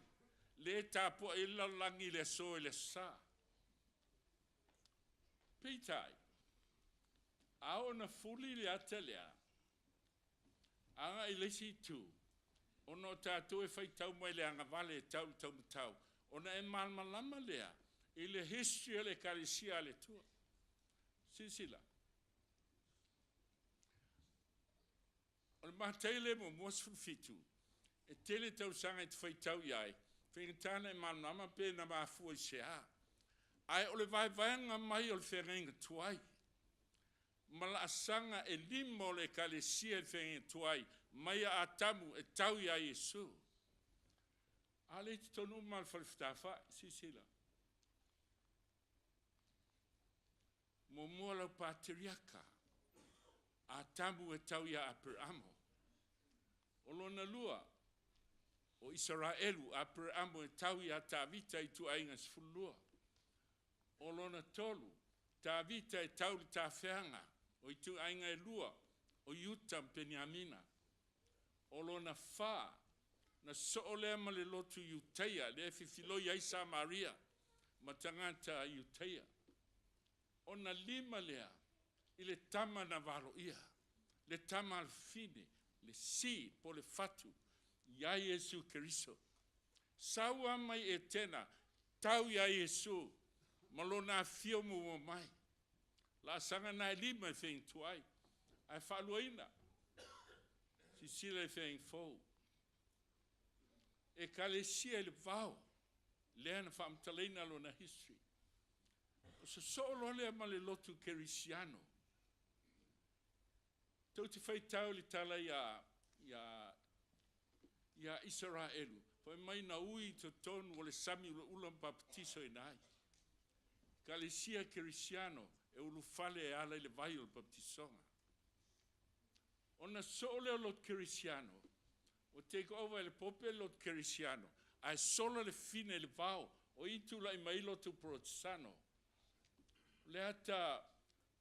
le tapuai ai le lalolagi i le aso i le aso sa. Peitai, a oo ina fuli le ata lea, agai i le isi itu, ona o tatou e faitau mai le agavale e tau i le taumatau, ona e malamalama lea i le history o le Ekalesia a le Atua. Silasila, o le Mataio lea muamua 17, e tele tausaga e te faitau i ai, faigata ona e malamalama pe na mafua i se a. Ae o le vaevaega mai o le feagaiga tuai, ma laasaga e 5 o le Ekalesia i le feagaiga tuai, mai ia Atamu e tau ia Iesu. A lea i totonu uma o le Falefetafai, silasila. Muamua lau patriaka, Atamu e tau ia Aperamo. O lona lua, o Isaraelu, Aperamo e tau ia Tavita i tuaiga 12. O lona tolu, Tavita e tau le tafeaga, o i tuaiga e 2, o Iuta ma Peniamina. O lona fa, na soo lea ma le lotu Iutaia, lea e fifiloi ai Samaria ma tagata Iutaia. Ona 5 lea, i le tama na valoia, le tama alfine, le si po le fatu, ia Iesu Keriso. Saua mai Etena, tau ia Iesu, ma lona afio muamua mai. Laasaga na e 5 e feagaitu ai, ae faaluaina, sisila i feagaiga fou. Ekalesia i le vao, lea na faamatalaina lona history. O sosoo loa lea ma le lotu kerisiano. Tou te faitau i le tala ia Isaraelu, fai mai na ui i totonu o le sami ulaula ma papatisoina ai. Ekalesia Kerisiano e ulufale e ala i le vai o le papatisoga. Ona soo lea o lotu Kerisiano, ua take over e le Pope le lotu Kerisiano, ae sola le fine i le vao, o i tulai mai lotu Porotesano. O le ata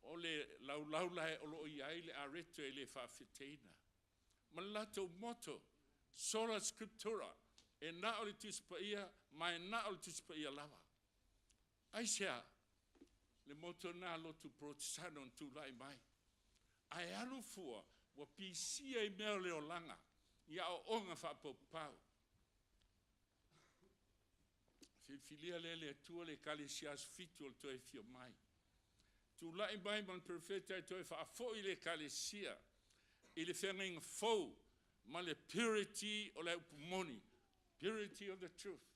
o le laulau lae o lo o i ai le areto e le faafeteina. Ma le latou motto, sola scriptura, e na o le Tusi Paia, ma e na o le Tusi Paia lava. Aisea? Le motto lena lotu Porotesano na tulai mai. Ae alu fua, ua pisia i mea o le olaga, i aoaoga faapaupau. Filifilia lea e le Atua le Ekalesia Aso Fitu o le toe afio mai. Tulai mai ma le perofeta e toe faafoi le Ekalesia i le feagaiga fou ma le purity o le upu moni, purity of the truth.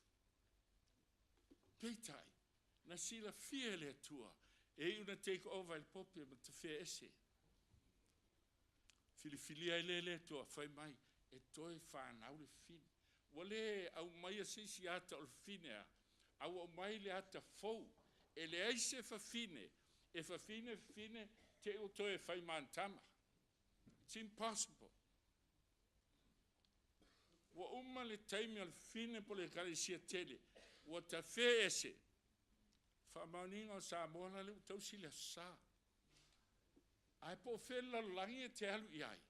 Peitai, na silafia e le Atua e iu na take over e le Pope ma tafea ese. Filifilia ai lea e le Atua, fai mai, e toe fanau le fine. Ua le aumaia se isi ata o le fine a, a ua aumai le ata fou. E leai se fafine, e fafine fafine te i toe fai mantama. It's impossible. Ua uma le taimi o le fine po le ekalesia tele, ua tafē ese. Faamaoniga o Samoa la lea ua tausi le Aso Sa. Ae po o fea le lalolagi e te alu i ai,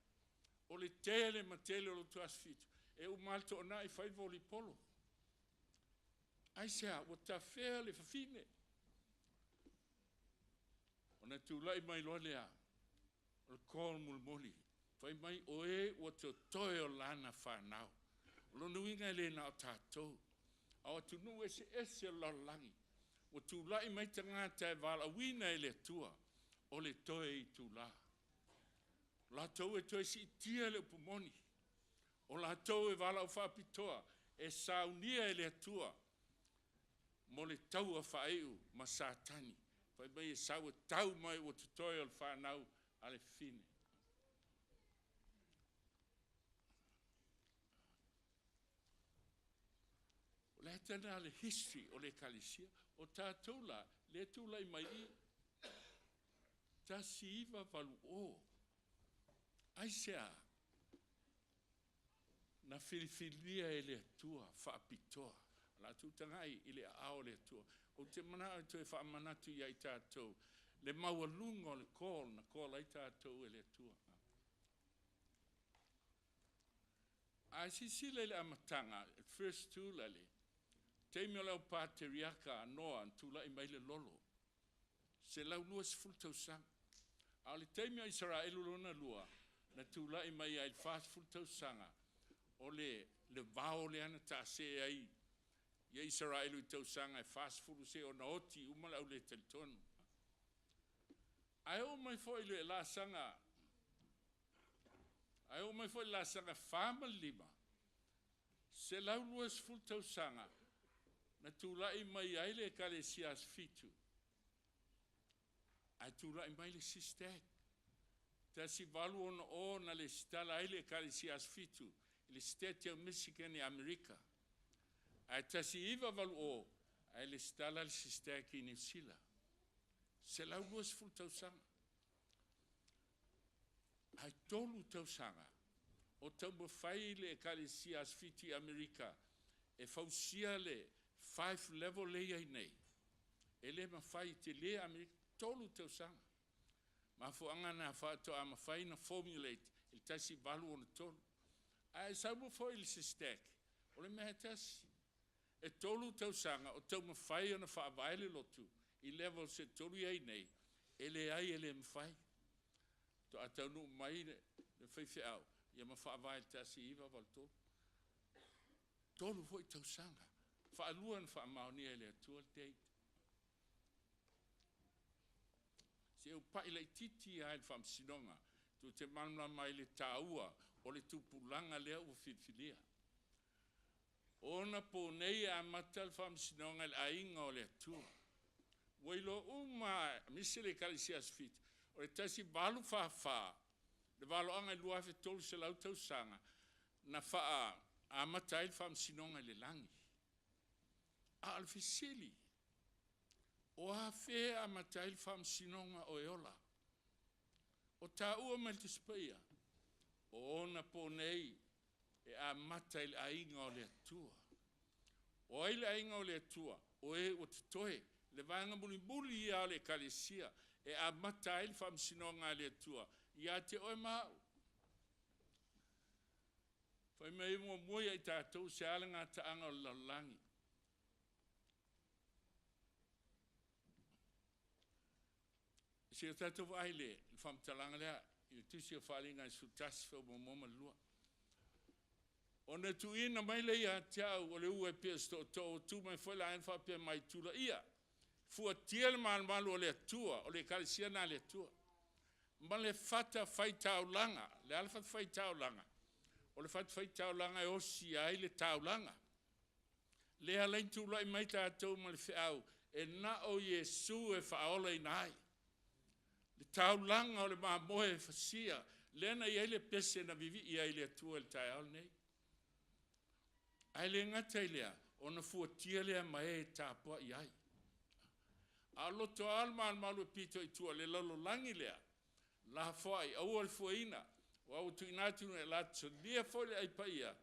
o le tele ma tele o lotu Aso Fitu, e uma lava le toonai fai le volleyball. Aisea? Ua tafea le fafine. Ona tulai mai loa lea o le call mulimuli, fai mai o e ua totoe o lana fanau. O lona uiga e le na o tatou, a o atunuu eseese o le lalolagi, ua tulai mai tagata e valaauina e le Atua o le toe itula. O latou e toe siitia le upu moni, o latou e valaau faapitoa, e saunia e le Atua mo le taua faaiu ma Satani. Fai mai e sau e tau mai ua totoe o le fanau a le fine. O le ata lena le history o le ekalesia. O tatou la, le tulai mai i 1980. Aisea? Na filifilia e le Atua faapitoa. O le a tagai i le aao o le Atua. Ou te manao e toe faamanatu ia i tatou le maualuga o le call na call ai tatou e le Atua. Ae silasila i le amataga, first two la le taimi o le au pateriaka a Noa na tulai mai le lolo, 120 tausaga. A o le taimi o Isaraelu lona lua, na tulai mai ai le 40 tausaga, o le vao lea na taase ai ia Isaraelu i tausaga e 40 se ona oti uma le au le talitonu. Ae oo mai foi le laasaga, ae oo mai foi le laasaga 4 ma le 5, 120 tausaga, na tulai mai ai le Ekalesia Aso Fitu, ae tulai mai le Sister Act. 1860 na lesitala ai le Ekalesia Aso Fitu i le State of Michigan i Amerika. Ae 1980 ae lesitala le Sister Act i Niu Sila. 120 tausaga. Ae 3 tausaga o taumafai le Ekalesia Aso Fitu i Amerika e fausia le 5 level lea i ai nei. E le mafai, tele Amerika, 3 tausaga. Mafuaaga na faatoa mafai na formulate i le 1863. Ae sau foi le Sister Act, o le mea e tasi. E 3 tausaga o taumafai ona faavae le lotu i level se 3 i ai nei, e leai e le mafai. Toa taunuu mai le faifeau, ia ma faavae le 1983. 3 foi tausaga. Faalua na faamaonia e le Atua le date. Se u pai laititi lava i le faamasinoga, tou te malamalama ai i le taua o le tupulaga lea ua filifilia. Ona po nei e amata le faamasinoga i le aiga o le Atua. Ua iloa uma aemaise le Ekalesia Aso Fitu, o le 1844, le valoaga i le 2300 tausaga, na amata ai le faamasinoga i le lagi. A o le fesili, o afea e amata ai le faamasinoga o e ola? O taua mai le Tusi Paia, o ona po nei e amata i le aiga o le Atua. O ai le aiga o le Atua? O e ua totoe, le vaega mulimuli ia o le Ekalesia e amata ai le faamasinoga a le Atua ia te oe ma au. Fai mai muamua ia i tatou se a le gataaga o le lalolagi. Se o tatou vaai le faamatalaga lea i le tusi o Faaaliga e 11 faamuamua ma le 2. Ona tuuina mai lea ia te au o le ua e pei o se tootoo, ua tu mai foi le agelu faapea mai, tulaia, fuatia le malumalu o le Atua, o le Ekalesia na le Atua, ma le fatafaitaulaga. Le a le fatafaitaulaga? O le fatafaitaulaga e osi ai le taulaga. Lea lain tulai mai tatou ma le feau, e na o Iesu e faaolaina ai. Le taulaga o le mamoe e fasia, lea na i ai le pese na vivii ai le Atua i le taeao lenei. Ae le gata i lea, ona fuatia lea ma e tapuai ai. A o loto lava le malumalu e pito i tua, le lalolagi lea, lafoai, aua le fuaina, aua ua tuuina atu e latou te solia foi le ai paia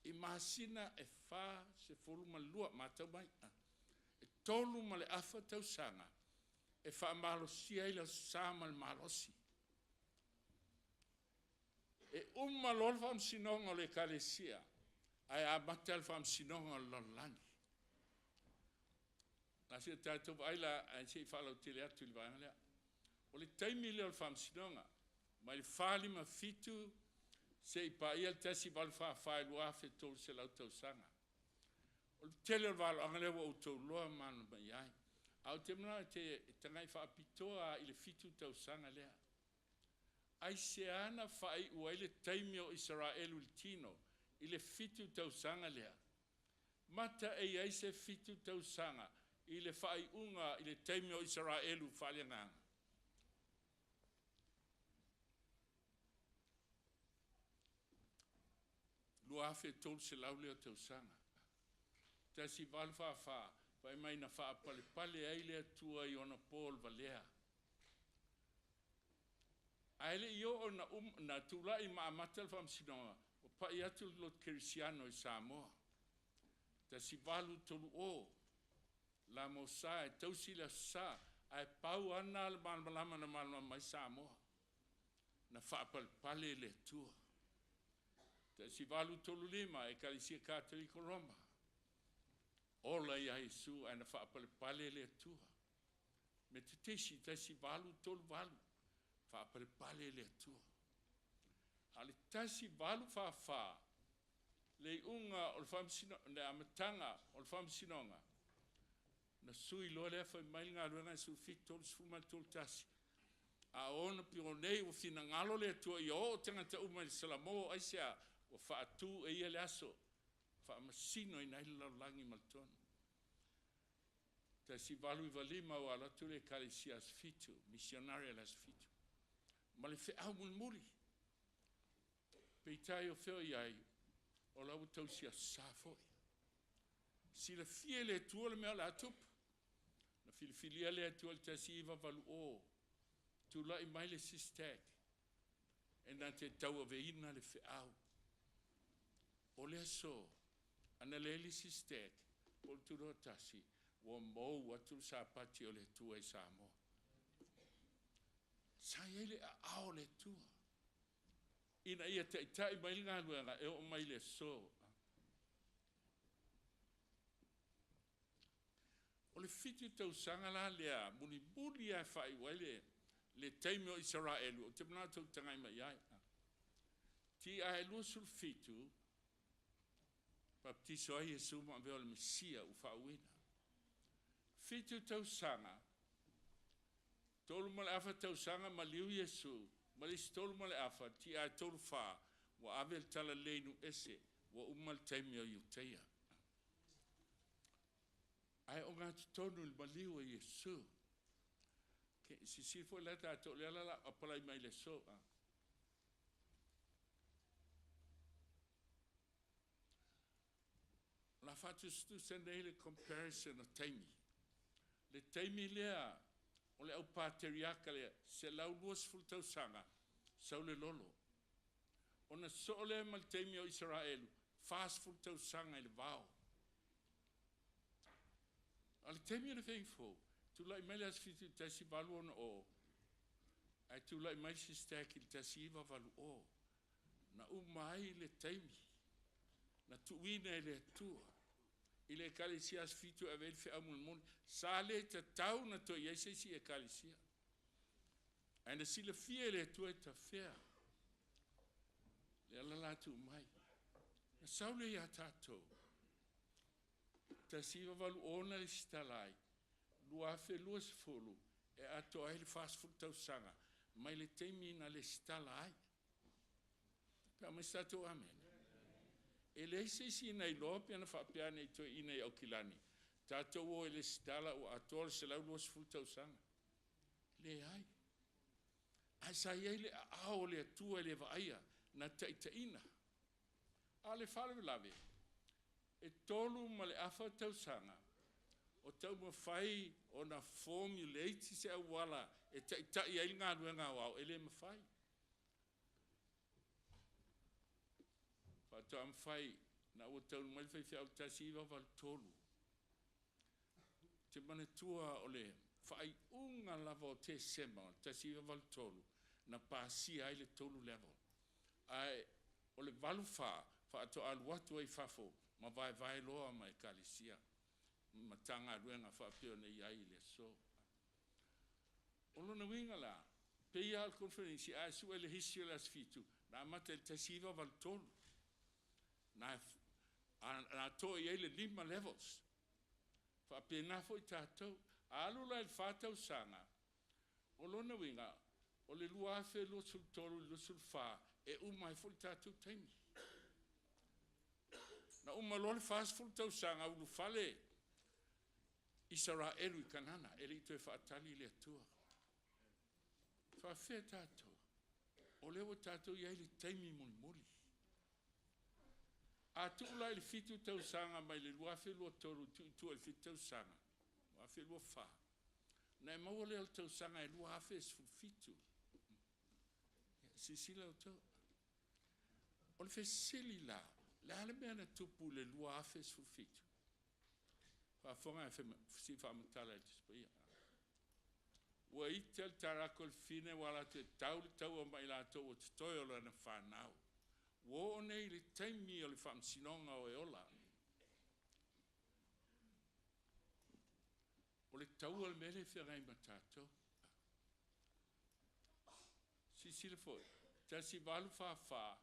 i masina e 42, matau mai, e 3.5 tausaga e faamalosia ai le aso Sa ma le malosi. E uma loa le faamasinoga o le Ekalesia, ae amata le faamasinoga o le lalolagi. A se tatou vaai la, ae se i faalautele atu i le vaega lea. O le taimi lea o le faamasinoga, mai le 457 seia paia le 1844 i 2300 tausaga. O le tele o le valoaga lea ua outou iloa ma mai ai. Ae ou te manao e tagai faapitoa i le 7 tausaga lea. Aisea na faaiu ai le taimi o Isaraelu i le tino i le 7 tausaga lea? Mata e i ai se 7 tausaga i le faaiuga i le taimi o Isaraelu faaleagaga. 2300 lea tausaga. 1844, fai mai na faapalepale ai le Atua i ona po o le valea. Ae le i oo na, na tulai ma amata le faamasinoga, ua pai atu le lotu kerisiano i Samoa. 1830, la Mosa e tausi le aso Sa, ae pau ana le malamalama na malamalama mai Samoa. Na faapalepale le Atua. 1835, Ekalesia Katoliko Roma. Ola ia Iesu ae na faapalepale le Atua. Metotisi 1838, faapalepale le Atua. A o le 1844, le iuga o le faamasino, le amataga o le faamasinoga, na sui loa lea fai mai le galuega e 17, 30 ma le 31. A ona pio nei ua finagalo le Atua ia oo tagata uma i le Salamo, aisea, ua faatu e ia le aso, faamasino ina ai le lalolagi ma le tonu. 1895 ua alu atu le Ekalesia Aso Fitu, misionare le Aso Fitu, ma le feau mulimuli. Peitai o fea o i ai, o la ua tausi aso Sa foi. Silafia e le Atua le mea o le a tupu. Na filifilia le Atua i le 1980, tulai mai le SISTAC, e na te tauaveina le feau. O le aso, ana leai le SISTAC, po o le Tutoatasi, ua mou atu le sapati o le Atua i Samoa. Sa i ai le aao o le Atua ina ia taitai mai le galuega e oo mai le aso. O le 7 tausaga la lea, mulimuli lava e faaiu ai le taimi o Isaraelu, ou te manao tou tagai mai ai. Ti ae 27, baptiso ai Iesu ma avea o le Mesia ua faauuina. 7 tausaga, 3.5 tausaga maliu Iesu, ma le isi 3.5, ti ae 34, ua ave le talalelei i nuu ese, ua uma le taimi o Iutaia. Ae ogatotonu i le maliu o Iesu. Ke sisi foi la tatou le ala la apalai mai le aso. La faatusatusa nei le comparison o taimi. Le taimi lea o le au pateriaka lea, 120 tausaga, sau le lolo. Ona soo lea ma le taimi o Isaraelu, 40 tausaga i le vao. A le taimi o le feiga fou, tulai mai le aso 7 1860, ae tulai mai le sister i le 1980. Na uma ai le taimi, na tuuina e le Atua i le ekalesia aso 7 e ave ai le feau mulimuli. Sa le tatau na toe i ai se isi ekalesia. Ae na silafia e le Atua e tafea le ala la tuu mai. Na sau le ia tātou. 1986 le sitala ai, 2020 e atoa ai le 40 tausaga mai le taimi na le sitala ai. Pe mai se tatou amene. E leai se isi na iloa pe na faapea ane i toeaiina i Aukilani, tatou o e lesitala ua atoa le 120 tausaga. Leai. Ae sa i ai le aao o le Atua e le vaaia na taitaiina. A o le faalavelave, e 3.5 tausaga o taumafai ona formulate se auala e taitai ai le galuega aoao, e le mafai. Faatoa mafai na ua taunuu mai le faifeau 1983. Te manatua o le faaiuga lava o Tesema o le 1983 na pasia ai le tolu level. Ae o le 84 faatoa alu atu ai i fafo ma vaevae loa ma ekalesia Matagaluega faapea ona i ai i le aso. O lona uiga la, pei lava o le conference ae sue le history o le aso 7, na amata i le 1983. Na atoa i ai le 5 levels. Faapena foi tatou. A alu la i le 4 tausaga, o lona uiga, o le 2023 i le 24, e uma ai foi le tatou taimi. Na uma loa le 40 tausaga ulufale Isaraelu i Kanana, e le i toe faatali le Atua. Faafefea tatou? O lea ua tatou i ai le taimi mulimuli. A tuu la i le 7 tausaga mai le 2023 tuu i tua i le 7 tausaga, 2024, na e maua lea o le tausaga e 2017. Silasila outou. O le fesili la, le a le mea na tupu i le 2017? Faafofoga e si faamatala i le Tusi Paia. Ua ita le tarako i le fine ua latou e tau le taua ma i latou o totoe o lana whanau. Ua oo nei le taimi o le faamasinoga o e ola. O le taua le mea lea e feagai ma tatou. Silasila foi, 1844,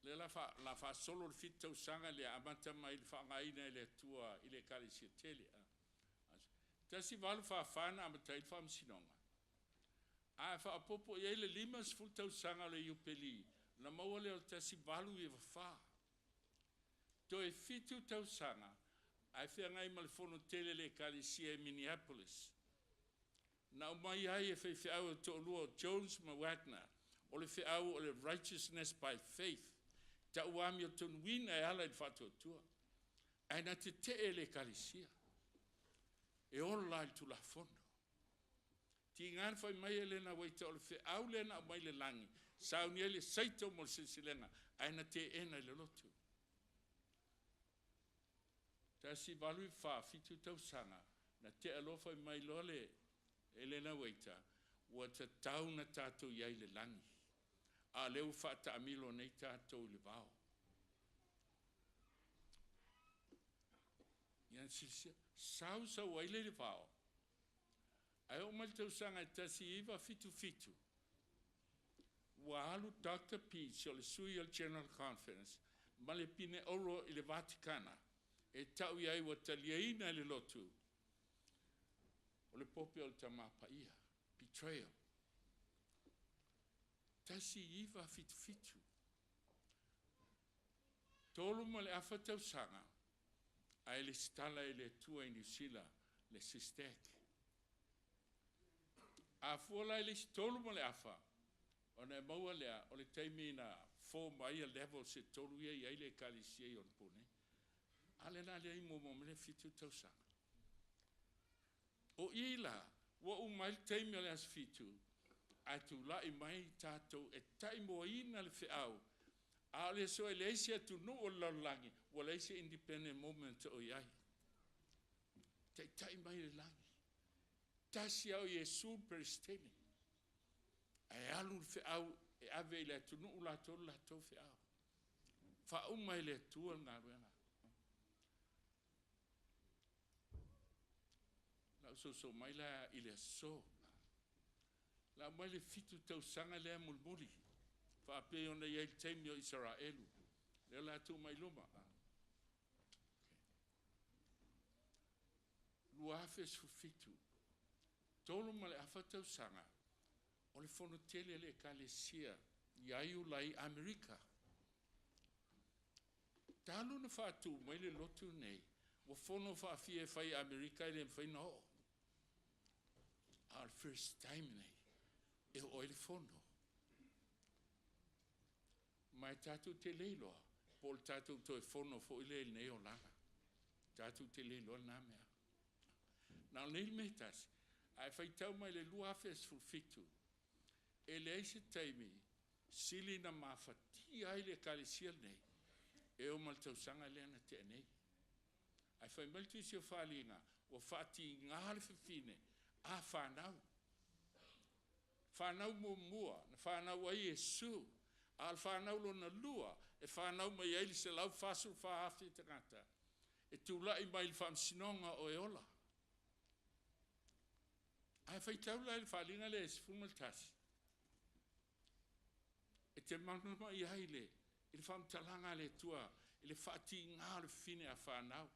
lea la faasolo le 7 tausaga lea amata mai le faaaogaina e le Atua i le ekalesia tele. 1844 na amata ai le faamasinoga. A faaopoopo i ai le 50 tausaga o le Iupeli, na maua lea o le 1894. Toe 7 tausaga, ae feagai ma le fono tele le ekalesia i Minneapolis. Na aumai ai e faifeau e toalua o Jones ma Wagner, o le feau o le righteousness by faith, tau amiotonuina e ala i le faatuatua. Ae na tetee le ekalesia, e ola i le Tulafono. Tiga na fai mai e Elena Waita o le feau lea na aumai le lagi, sauni ai le saito mo le silesilega, ae na teena i le lotu. 1847 7 tausaga, na tea loa fai mai loa le Elena Waita, ua tatau na tatou i ai i le lagi. A lea ua faataamilo nei tatou i le vao. Ia silasila, sau sau ai le i le vao, ae oo mai le tausaga e 1977, ua alu Dr. Peach o le sui o le General Conference ma le pine oro i le Vatikana e tau i ai ua taliaina e le lotu o le pope o le Tama Paia, betrayal. 1977, 3.5 tausaga, Ae lesitala i le Atua i Niu Sila le SISTEC. A fua la i le isi 3.5, ona e maua lea o le taimi na form ai a level se tolu ia i ai le ekalesia i ona po nei. A le la lea i muamua mai le 7 tausaga. O i la, ua uma ai le taimi o le aso 7, ae tulai mai tatou e taimoaina le feau, a o le aso e leai se atunuu o le lalolagi, ua leai se independent movement o i ai. Taitai mai le lagi. Tasi lava o Iesu le Peresetene. Ae alu le feau e ave i le atunuu latou le latou feau. Faauma e le Atua le galuega. Lau soso mai la i le aso. Lau mai le 7 tausaga lea mulimuli. Faapei ona i ai le taimi o Isaraelu. Lea la tuu mai luma. 2017, 3.5 tausaga, o le fono tele a le ekalesia i Iulai Amerika. Talu na faatu mai le lotu nei, ua fono faafia e fai Amerika e le mafai na oo. A o le first time nei, e oo ai le fono. Ma e tatou te le iloa, po o le tatou toe fono foi lea i lenei olaga. Tatou te le iloa lena mea. Na o nei le mea e tasi, ae faitau mai le 2017, e leai se taimi sili na mafatia ai le ekalesia lenei, e oo mai le tausaga lea na tea nei. Ae fai mai le tusi o Faaaliga, ua faatiga le fafine a fanau. Fanau muamua, na fanau ai Iesu, a o le fanau lona lua, e fanau mai ai le 144,000 tagata, e tulai mai le faamasinoga o e ola. Ae faitau la i le Faaaliga lea e 11, e te malamalama ai le i le faamatalaga a le Atua i le faatiga o le fafine a fanau.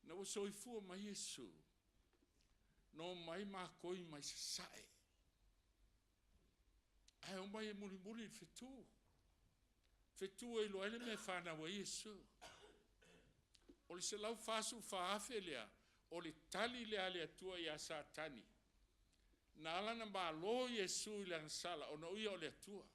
Na ua soifua mai Iesu, na omai makoi mai sasae, ae omai e mulimuli le fetu. Fetu e iloa ai le mea e fanau ai Iesu. O le 144,000 lea, o le tali lea a le Atua ia Satani. Na ala na malo Iesu i le agasala, ona o ia o le Atua.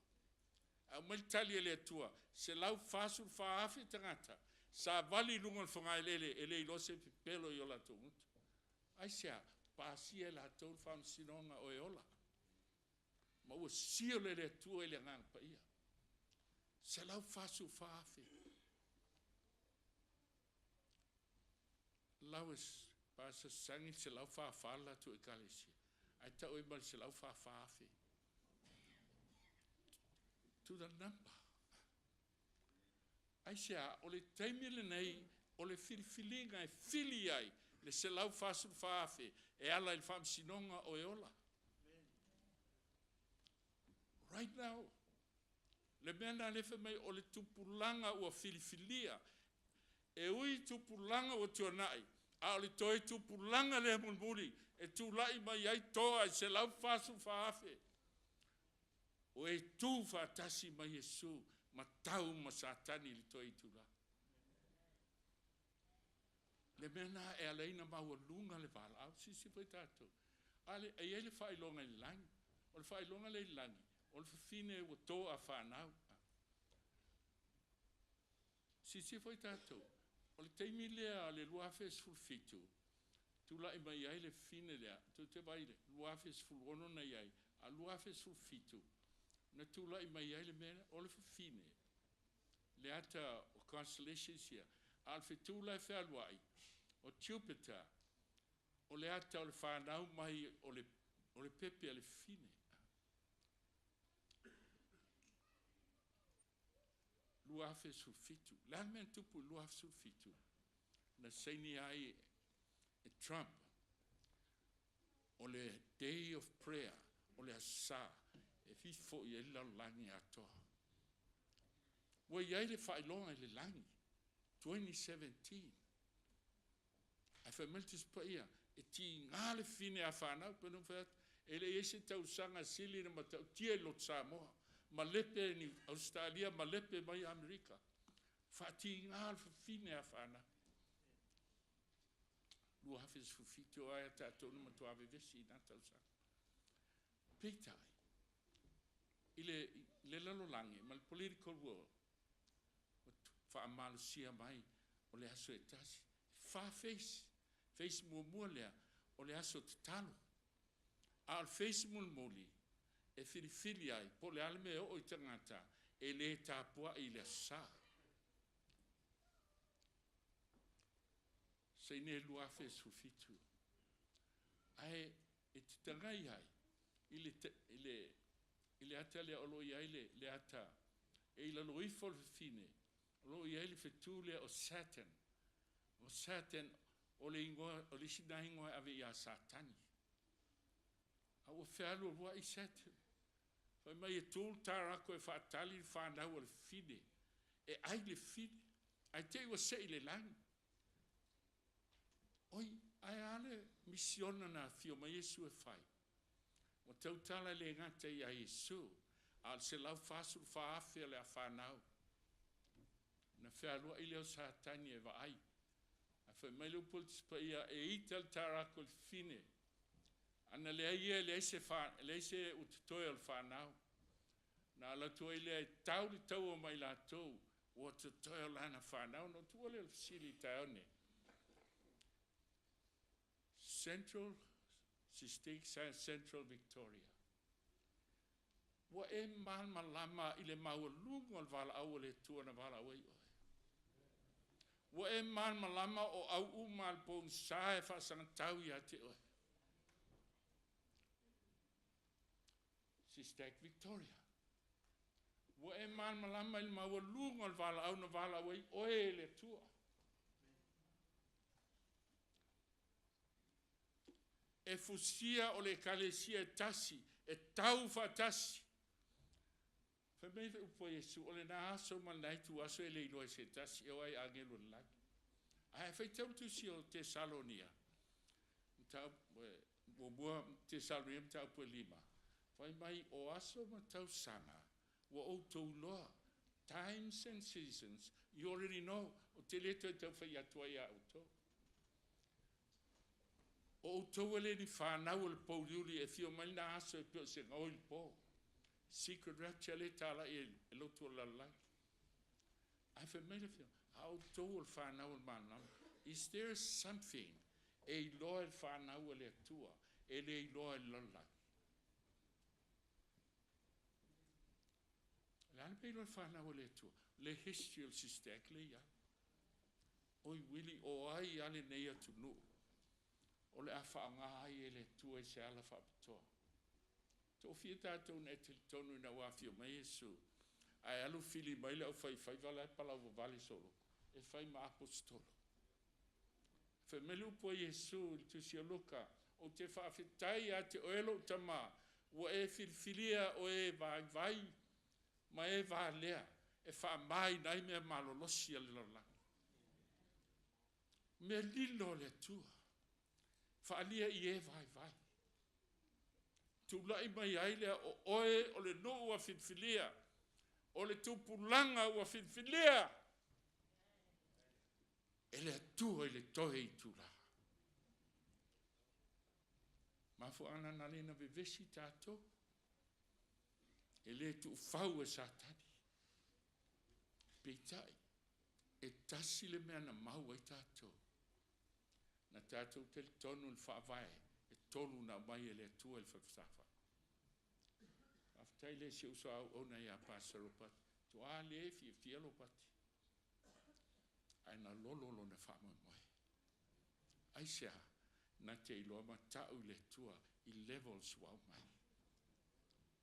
Ae aumai le tali a le Atua, 144,000 tagata, savali i luga o le fogaeleele e le iloa se pepelo i o latou gutu. Aisea? Pasia e latou le faamasinoga o e ola. Ma ua seal e le Atua i le Agaga Paia. 144,000. Lau e pasasagi le 144 le latou ekalesia, ae tau ai ma le 144,000. To the number. Aisea, o le taimi lenei, o le filifiliga e fili ai le 144,000 e ala i le faamasinoga o e ola. Right now, le mea na le fai mai o le tupulaga ua filifilia, e ui tupulaga ua tuanai, a o le toe tupulaga lea mulimuli e tulai mai ai toa i 144,000. O e tu faatasi mai Iesu ma tau ma Satani i le toe itula. Le mea na e ala ai na maualuga le valaau, sisi foi tatou. Ale, e i ai le faailoga i le lagi. O le faailoga lea i le lagi, o le fafine ua toa fanau. Sisi foi tatou. O le taimi lea le 2017, tulai mai ai le fafine lea, tou te vaai le 2016 na i ai, a 2017, na tulai mai ai le mea lea, o le fafine, le ata o constellations ia, a o le fetu la e fealuai, o Jupiter, o le ata o le fanau mai o le pepe a le fafine. 2017. Le a le mea na tupu i 2017? Na saini ai e Trump o le Day of Prayer, o le asa, e fifo i ai le lalolagi atoa. Ua i ai le faailoga i le lagi, 2017. Ae fai mai le Tusi Paia, e tiga le fafine a fanau, pe nuu fai atu, e le i ai se tausaga sili na matautia i lotu Samoa, ma lepe ni Australia, ma lepe mai Amerika. Faatiga le fafine a fanau. 2017 o aia tatou na matua vevesi i nā tausaga. Peitai, i le lalolagi ma le political world, ua faamalosia mai o le aso e tasi. E fa phase. Phase muamua lea, o le aso tatalo. A o le phase mulimuli, e filifili ai, po o le a le mea e oo i tagata, e le tapuai i le aso Sa. Saine 2017. Ae e te tagai ai i le ata lea o lo o i ai le ata e i lalo ifo o le fafine, o lo o i ai le fetu lea o Saturn. O Saturn, o le igoa, o le isi na igoa e ave ia Satani. A ua fealualuai Saturn. Fai mai e tu le tarako e faatali le fanau o le fafine, e ai le fafine, ae te i ua sei le lagi. Oi, ae a le misiona na afio mai Iesu e fai. Ua tautala le gata ia Iesu, a o le 144,000 o le a fanau. Na fealuai lea o Satani e vaai. Ae fai mai le upu o le Tusi Paia, e ita le tarako i le fafine. Ana leai ia, leai se ututoe o le fanau. Na alu atu ai lea e tau le taua mai latou, ua totoe o lana fanau. Na tuua lea o le fesili i taeao nei. Central, Sistek Central Victoria. Ua e malamalama i le maualuga o le valaau o le Atua na valaau ai oe. Ua e malamalama o au uma le pogisa e faasagatau ia te oe. Sistek Victoria. Ua e malamalama i le maualuga o le valaau na valaau ai oe e le Atua. E fusia o le ekalesia e tasi, e tau faatasi. Fai mai le upu a Iesu, o lena aso ma lena itu aso e le iloa e se tasi, e o ai agelu o le lagi. Ae faitau le tusi o Tesalonia, muamua Tesalonia mataupu e 5, fai mai o aso ma tausaga ua outou iloa. Times and seasons, you already know. O te le toe tau fai atu ai a outou. O outou e le ni whanau o le pouliuli e fio mai na aso e peo se ngoi le po. Secret rapture le tala e lotu o lalai. Ai fai mai le fio, a outou o le whanau o le manam. Is there something e iloa e le whanau o le Atua, e le iloa e le lalai? Le ana pe iloa e le whanau o le Atua, le history o le sistek le iai. Oi wili o ai ale nei atu nuu. O le a whaanga ai e le Atua i se ala whaapitoa. Tō fia tātou na e te tonu na wāwhio mai Iesu. Ae alu fili mai le au whai whai wala e palau wawale solo. E whai ma apostolo. Whai mai le upu a Iesu i le tusi o Luka. O te whaawhitai a te oelo utama. Ua e filifilia o e vai vai ma e vālea. E whaamai nai mea malolosi a le lalagi. Mea lilo le Atua. Whaalia i e vai vai. Tūlai mai ai lea o oe o le nuu ua filifilia, o le tupulaga ua filifilia, e le Atua i le toe i tula. Mafuaaga na le na vevesi tatou, e le tuufau e Satani. Peitai, e tasi le mea na mau ai tatou. Na tatou talitonu le faavae, e tolu na mai e le Atua i le falefatafa. Faafetai le si uso au ona ia Pastor Lopati. Toa le fiafia Lopati. Ae na lolo lona faamoemoe. Aisea, na te iloa matau i le Atua i levels ua aumai.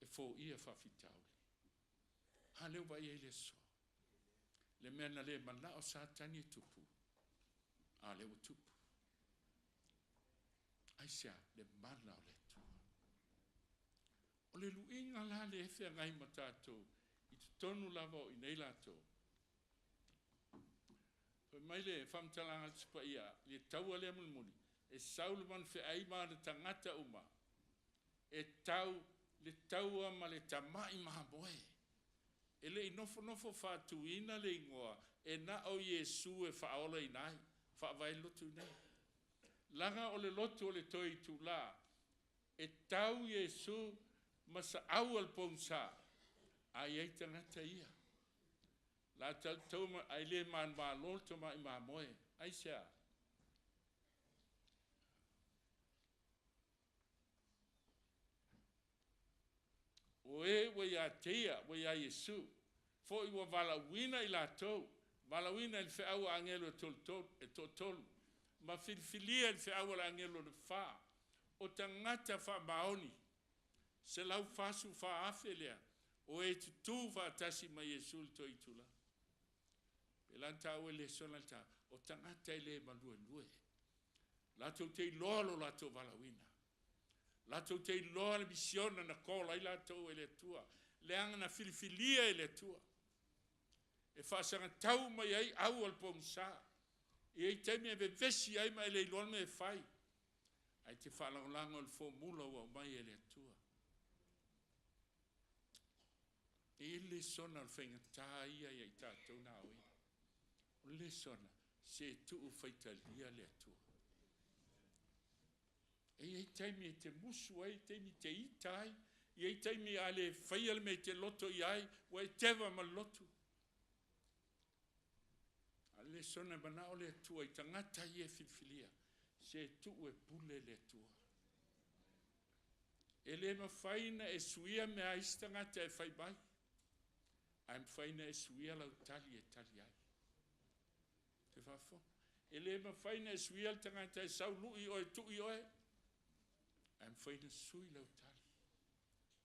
E foia faafitauli. A leu vai ai le aso. Le mea na le manao Satani e tupu. A leu ua tupu. Aisea, le mana o le Atua. O le luiga la le efe agai ma tatou, i totonu lava o inei latou. Fai mai le faamatalaga a le Tusi Paia, le taua lea mulimuli, e sau le manufeai ma le tagata uma, e tau le taua ma le tamai mamoe. E le i nofonofo faatuina le igoa e na o Iesu e faaolaina ai, faavae le lotu lenei. Laga o le lotu o le toe itulā, e tau Iesu ma saau o le pogisa, a i ai tagata ia. La tau ai le manumalo le tamai mamoe. Aisea? O e ua ia te ia, ua iā Iesu, foi ua valaauina i latou, valaauina i le feau a agelo e tolutolu, e toatolu, ma filifilia i le feau a le agelo le fa, o tagata faamaoni, 144,000 lea, o e tutū faatasi ma Iesu i le toe itulā. Pe lan tāua le sona le tā, o tagata e le maluelue. Latou te iloa lo latou valaauina. Latou te iloa le misiona na kola ai latou e le Atua. Leaga na filifilia e le Atua. E faasagatau mai ai au o le pogisa. E i ai taimi e vevesi ai ma e le iloa le mea e fai. Ae te faalagolago i le formula ua aumai e le Atua. E i ai le lesona o le faigata ia ia i tatou na aoina. O le lesona, se tuu faitalia le Atua. E i ai taimi e te musu ai, taimi te ita ai, e i ai taimi a le faia le mea e te loto i ai, ua e teva ma le lotu. A le lesona e manao le Atua i tagata ia e filifilia, se tuu e pule le Atua. E le mafai na e suia mea a isi tagata e fai mai, ae mafai na e suia lau tali e tali ai. Te faafofoga. E le mafai na e suia le tagata e sau lui oe tui oe, ae mafai na sui lau tali.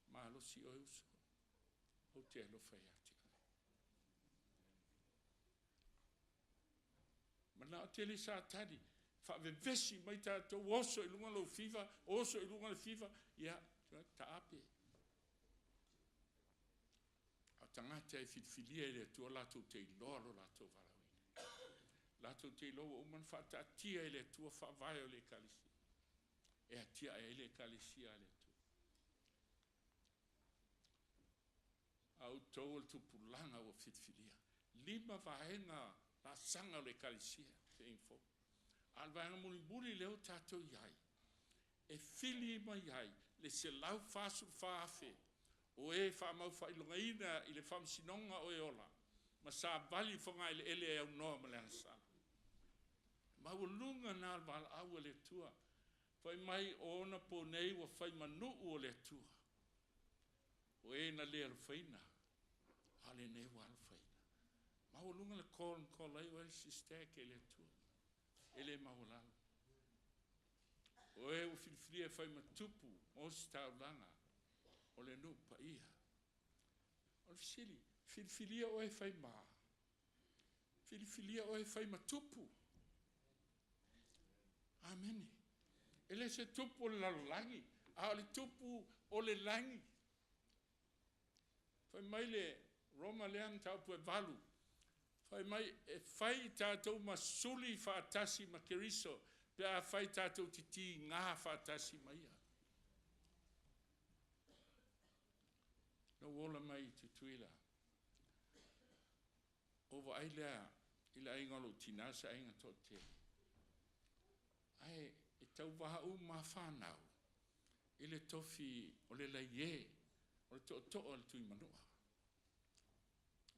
Malosi oe uso, ou te alofa ia te oe. Manao tele Satani, faavevesi mai tatou oso i luga lou fiva, oso i luga le fiva, ia, taape. A o tagata e filifilia e le Atua latou te iloa lo latou valaauina. Latou te iloa ua uma ona faataatia e le Atua faavae o le Ekalesia. E atiae ai le Ekalesia a le Atua. A outou o le tupulaga ua filifilia. 5 vaega laasaga o le Ekalesia, feinfo. A o le vaega mulimuli lea ua tatou i ai, e fili mai ai le 144,000 o e faamaufaailogaina i le faamasinoga o e ola, ma savali fogaeleele e aunoa ma le agasala. Maualuga na o le valaau a le Atua. Fai mai o ona po nei ua fai manuu o le Atua. O e na le alofaina, a lenei ua alofaina. Maualuga le call na call ai oe sister ke le Atua. E le maualalo. O e ua filifilia e fai matupu ma ositaulaga o le nuu paia. O le fesili, filifilia oe e fai ma? Filifilia oe e fai matupu. Amene. E le se tupu o le lalolagi, a o le tupu o le lagi. Fai mai le Roma lea mataupu e 8. Fai mai e fai i tatou masuli faatasi ma Keriso, pe a fai tatou titiga faatasi ma ia. Na ou ola mai i Tutuila. O vaai lea i le aiga o lou tina se aiga toatele. Ae e tauvaha uma whanau i le tofi o le laie, o le tootoo o le Tuimanua.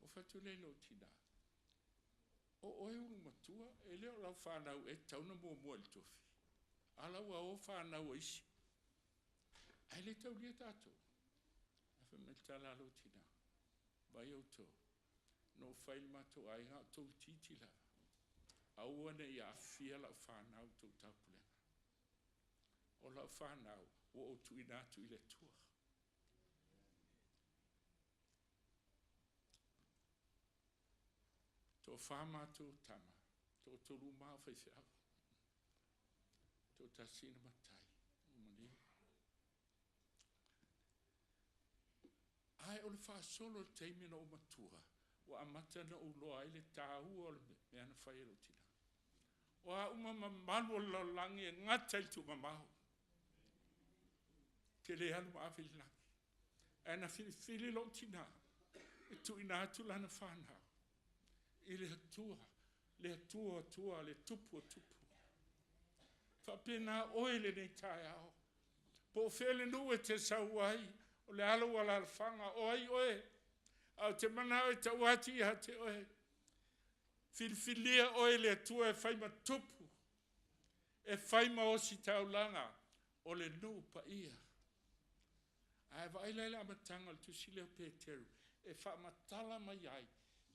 O whatu le lou tina. O oe ulu matua, e leo lau whanau e tauna mua mua i le tofi. A lau a o whanau a isi. Ai le taulia tātou. A wha me tala lou tina. Vai au tō. No whai le mātou ai ngā tō titi lava. Aua ne i awhia lau whanau tō taupulenga. O lau whanau, o o tuina atu i le tua. Tō whāmātou tama, tō tolu mā whai whiau. Tō tasina matai, o maniu. Ai o le whaasolo le teimi na o matua, ua amata na uloa ai le tāua o le mea na whai e lo tina. O a uma mamalu o le lalolagi e gata i le tuumamao. Te le alu ma ave i le lagi. Ae na filifili lou tinā. E tuuina atu lana fanau i le Atua, le Atua o Atua, le Tupu o Tupu. Faapena oe lenei taeao. Po o fea le nuu e te sau ai, o le a lou alaalafaga, o ai oe, ae ou te manao e tau atu ia te oe, filifilia oe e le Atua e fai ma tupu, e fai ma ositaulaga o le nuu paia. Ae vaai la i le amataga o le tusi lea o Peteru e faamatala mai ai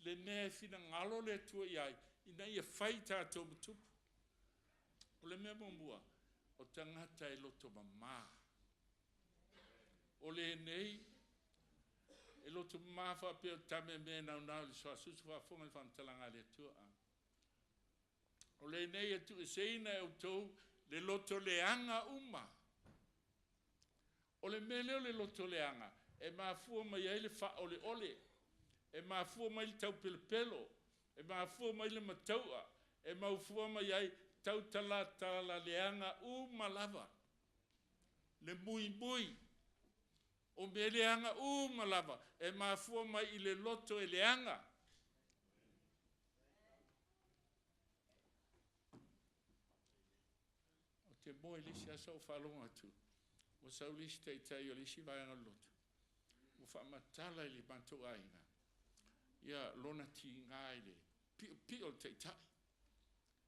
le mea e finagalo le Atua i ai ina ia fai tatou ma tupu. O le mea muamua, o tagata e loto mama. O lenei e loto mama faapea o tameamea e naunau i le suasusu faafofoga i le faamatalaga a le Atua. O lenei e tuueseina e outou le loto leaga uma. O le mea lea o le loto leaga, e mafua mai ai le faaoleole, e mafua mai le taupelopelo, e mafua mai le mataua, e mafua mai ai tautalatala leaga uma lava, le muimui, o mea leaga uma lava, e mafua mai i le loto e leaga. Ou te moe i le isi aso ou faalogo atu, ua sau le isi taitai o le isi vaega o le lotu, ua faamatala i le matou aiga, ia lona tiga i le piopio o le taitai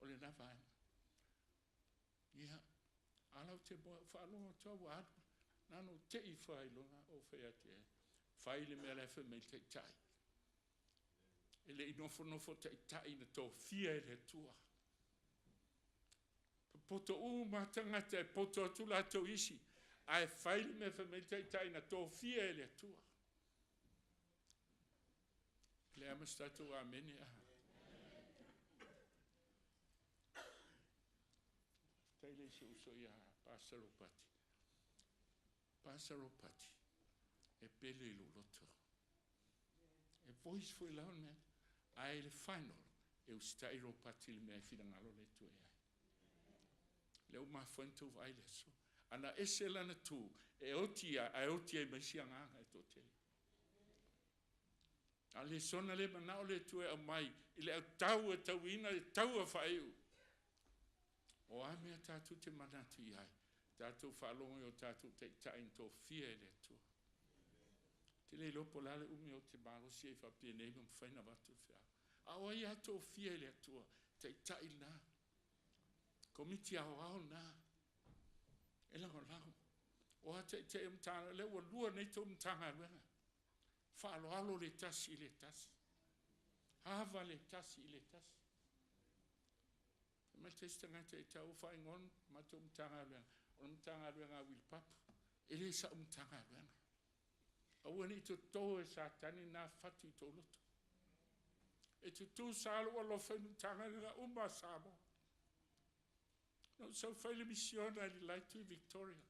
o lena vaega. Ia, a la ou te moe ou faalogo atu lava ua alu, na ona ou te i ifo lava i luga ou fai atu i ai, fai le mea la e fai mai le taitai. E le i nofonofo taitai na tofia e le Atua. Poto uma tagata e poto atu latou isi, ae fai le mea fai mai le taitai na tofia e le Atua. Le ama se tatou amene a. Faafetai le isi uso ia Pastor Ropati. Pastor Ropati, e pele i lou loto. E voice foi la mea, ae i le final, e usitai Ropati i le mea e finagalo le Atua i ai. Lea ua mafua ai ona outou vaai i le aso. Ana ese lana tu, e oti ia, ae oti ai ma isi agaga e toatele. A o le lesona lea e manao le Atua e aumai i le autau e tauina le taua faaiu. O a mea tatou te manatu i ai, tatou faalogo i o tatou taitai na tofia e le Atua. Ou te le iloa po o le a le umi ou te malosi ai faapenei ma mafai ona avatu le feau. A o ai lava tofia e le Atua, taitai lena, komiti aoao lena, e lagolago. O a taitai o Matagaluega, lea ua lua nei tou Matagaluega. Faaaloalo le tasi i le tasi. Ava le tasi i le tasi. Fai mai le tasi tagata e tau faaigoa le matou Matagaluega, o le Matagaluega a Uilipapu. E le sa'u Matagaluega. Aua ne i toto e Satani na fatu i tou loto. E tutusa lou alofa i Matagaluega uma a Samoa. Na ou sau fai le misiona i le Laitu i Victoria.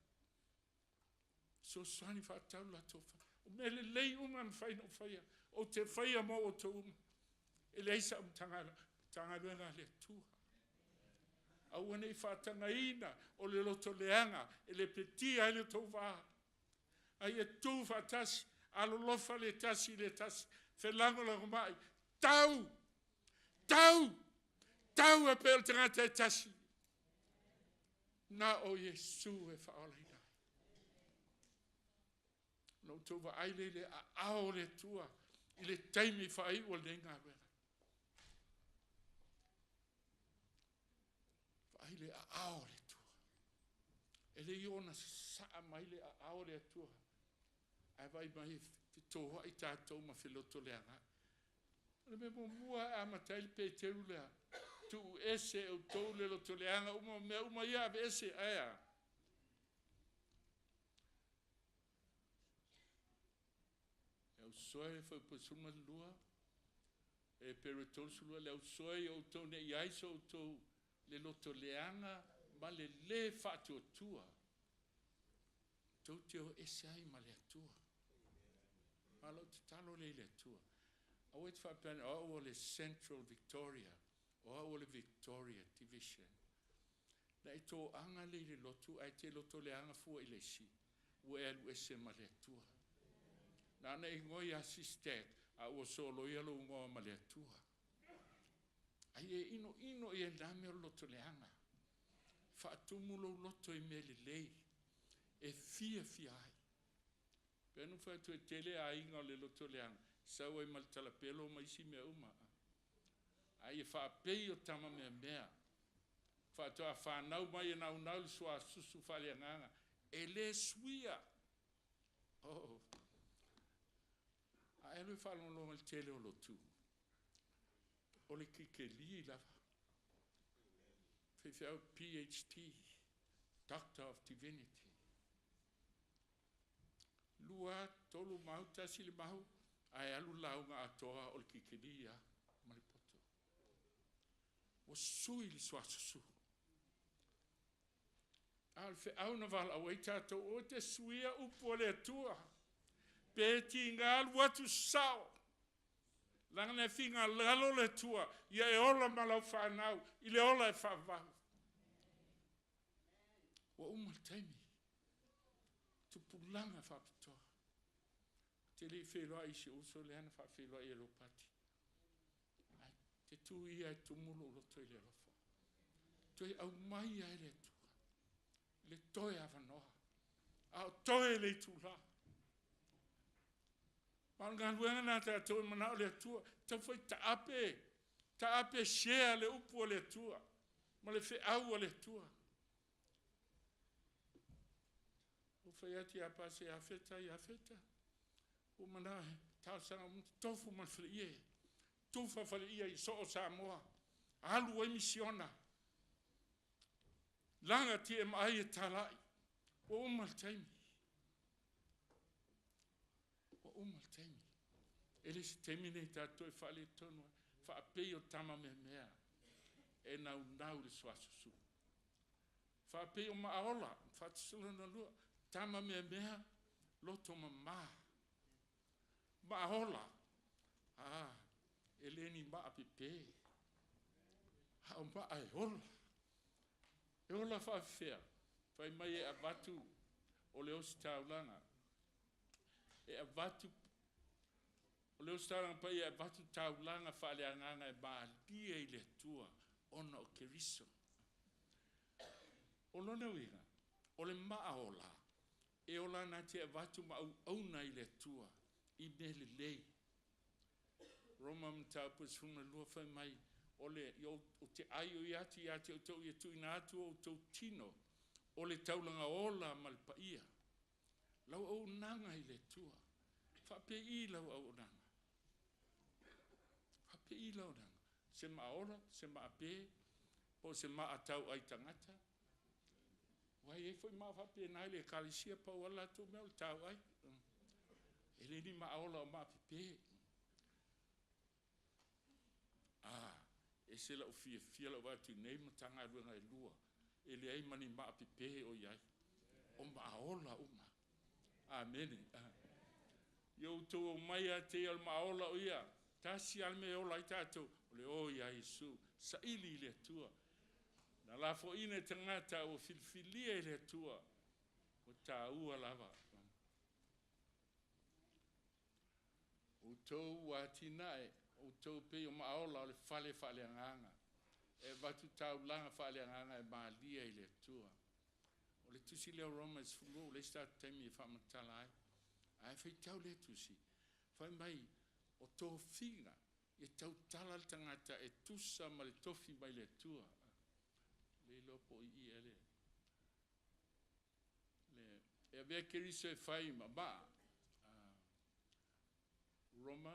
Fesoasoani faatatau le latou fale. O mea lelei uma e mafai ona ou faia, ou te faia mo outou uma. E leai sa'u Matagaluega, Matagaluega a le Atua. Aua ne i faatagaina o le loto leaga e lepetia ai le tou va. A ia tu faatasi, alolofa le tasi i le tasi, felagolagomai, tau, tau, tau e pei o le tagata e tasi. Na o Iesu e faaolaina ai. Na outou vaai lea i le aao o le Atua i le taimi faaiu o lenei galuega. Vaai le aao o le Atua. E le i ona sasaa mai le aao o le Atua, ae vaai mai e fetoai tatou ma felotoleagai. O le mea muamua e amata ai le Peteru lea, tuu ese e outou le lotoleaga uma, mea uma ia aveese, ae a? Le ausoe fuaiupu 12, e Peru e 32, le ausoe ia outou ne i ai so outou le lotoleaga ma le lē faatuatua, tou te o ese ai ma le Atua. Ma o lau tatalo lea i le Atua, aua e te faapea ane, o au o le Central Victoria, o au o le Victoria Division. Na e toaga lea i le lotu ae te lotoleaga fua i le isi, ua e alu ese ma le Atua. Na ona e igoa ia Sister A ua soloia lou igoa ma le Atua. Ai e inoino ia na mea o le loto leaga. Faatumu lou loto i mea lelei e fiafia ai. Pe anu fai atu e tele aiga o le loto leaga, sau ai ma le talapelo ma isi mea uma. Ai e faapei o tama meamea. Faatoa fanau mai e naunau le suasusu faaleagaga. E le suia. Oh. A e alu e faalogologo i le tele o lotu, o le kikeli lava. Faifeau PhD, Doctor of Divinity. 2, 3 mau, 1 le mau, ae alu lauga atoa o le kikeli lava ma le poto. Ua sui le suasusu. A o le feau na valaau ai tatou, o te suia upu o le Atua. Pe tiga alu atu sao. Leaga na e finagalo le Atua, ia e ola ma lau fanau i le ola e faavavau. Ua uma le taimi. Tupulaga faapitoa. Ou te le i feiloai i si ou uso lea na faafeiloai e Lopati. Ae te tu ia e tumu lou loto i le alofa. Toe aumai ai le Atua le toe avanoa. A o toe le itula. Ma o le galuega na tatou e manao le Atua, taufai taape, taape share le upu a le Atua ma le feau a le Atua. Ua fai atu ia Pasi Iafeta, Iafeta, ua manao e talosaga tofu ma le faleie, tufa faleie i soo Samoa, alu ai misiona, laga TMI e talai, ua uma le taimi. Ua uma le taimi. E le se taimi nei tatou e faaletonu ai. Faapei o tama meamea e naunau le suasusu. Faapei o maaola, faatesalona 2, tama meamea, loto mama. Maaola, e le ni maa pepe, a o maa e ola. E ola faafefea, fai mai e avatu o le ositaulaga. E avatu, o le ositaulaga paia e avatu taulaga faaleagaga e malie i le Atua ona o Keriso. O lona uiga, o le maaola, e ola na te avatu ma auauna i le Atua i mea lelei. Roma mataupu 12 fai mai, o le o te ai o ia te ia te outou ia tuuina atu o outou tino, o le taulaga ola ma le paia. Lau auaunaga i le Atua. Faapei lau auaunaga. Faapei lau auaunaga. Se maaola, se maape, po se maatau ai tagata. Ua i ai foi maa faapena i le ekalesia pau ala latou mea o le tau ai. E le ni maaola o maapepe. Ese lau fiafia lau vaai atu i nei Matagaluega e lua, e leai ma ni maapepe o i ai. O maaola uma. Amene. Ia outou omai ia te ia o le maaola o ia. Tasi a le mea e ola ai tatou, o le o ia Iesu, saili i le Atua. Na lafoina e tagata ua filifilia i le Atua, ua taua lava. Outou ua atinae, outou pei o maaola o le fale faaleagaga, e avatu taulaga faaleagaga e malie i le Atua. O le tusi lea o Roma e 12, le isi tatou taimi e faamatala ai. Ae faitau lea tusi, fai mai, o tofiga, e tautala le tagata e tusa ma le tofi mai le Atua. Le iloa po o i i le e avea Keriso e fai ma maa. Roma,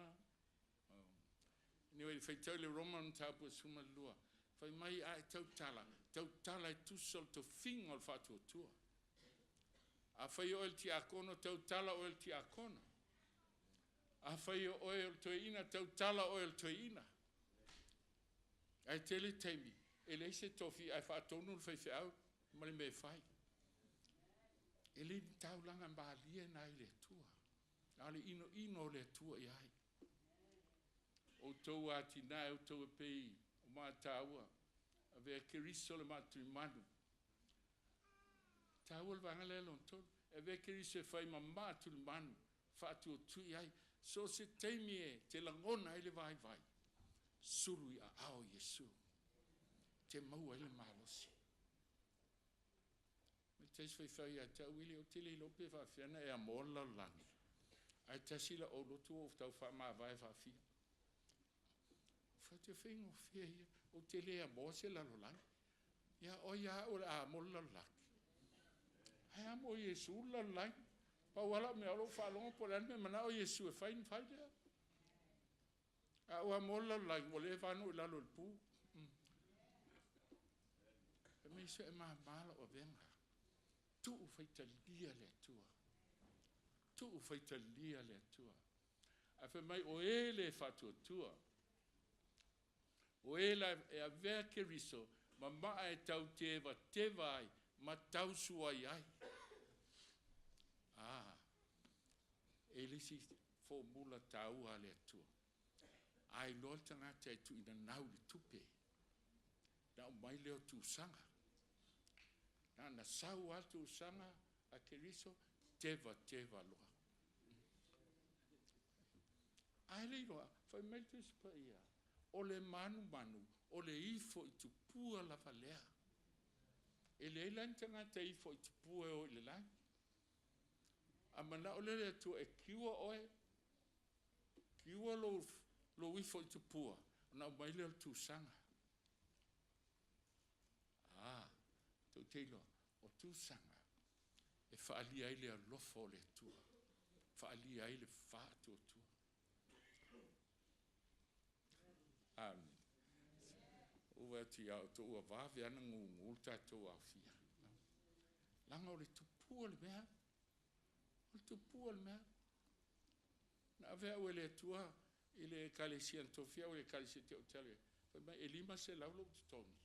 anyway, faitau le Roma mataupu e 12. Fai mai a e tautala, tautala e tusa o le tofiga o le faatuatua. A fai oe le tiakono, tautala oe le tiakono. A fai oe o le toeaina, tautala oe le toeaina. Ae tele taimi, e leai se tofi ae faatonu le faifeau ma le mea e fai. E le ni taulaga malie na i le Atua. A o le inoino o le Atua i ai. Outou atinae, outou e pei o maataua, avea Keriso le maatuimanu. Taua le vaega lea lona tolu. E avea Keriso e fai ma maatulimanu, Faatuatui ai, so o se taimi e te lagona ai le vaivai, sulu i aao o Iesu, te maua ai le malosi. Mai te isi faifeau ia te au, Wili, ou te le iloa pe faapefea ona e amoa le lalolagi, ae tasi lau aulotu ua ou tau faamavae faafia. Ou fai atu, e faigofie ia, ou te le amoa se lalolagi. Ia, o ai a au o le a amo le lalolagi? Ae amo e Iesu le lalolagi. Pau lava lau mea o lou faalogo po o le a le mea e manao Iesu e fai, ona fai lea. A ua amo le lalolagi, ua leva lava ona ou i lalo o le pu. Fai mai Iesu, e mama lau avega, tuu faitalia le Atua. Tuu faitalia le Atua. Ae fai mai, o e le faatuatua, o e la e avea Keriso ma maa e tau tevateva ai ma tausuai ai. Ah, e le isi formula taua a le Atua. A iloa le tagata e tuuinanau i le tupe, na aumai lea o tusaga. Na ona sau lava tusaga a Keriso, tevateva loa. Ae le iloa, fai mai le Tusi Paia, o le manumanu, o le ifo i tupua lava lea. E leai la ni tagata e ifo i tupua e o i le lagi. A manao lea o le Atua e cure oe, cure lou ifo i tupua, ona aumai lea o le tusaga. Ah, tou te iloa, o tusaga e faaalia ai le alofa o le Atua, faaalia ai le faatuatua. Amen. Ua vaai atu ia outou ua vave lava ona gugu le tatou aofia. Leaga o le tupua le mea. O le tupua le mea. Na ave au e le Atua i le ekalesia na tofia au e le ekalesia ou te alu i ai, fai mai e $500 lou totogi,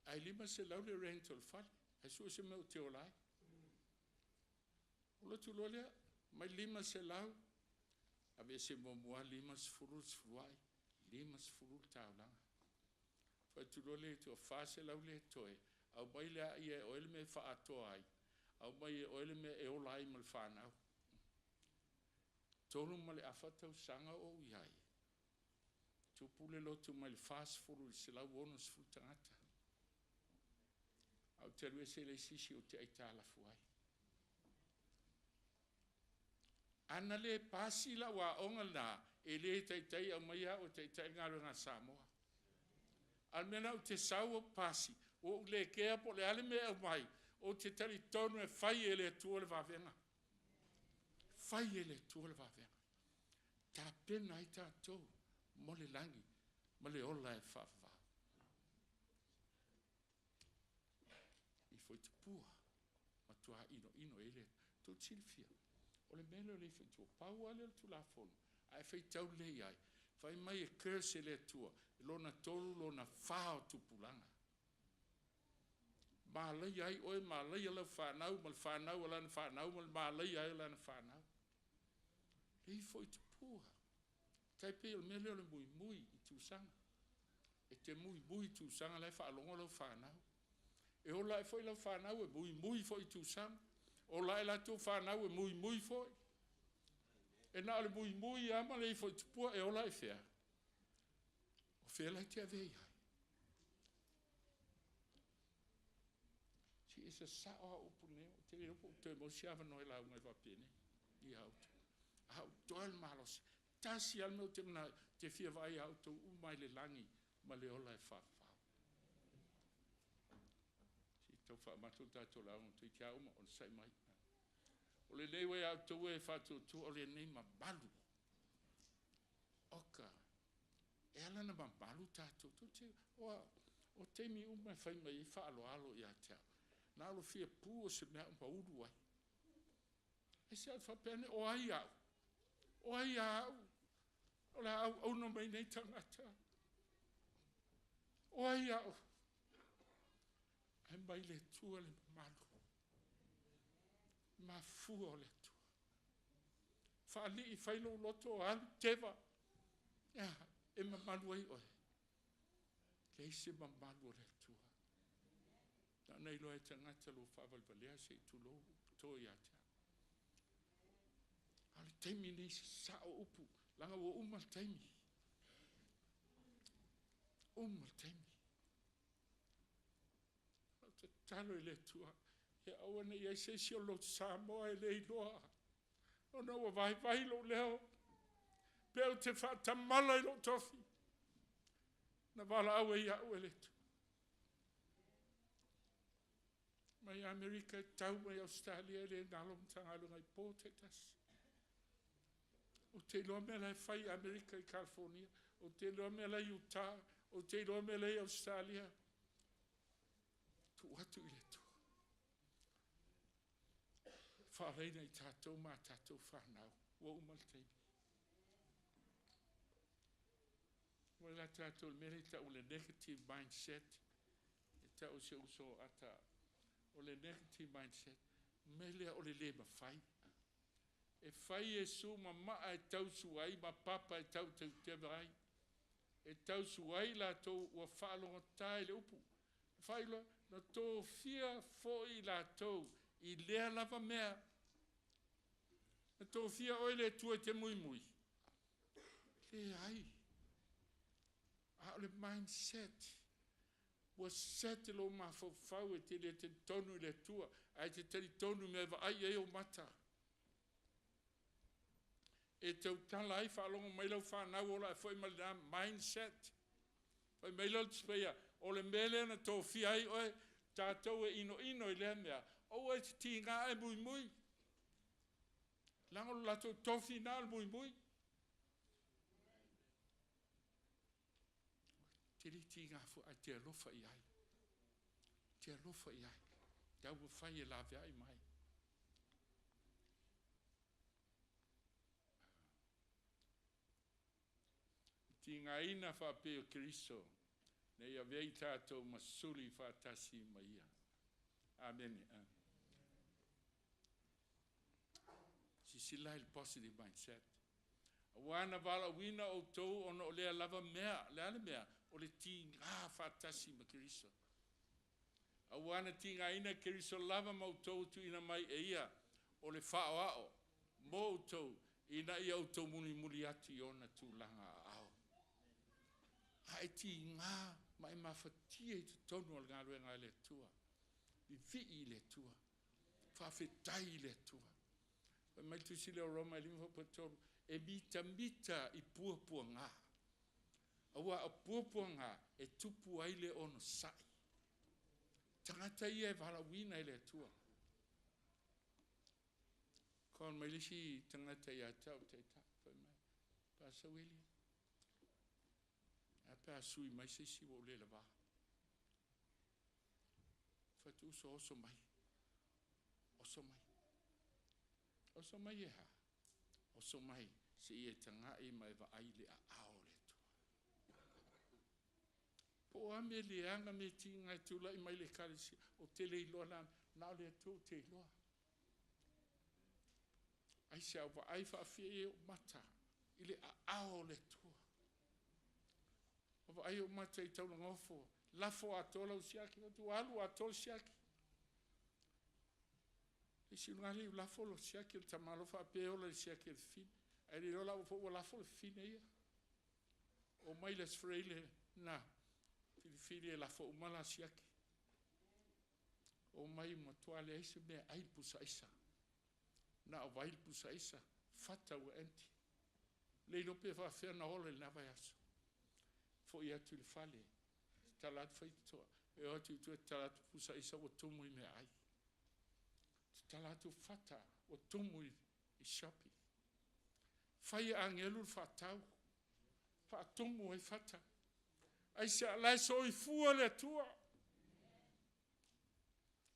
ae $500 le rent o le fale, ae sue se mea ou te ola ai. Ou alu atu loa lea, aumai le $500, aveese muamua lava le 50 le sefuluai, 50 le taulaga. Fai atu loa lea i tua, $400 lea e totoe, aumai laia e oe le mea e faaatoa ai, aumai e oe le mea e ola ai ma le fanau. 3 ma le afa tausaga o ou i ai, tupu le lotu mai le 40 i le 160 tagata. Ae ou te alu ese e leai se isi ou te aitalafu ai. Ana le pasi lau aoga lena, e le taitai aumaia au e taitai le galuega a Samoa. A o le mea lena ou te sau ou pasi, ua ou le kea po o le a le mea e aumai, ou te talitonu e fai e le Atua le vavega. Fai e le Atua le vavega. Tapena ai tatou mo le lagi ma le ola e faavavau. Ifo i tupua, matua inoino i ai le tou te silafia. O le mea lea o le ifo i tua, pau lava lea o le Tulafono, a e faitau lelei ai, fai mai e curse e le Atua, lona tolu, lona fa o tupulaga. Malaia ai oe, malaia lau fanau, ma le fanau a lana fanau, ma le malaia ai o lana fanau. Le ifo i tupua. Tai pei o le mea lea o le muimui i tusaga. E te muimui i tusaga la e faalogo lau fanau. E ola ae foi lau fanau e muimui foi i tusaga. Ola ae latou fanau e muimui foi. E na o le muimui lava ma le ifo i tupua e ola i fea? O fea la e te avea i ai? Si e sasao a upu nei, o te le iloa po o toe maua se avanoa e lauga ai faapenei ia outou. A ou toe le malosi, tasi lava le mea ou te manao, te fia vaai ia outou uma i le lagi ma le ola e faavavau. Se i tau faamata le tatou lauga toeitiiti lava uma, onosai mai. O lenei ua ia outou e faatuatua, o lenei mamalu. Oka, e ala ona mamalu tatou. Tou te, o taimi uma e fai mai ai faaaloalo ia te au. Na o le fia pu o se mea ma ulu ai. E se au faapea ane, o ai au? O ai au? O le a auauna mai nei tagata. O ai au? Ae mai le Atua le mamalu. Mafua o le Atua. Faalii fai lou loto alu teva. Ia, e mamalu ai oe. Leai se mamalu o le Atua. Na ona iloa e tagata lou faavalevalea se i tulou, to ia te au. Taimi nei sasao upu, laga ua uma le taimi. Uma le taimi. Lau tatalo i le Atua, ia aua ne i ai se isi o lotu Samoa e le iloa, ona ua vaivai lou leo, pe ou te faatamala i lou tofi, na valaau ai au e le Atua. Mai Amerika e tau mai Ausetalia e le galo Matagaluega i po taitasi. Ou te iloa mea la e fai i Amerika i California, ou te iloa mea la e i Utah, ou te iloa mea la e i Ausetalia. Tuu atu i le Atua. Faalaina i tatou ma tatou whanau. Ua uma le taimi. Ua la tatou le mea lea e tau o le negative mindset. E tau se uso ata o le negative mindset. Mea lea o le le mafai. E fai Iesu ma maa e tausu ai ma papa e tautauteva ai. E tausu ai latou ua faalogotā i le upu. Fai loa, na tofia foi latou i lea lava mea. Na tofia oe le Atua e te muimui. Leai. A o le mindset. Ua set lou mafaufau e te le talitonu i le Atua, ae te talitonu i mea e vaai ai ou mata. E tautala ai faalogo mai lau fanau ola ae foi ma lena mindset. Fai mai lea o le Tusi o le mea lea na tofia ai oe, tatou e inoino i lea mea, aua e te tiga e muimui. Leaga o le latou tofi na o le muimui. Te le tiga foi, ae te alofa i ai. Te alofa i ai. Taumafai e laveai mai. Tigaina faapea o Keriso, ne i avea i tatou ma suli faatasi ma ia. Amene. Silasila i le positive mindset. Aua na valaauina outou ona o lea lava mea, le a le mea, o le tiga faatasi ma Keriso. Aua na tigaina Keriso lava ma outou tuuina mai e ia, o le faaoao mo outou, ina ia outou mulimuli atu i ona tulaga aao. A e tiga ma e mafatia i totonu o le galuega a le Atua. Vivii i le Atua. Faafetai i le Atua. Fai mai le tusi lea o Roma e 5:3, e mitamita i puapuaga. Aua o puapuaga e tupu ai le onosai. Tagata ia e valaauina e le Atua. Call mai le isi tagata ia te au taitai, fai mai, Pastor William, a pe a sui mai se isi ua ou le lavā. Fai atu, uso, oso mai. Oso mai. Oso mai e hā. Oso mai se ia e tagai ma e vaai le aao o le Atua. Po o a mea leaga mea tiga e tulai mai le ekalesia, ou te le iloa na, na o le Atua ou te iloa. Ai se au vaai faafia i ou mata i le aao o le Atua. O vaai ou mata i taulagofo, lafo atoa lau siaki, atu alu atoa le siaki. Le isi luga le lafo lo siaki, o le tamalo faapea ola le siaki e le fine. Ae le iloa la ua foi ua lafo le fine ia. O mai le Freile na filifili e lafo uma la siaki. O mai matua leai se mea ai le pusaisa. Na o vai le pusaisa, fata ua empty. Le iloa pe faafefea na ola i lena vaiaso. Foi atu i le fale, tatala atu faitotoa. E o atu i tua tatala atu pusaisa ua tumu i meaai. Tatala atu fata ua tumu i shopping. Fai e agelu le faatau, faatumu ai fata. Ai se ala e soifua le Atua.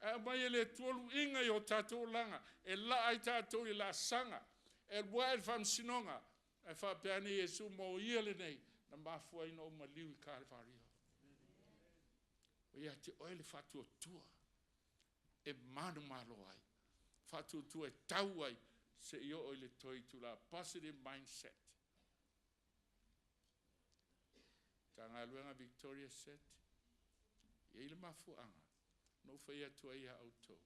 Ae aumai e le Atua luiga i o tatou olaga, e laa ai tatou i laasaga, e alu ae le faamasinoga, ae faapea ane Iesu mo ia lenei, na mafua ai ona ou maliu i Kalevario. O ia te oe le faatuatua e manumalo ai, faatuatua e tau ai, se i oo i le toe itula. Positive mindset. Matagaluega Victoria Set, e i ai le mafuaaga na ou fai atu ai ia outou.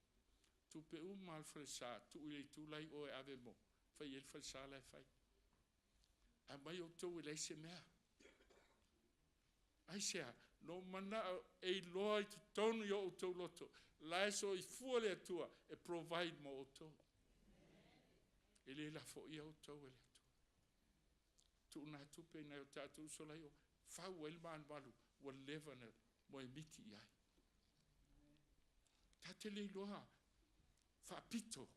Tupe uma a le falesa, tuu i le itu la i o e ave mo. Fai ai le falesa la e fai. Aumai outou e leai se mea. Aisea? Na ou manao e iloa i totonu i o outou loto, la e soifua le Atua e provide mo outou. E le lafoia outou e le Atua. Tuuna tupe i nai o tatou uso la i o, fau ai le malumalu ua leva na moemiti i ai. Ta te le iloa faapito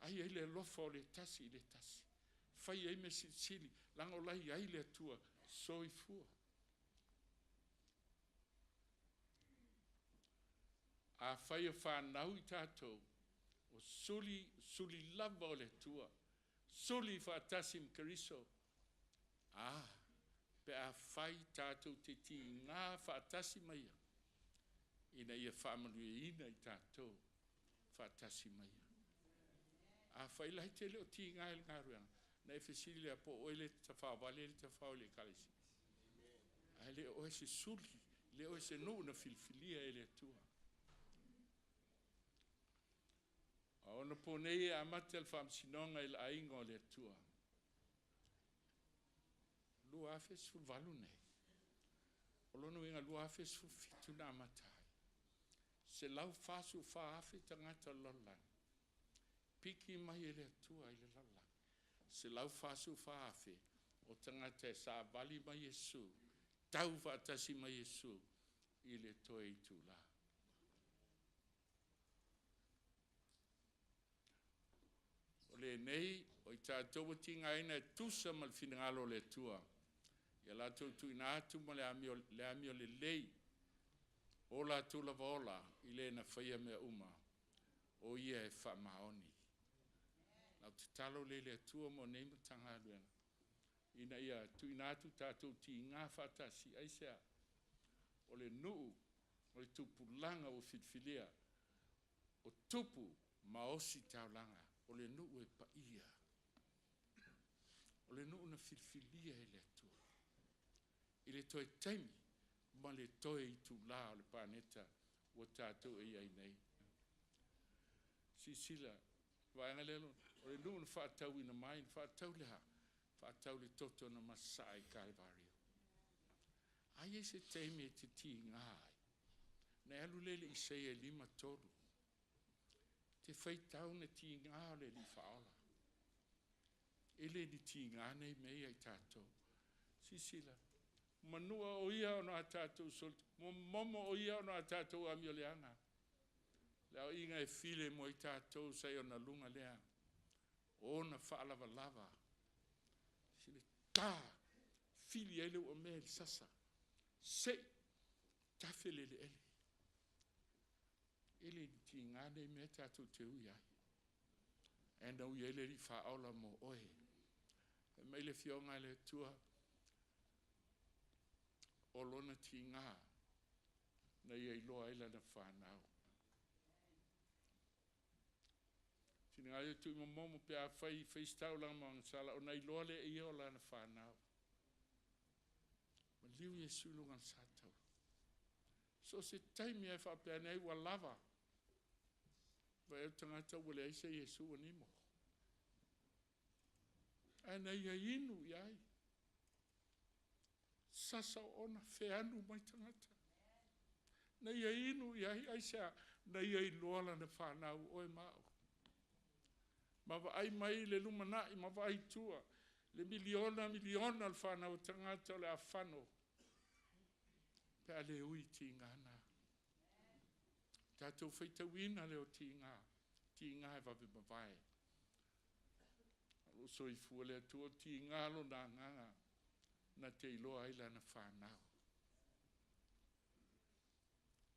ai ai le alofa o le tasi i le tasi. Fai ai mea silisili, leaga o la e i ai le Atua soifua. Afai o fanau i tatou, o suli, suli lava o le Atua, suli faatasi ma Keriso. A, pe afai tatou te tiga faatasi ma ia, ina ia faamanuiaina i tatou faatasi ma ia. Afai la e te le o tiga i le galuega, na e fesili lea po o oe le tafaovale le tafao i le ekalesia. Ae le o oe se suli, le o oe se nuu na filifilia e le Atua. A ona po nei e amata le faamasinoga i le aiga o le Atua. 2018 nei. O lona uiga 2017 na amata ai. 144,000 tagata o le lalolagi. Piki mai e le Atua i le lalolagi. 144,000 o tagata e savali mai Iesu, tau faatasi mai Iesu i le toe itula. O lenei, o i tatou ua tigaina e tusa ma le finagalo o le Atua, ia latou tuuina atu ma le amio lelei o latou lava ola i le na faia mea uma, o ia e faamaoni. Lau tatalo lea i le Atua mo nei Matagaluega, ina ia tuuina atu tatou tiga faatasi, aisea? O le nuu, o le tupulaga ua filifilia, o tupu ma ositaulaga, o le nuu e paia, o le nuu na filifilia e le Atua i le toe taimi ma le toe itula o le paneta ua tatou e i ai nei. Silasila, vaega lea, o le nuu na faatauina mai, na faatau le a? Faatau le toto na masaa i Kalvario. Ai e se taimi e te tiga ai. Na e alu lele Isaia 53. Te faitau na tiga o le Alii Faaola. E le ni tiga nei mea ia i tatou. Silasila, manua o ia ona a tatou momomo o ia ona a tatou amioleaga. Le aoiga e file mo i tatou sa i ona luga lea. Ona faalavalava. Sile ta, fili ai le ua mea i le sasa. Sei, tafe le eleele. E le ni tiga nei mea tatou te ui ai. Ae na ui ai le Alii Faaola mo oe. Fai mai le Afioga a le Atua, o lona tiga na ia iloa ai lana fanau. Finagalo ia tuuimomomo pe a fai faisitaulaga ma agasala, ona iloa lea e ia o lana fanau. Maliu Iesu i luga o le sataua. So o se taimi e faapea nei ua lava. Vaai o tagata ua leai se Iesu ua nimo. Ae na ia inu i ai. Sasa ona feanu mai tagata. Na ia inu i ai, aisea, na ia iloa lana fanau oe ma au. Ma vaai mai le lumanai, ma vaai tua, le miliona, miliona le fanau o tagata o le afano. Pe a le ui tigana. Tatou faitauina le o tiga, tiga e vave mavae. O lo soifua le Atua tiga lona agaga na te iloa ai lana fanau.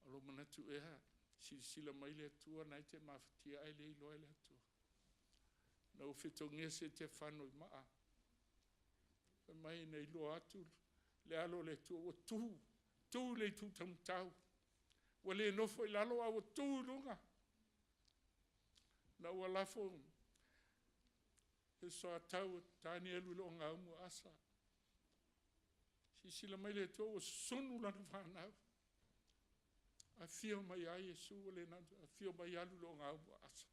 O lo manatu ea, silasila mai le Atua na e te mafatia ai le iloa e le Atua. Na ua fetogia se te whano i maa. Fai mai na iloa atu le alo o le Atua ua tu, tu le itu taumatau. Ua le nofo i lalo a ua tu i luga. Na ua lafo e soatau Tanielu i le ogaumu o Asa. Silasila mai le Atua ua susunu lana fanau. Afio mai ai Iesu ua le na afio mai alu i le ogaumu o Asa.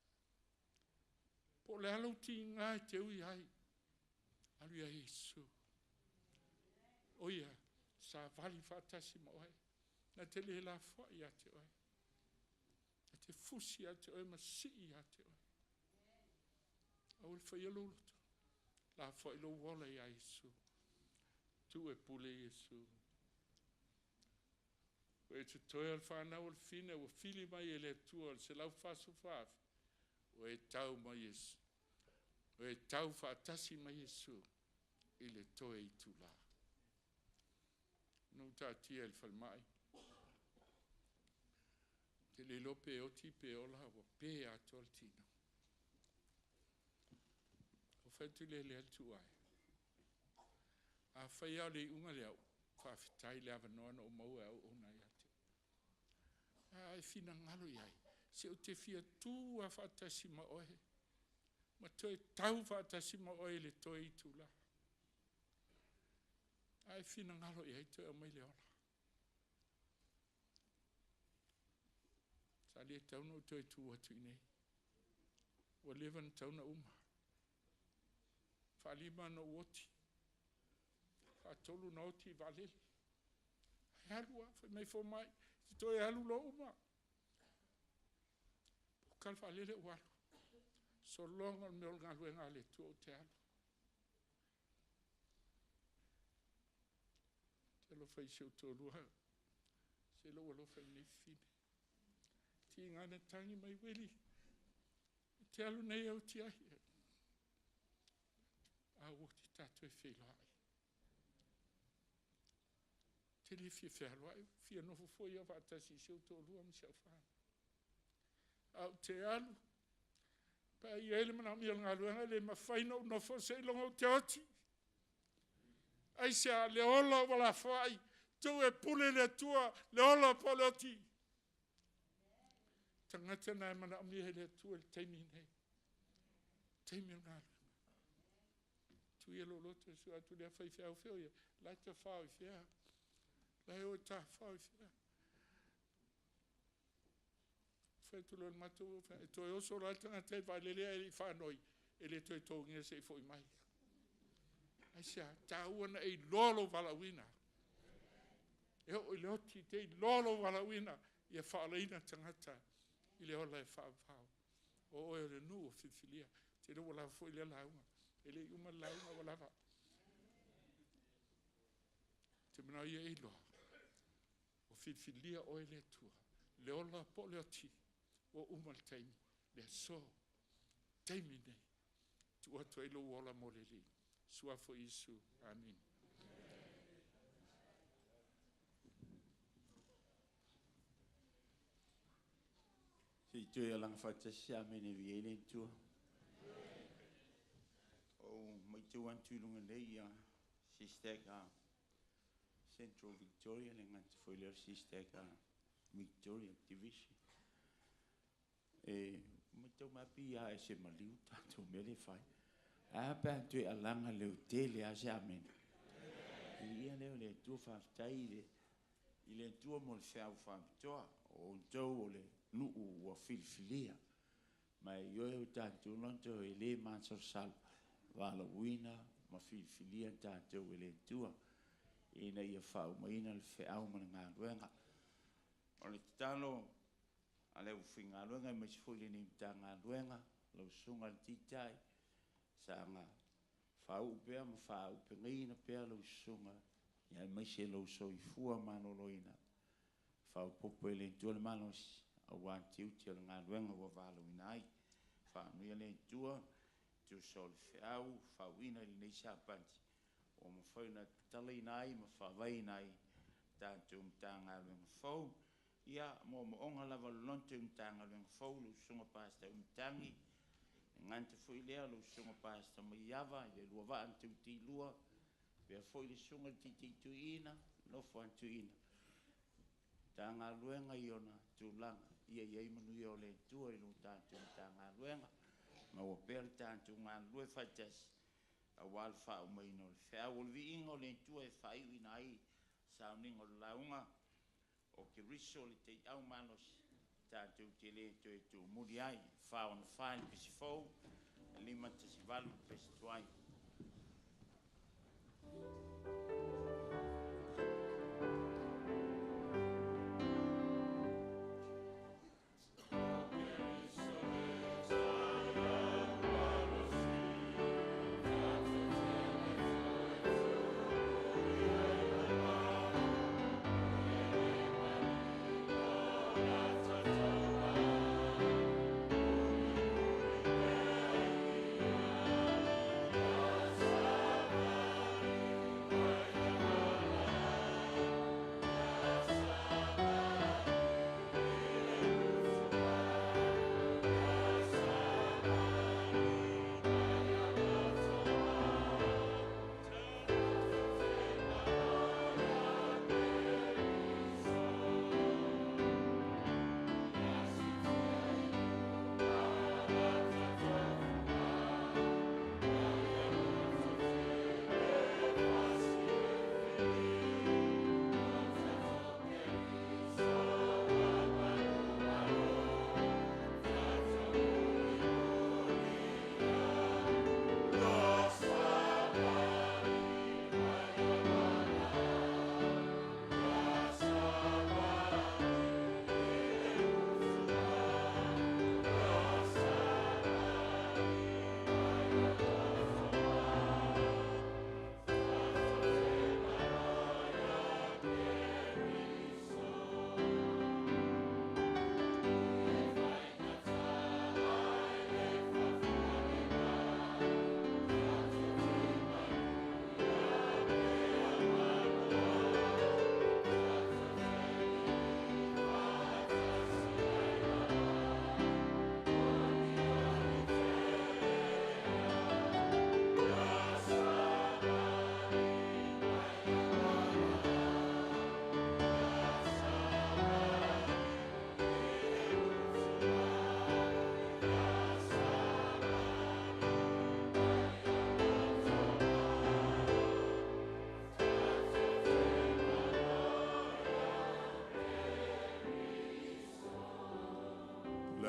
Po o le a lou tiga e te ui ai, alu ia Iesu. O ia savali faatasi ma oe, na te le lafoai ia te oe, na te fusi ia te oe ma sii ia te oe. Aua le faia lou loto, lafoai lou ola ia Iesu. Tuu e pule Iesu. Ua e totoe o le fanau o le fine ua fili mai e le Atua o le 144,000, ua e tau ma Iesu. Ua e tau faatasi ma Iesu i le toe itula. Na ou taatia i le falemai, te le iloa pe oti pe ola, ua pe atoa le tino. Ou fai atu lea i le Atua e, afai lava o le iuga lea, faafetai le avanoa na ou maua e auauna ai ia te oe. A e finagalo i ai, se ou te fia tu lava faatasi ma oe, ma toe tau faatasi ma oe i le toe itula. A e finagalo i ai, toe aumai le ola. Sa le tatau ona ou toe tu atu i inei. Ua leva ona tatau ona uma. Faalima ona ou oti, faatolu ona oti i vaalele. Ae alu lava, fai mai fomai, e te toe alu loa uma. Puka le vaalele ou alu. Sologa o le mea o le galuega a le Atua ou te alu. Ou te alofa i si ou toalua, se lou alofa i lenei fafine. Tiga na tagi mai, Ueli, ou te alu nei e oti ai. A ua oti tatou e feiloai. Ou te le fia fealuai, fia nofo foi au faatasi i si ou toalua ma si au fanau. A ou te alu, pe a i ai le manaomia o le galuega, e le mafai ona ou nofo seiloga ou te oti. Aisea? Le ola ua lafoai, tuu e pule le Atua, le ola po o le oti. Tagata na e manaomia e le Atua i le taimi lenei. Taimi o le galuega. Tuu ia lou loto e sue atu lea faifeau fea o ia, la e tafao i fea? La e o e tafao i fea? Fai atu loa i le matou, e toe oso loa le tagata i le vaalele ae le i faanoi, e le toe togia se i foi mai. Aisea? E taua ona e iloa lou valaauina. E oo i le oti, te iloa lou valaauina, ia faaolaina tagata i le ola e faavavau. O oe o le nuu o filifilia. Ou te iloa ua lava foi lea lauga. E le i uma le lauga ua lava. Ou te manao ia e iloa, ua filifilia oe e le Atua, le ola po o le oti, ua uma le taimi, le aso, taimi lenei, tuu atu ai lou ola mo le Alii. Suafa o Iesu. Amene. Se i toe alaga faatasi se amene e viia ai le Atua. Ou matau atu i luga nei ia SISTAC a Central Victoria, le gata foi lea o le SISTAC a Victoria Division. E matau mai lava pei lava e se maliu le tatou mea lea e fai. Ae a pe a toe alaga leotele lava se amene. Viia lea o le Atua, faafetai i le Atua mo le feau faapitoa. O outou o le nuu ua filifilia, ma e ioe o tatou loto e le masalosalo, valaauina ma filifilia tatou e le Atua ina ia faaumaina le feau ma le galuega. O le tatalo a le aufaigaluega aemaise foi lenei Matagaluega, lau Susuga i le Taitai, saga faauu pea ma faaauupegaina pea lau Susuga aemaise lou soifua maloloina, faaopoopo e le Atua le malosi aua tiute o le galuega ua valaauina ai. Faamanuia le Atua e tusa o le feau faauuina i lenei Sapati ua mafai ona tatalaina ai ma faavaeina ai tatou Matagaluega fou. Ia, o moomooga lava o le loto i le Matagaluega fou lau Susuga Pastor Auimatagi, e le gata foi i lea o lau Susuga Pastor Maiava i le lua vaa na tou teilua, faapea foi le Susuga i le Taitai Toeaina, le nofo a toeaina. Matagaluega i ona tulaga, ia i ai manuia o le Atua i lo tatou Matagaluega, maua pea le tatou galulue faatasi aua le faaumaina o le feau. O le viiga o le Atua e faaiuina ai le sauniga o le lauga, o Keriso le taiau malosi tatou te le toe tuumuli ai. E 44 le pisi fou. 518 le pese tuai.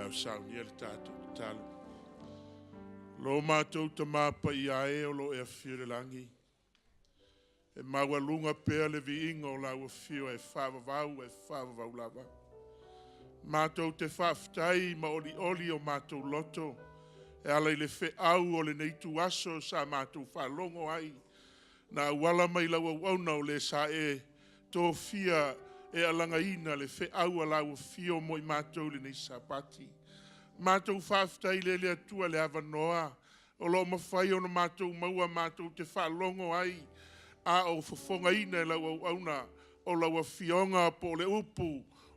Lau saunia le tatou tatalo. Lo matou tamapa i ae o lo e afio le lagi. E maualuga pea le viiga o lau afio e whaavavau lava. Mātou te whaaftai ma oli oli o mātou loto. E ala i le wheau o le nei tuaso sa mātou whaalongo ai. Na wala mai lau auauna o le sa e tōfia e alangaina le wheau a lau afio mo i mātou le nei sapati. Mātou whaaftai le le atua le avanoa o lo mawhai o na mātou maua mātou te whaalongo ai a o fofongaina e lau auauna o lau afionga po le upu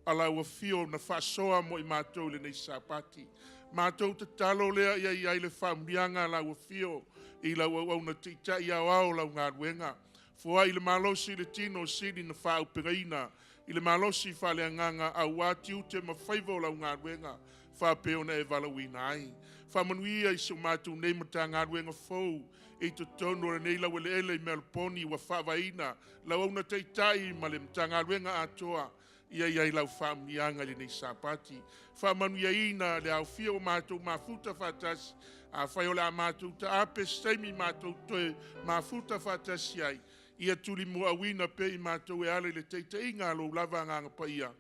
a lau afio na whaasoa mo i mātou le nei sapati. Mātou te talo lea ia i ai le whaamurianga lau afio i lau auauna titai au au lau ngāruenga. Fua i le malosi le tino sili na whaaupengaina i le malosi whaleanganga au ati ute mawhaiva o lau ngāruenga whaapeona e walawina ai. Whamanuia i so mātou nei mata ngāruenga fou i te tono le nei lau ele ele i Melponi wa whaavaina lau auna teitai ma le mata ngāruenga atoa ia ia i lau whaamunianga le nei sapati. Whaamanuia ina le au fia o mātou mafuta whatasi a whai o le a mātou ta ape steimi mātou toe mafuta whatasi ai. Ia tuli mua awina pe i mātou e ale le teiteinga lo lava nganga paia.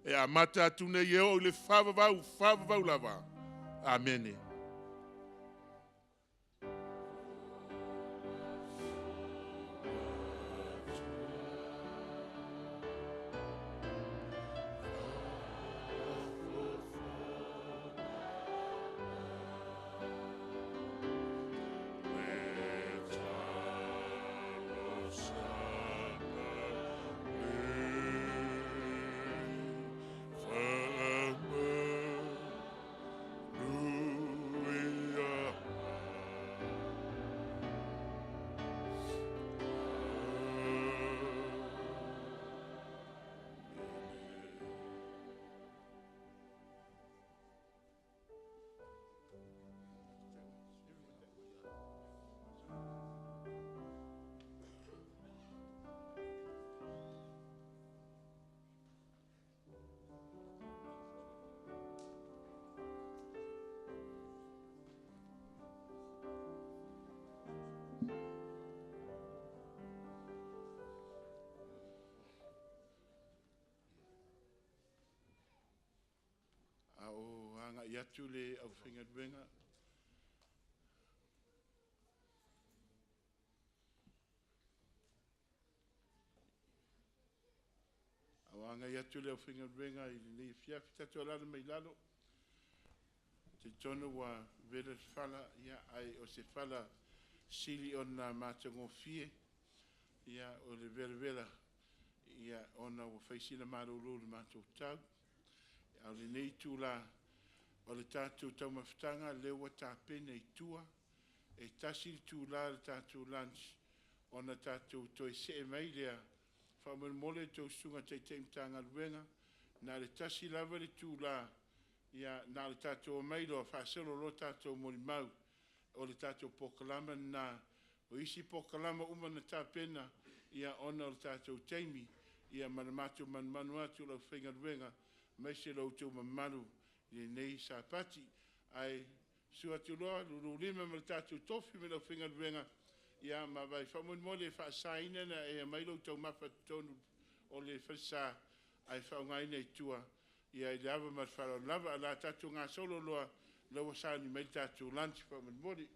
E a mata atu nei e o i le whaavavau, whaavavau lava. Amene. Agai atu le aufaigaluega. A o agai atu le aufaigaluega i lenei afiafi, tatou alaala mai i lalo. E talitonu ua vela le fala, ae o se fala sili ona matagofie, o le velavela ona ua fai sina malolo i le matou tau. A o lenei itula o le tatou taumafataga lea ua tapena i tua, e 1 le itula le tatou lunch ona tatou toe see mai lea. Faamolemole a outou susuga i Taitai Matagaluega, na o le tasi lava le itula, na o le tatou omai loa faasolo loa tatou molimau. O le tatou polokalame lena. O isi polokalame uma na tapena, ona o le tatou taimi ma le matou manumanu atu i le aufaigaluega aemaise lo outou mamalu i lenei Sapati. Ae susu atu loa lulu lima ma le tatou tofi ma le aufaigaluega ma vaai. Faamolemole e faasaina ona e aumai lou taumafa i totonu o le falesa ae faaaogaina i tua i le ava ma le faaaloalo lava. Ae o le a tatou gasolo loa o la ua sauni mai le tatou lunch faamolemole.